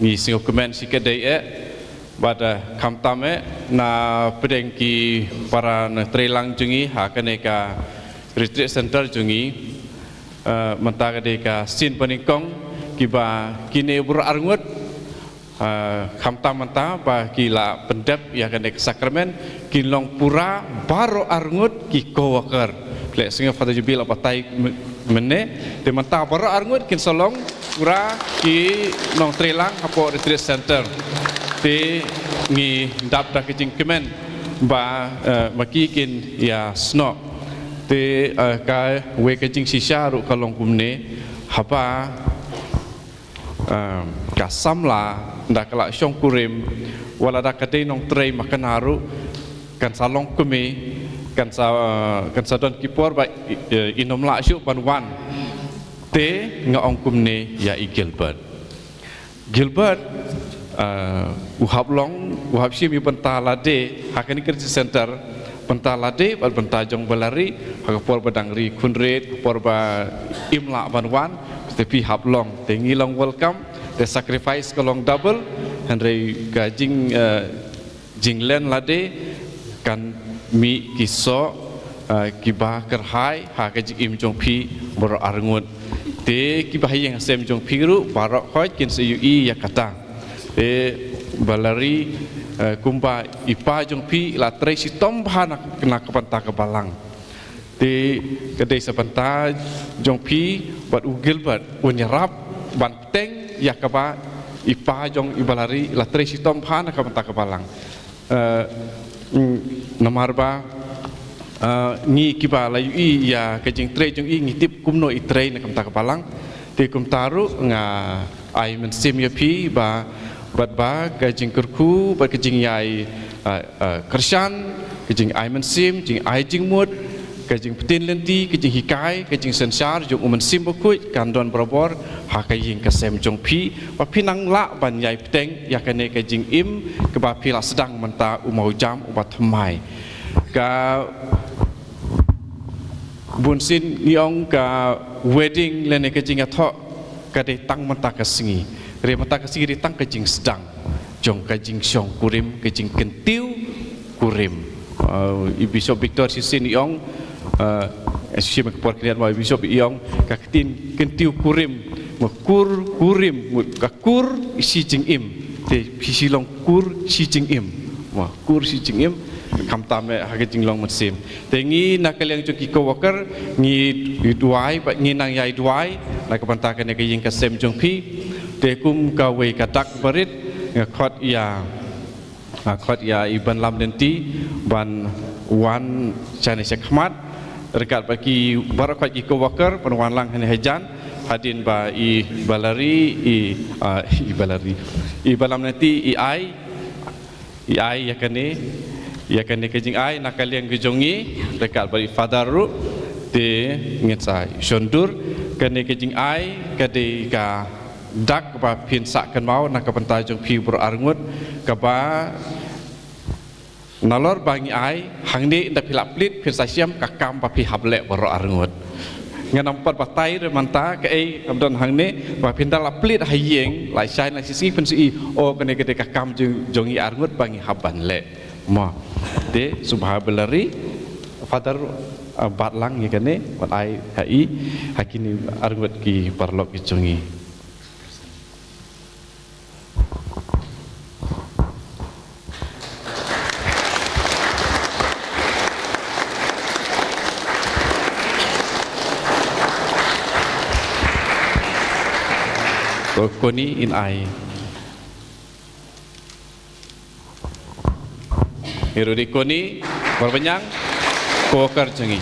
ngi sngewkmen shikatdei eh, bad, eh, khamtam eh, na pdeng ki para nongtrei lang jong ngi ha kane ka Retreat Center jong ngi. Eh, mynta ka dei ka sien banyngkong kiba kine baroh arngut, eh, khamtam mynta ba ki la pyndep ïa kane ka sakramen, kin long pura baroh arngut ki co-worker. Lehse nga Father Jubil la batai m-, mynne, te mynta baroh arngut kin sa long pura ki nongtrei lang hapoh Retreat Center. Te ngi dap da ka jingkmen ba, eh, ma ki kin ïasnoh. Te, eh, kawei ka jingshisha ruh ka long kumne, haba, eh, ka samla da ka la shongkurim, wat la da ka dei nongtrei makna ruh, kan sa long kmie, kan sa, eh, kan sa don ki por ba i, eh, im lah shuh ban wan. Te nga ong kumne ïa i Gilbert. Gilbert, eh, u hap long, u hap shim ïa bynta lade ha kane ka Retreat Center, bynta lade bad bynta jong Valerie, ha ka por ba dang ri khun rit, ka por ba im lah ban wan, te phi hap long, te ngi long welcome, te sacrifice ka long double, hynrei ka jing, eh, jinglen lade kan mih ki soh, eh, kiba kyrhai ha ka jingim jong phi baroh arngut. Te kiba ha ïing ha sem jong phi ruh baroh khoit kin sa ïohi ïa kata. Te Valerie, eh, kumba i pa jong phi la trei shitom bha na, na ka bynta ka balang. Te ka dei sa bynta jong phi bad u Gilbert un ïarap ban bteng ïa kaba i pa jong i Valerie la trei shitom bha na ka bynta ka balang. Eh, mm, namar ba, eh, ngi kiba la ïohi ïa ka jingtrei jong i ngi tip kumno i trei na ka bynta ka balang. Te kumta ruh nga ai mynsiem ïa phi ba, bad ba ka jingkyrkhu bad ka jingïai, eh, eh, kyrshan, ka jingai mynsiem, jingai jingmut, ka jingpyntip lynti, ka jinghikai, ka jingsynshar jong u Mynsiem Bakhuid kan don barabor ha ka ïing ka sem jong phi, ba phin nang lah ban ïai bteng ïa kane ka jingim kaba phi la sdang mynta u mawjam uba thymmai. Ka bunsien ngi ong ka wedding lane ka jingïathoh ka dei tang mynta ka sngi. Re mynta ka sngi dei tang ka jingsdang jong ka jingshong kurim, ka jingkyntiew kurim. Uh, i Bishop Victor shisien i ong, uh, shisien ka por kynriat ma i Bishop i ong ka ktien kyntiew kurim, ma kur kurim, ma ka kur shi jingim. Te phi shi long kur shi jingim. Ma kur shi jingim. Khamtam eh ha ka jinglong mynsiem. Te ngi na ka liang jong ki co-worker ngi duwai, ba ngi nang ïai duwai na ka bynta kane ka ïing ka sem jong phi. Te kum kawei ka dak barit nga khot ïa, nga khot ïa i Banlam Lynti ban wan shane shakhmat ryngkat bad ki baroh khoit ki co-worker ban wan lang hane hajan hadien ba i Valerie i, ah, i Valerie i Banlam Lynti i ai i ai ïa kane, ïa kane ka jingai na ka liang ka jong ngi, ryngkat bad i Father ruh, te ngin sa shon dur, kane ka jingai ka dei ka dak ba phin sah kynmaw na ka bynta jong phi baroh arngut, kaba nalor ba ngi ai hangne, ynda phi la plie phin sa shem ka kam ba phi hap leh baroh arngut. Ngan ym pat batai re mynta kaei kam don hangne, ba phin da la plie ha ïing, la shai la shisngi phin sa i, o kane ka dei ka kam jong, jong ngi arngut ba ngi hap ban leh. Mo. Te sngewbha Valerie, Father, ah, bat lang ïa kane, ban ai ha i, ha kine arngut ki paralok ki jong ngi. Ko Koni in ai. Hi ruh i Koni Marbaniang, co-worker jong ngi.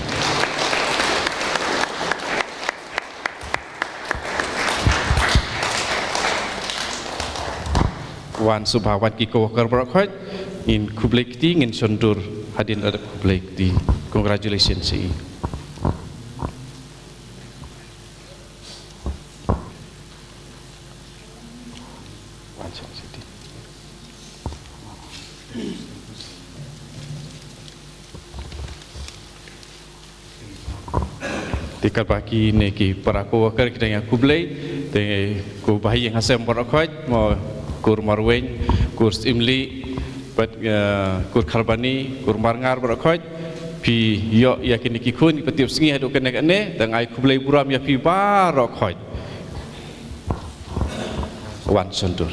Wan sngewbha wan ki co-worker baroh khoit, ngin khublei kti, ngin shon dur hadien, ada khublei kti. Congratulations ïa i. Te katba kine ki para co-worker ki dang ïa khublei, te ko bahaïing hasem baroh khoit, mo, kur Marweiñ, kur Imli, bad, eh, kur Kharbani, kur Marngar baroh khoit, phi ïoh ïa kine ki khun kiba tipsngi haduh kane kane, dang ai khublei burom ïa phi baroh khoit. Wan shon dur.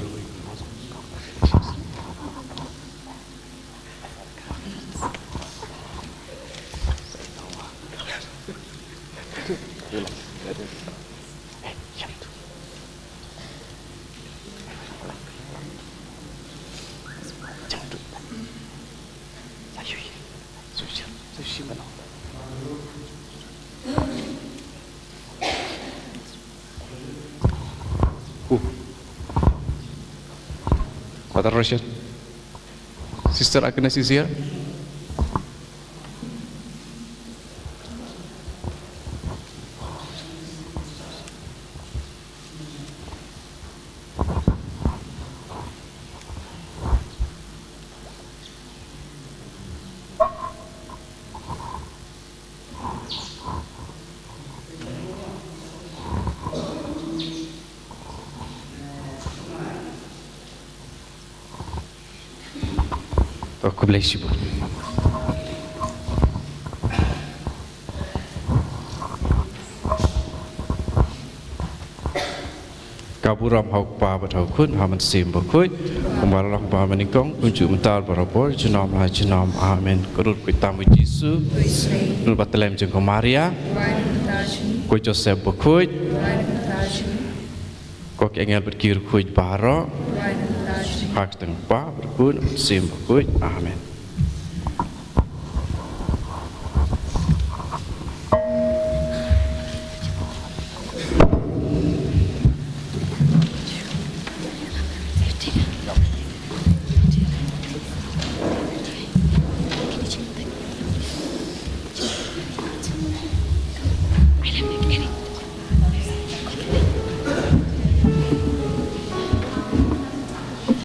Father Roshan. Sister Agnes is here. To, khublei shibun. Burom ha u Kpa bad ha u Khun, ha u Mynsiem Bakhuid. Kumba la long, kumba mynnyngkong, kumjuh mynta, barabor, junom la junom. Amen. Kyrkhu tam u Jisu. Nul ba tlem jong ka Maria. Ko Joseph Bakhuid. Ko ki angel bad ki riewkhuid baroh. Ha ka kyrteng u Kpa bad u Khun, Mynsiem Bakhuid. Amen.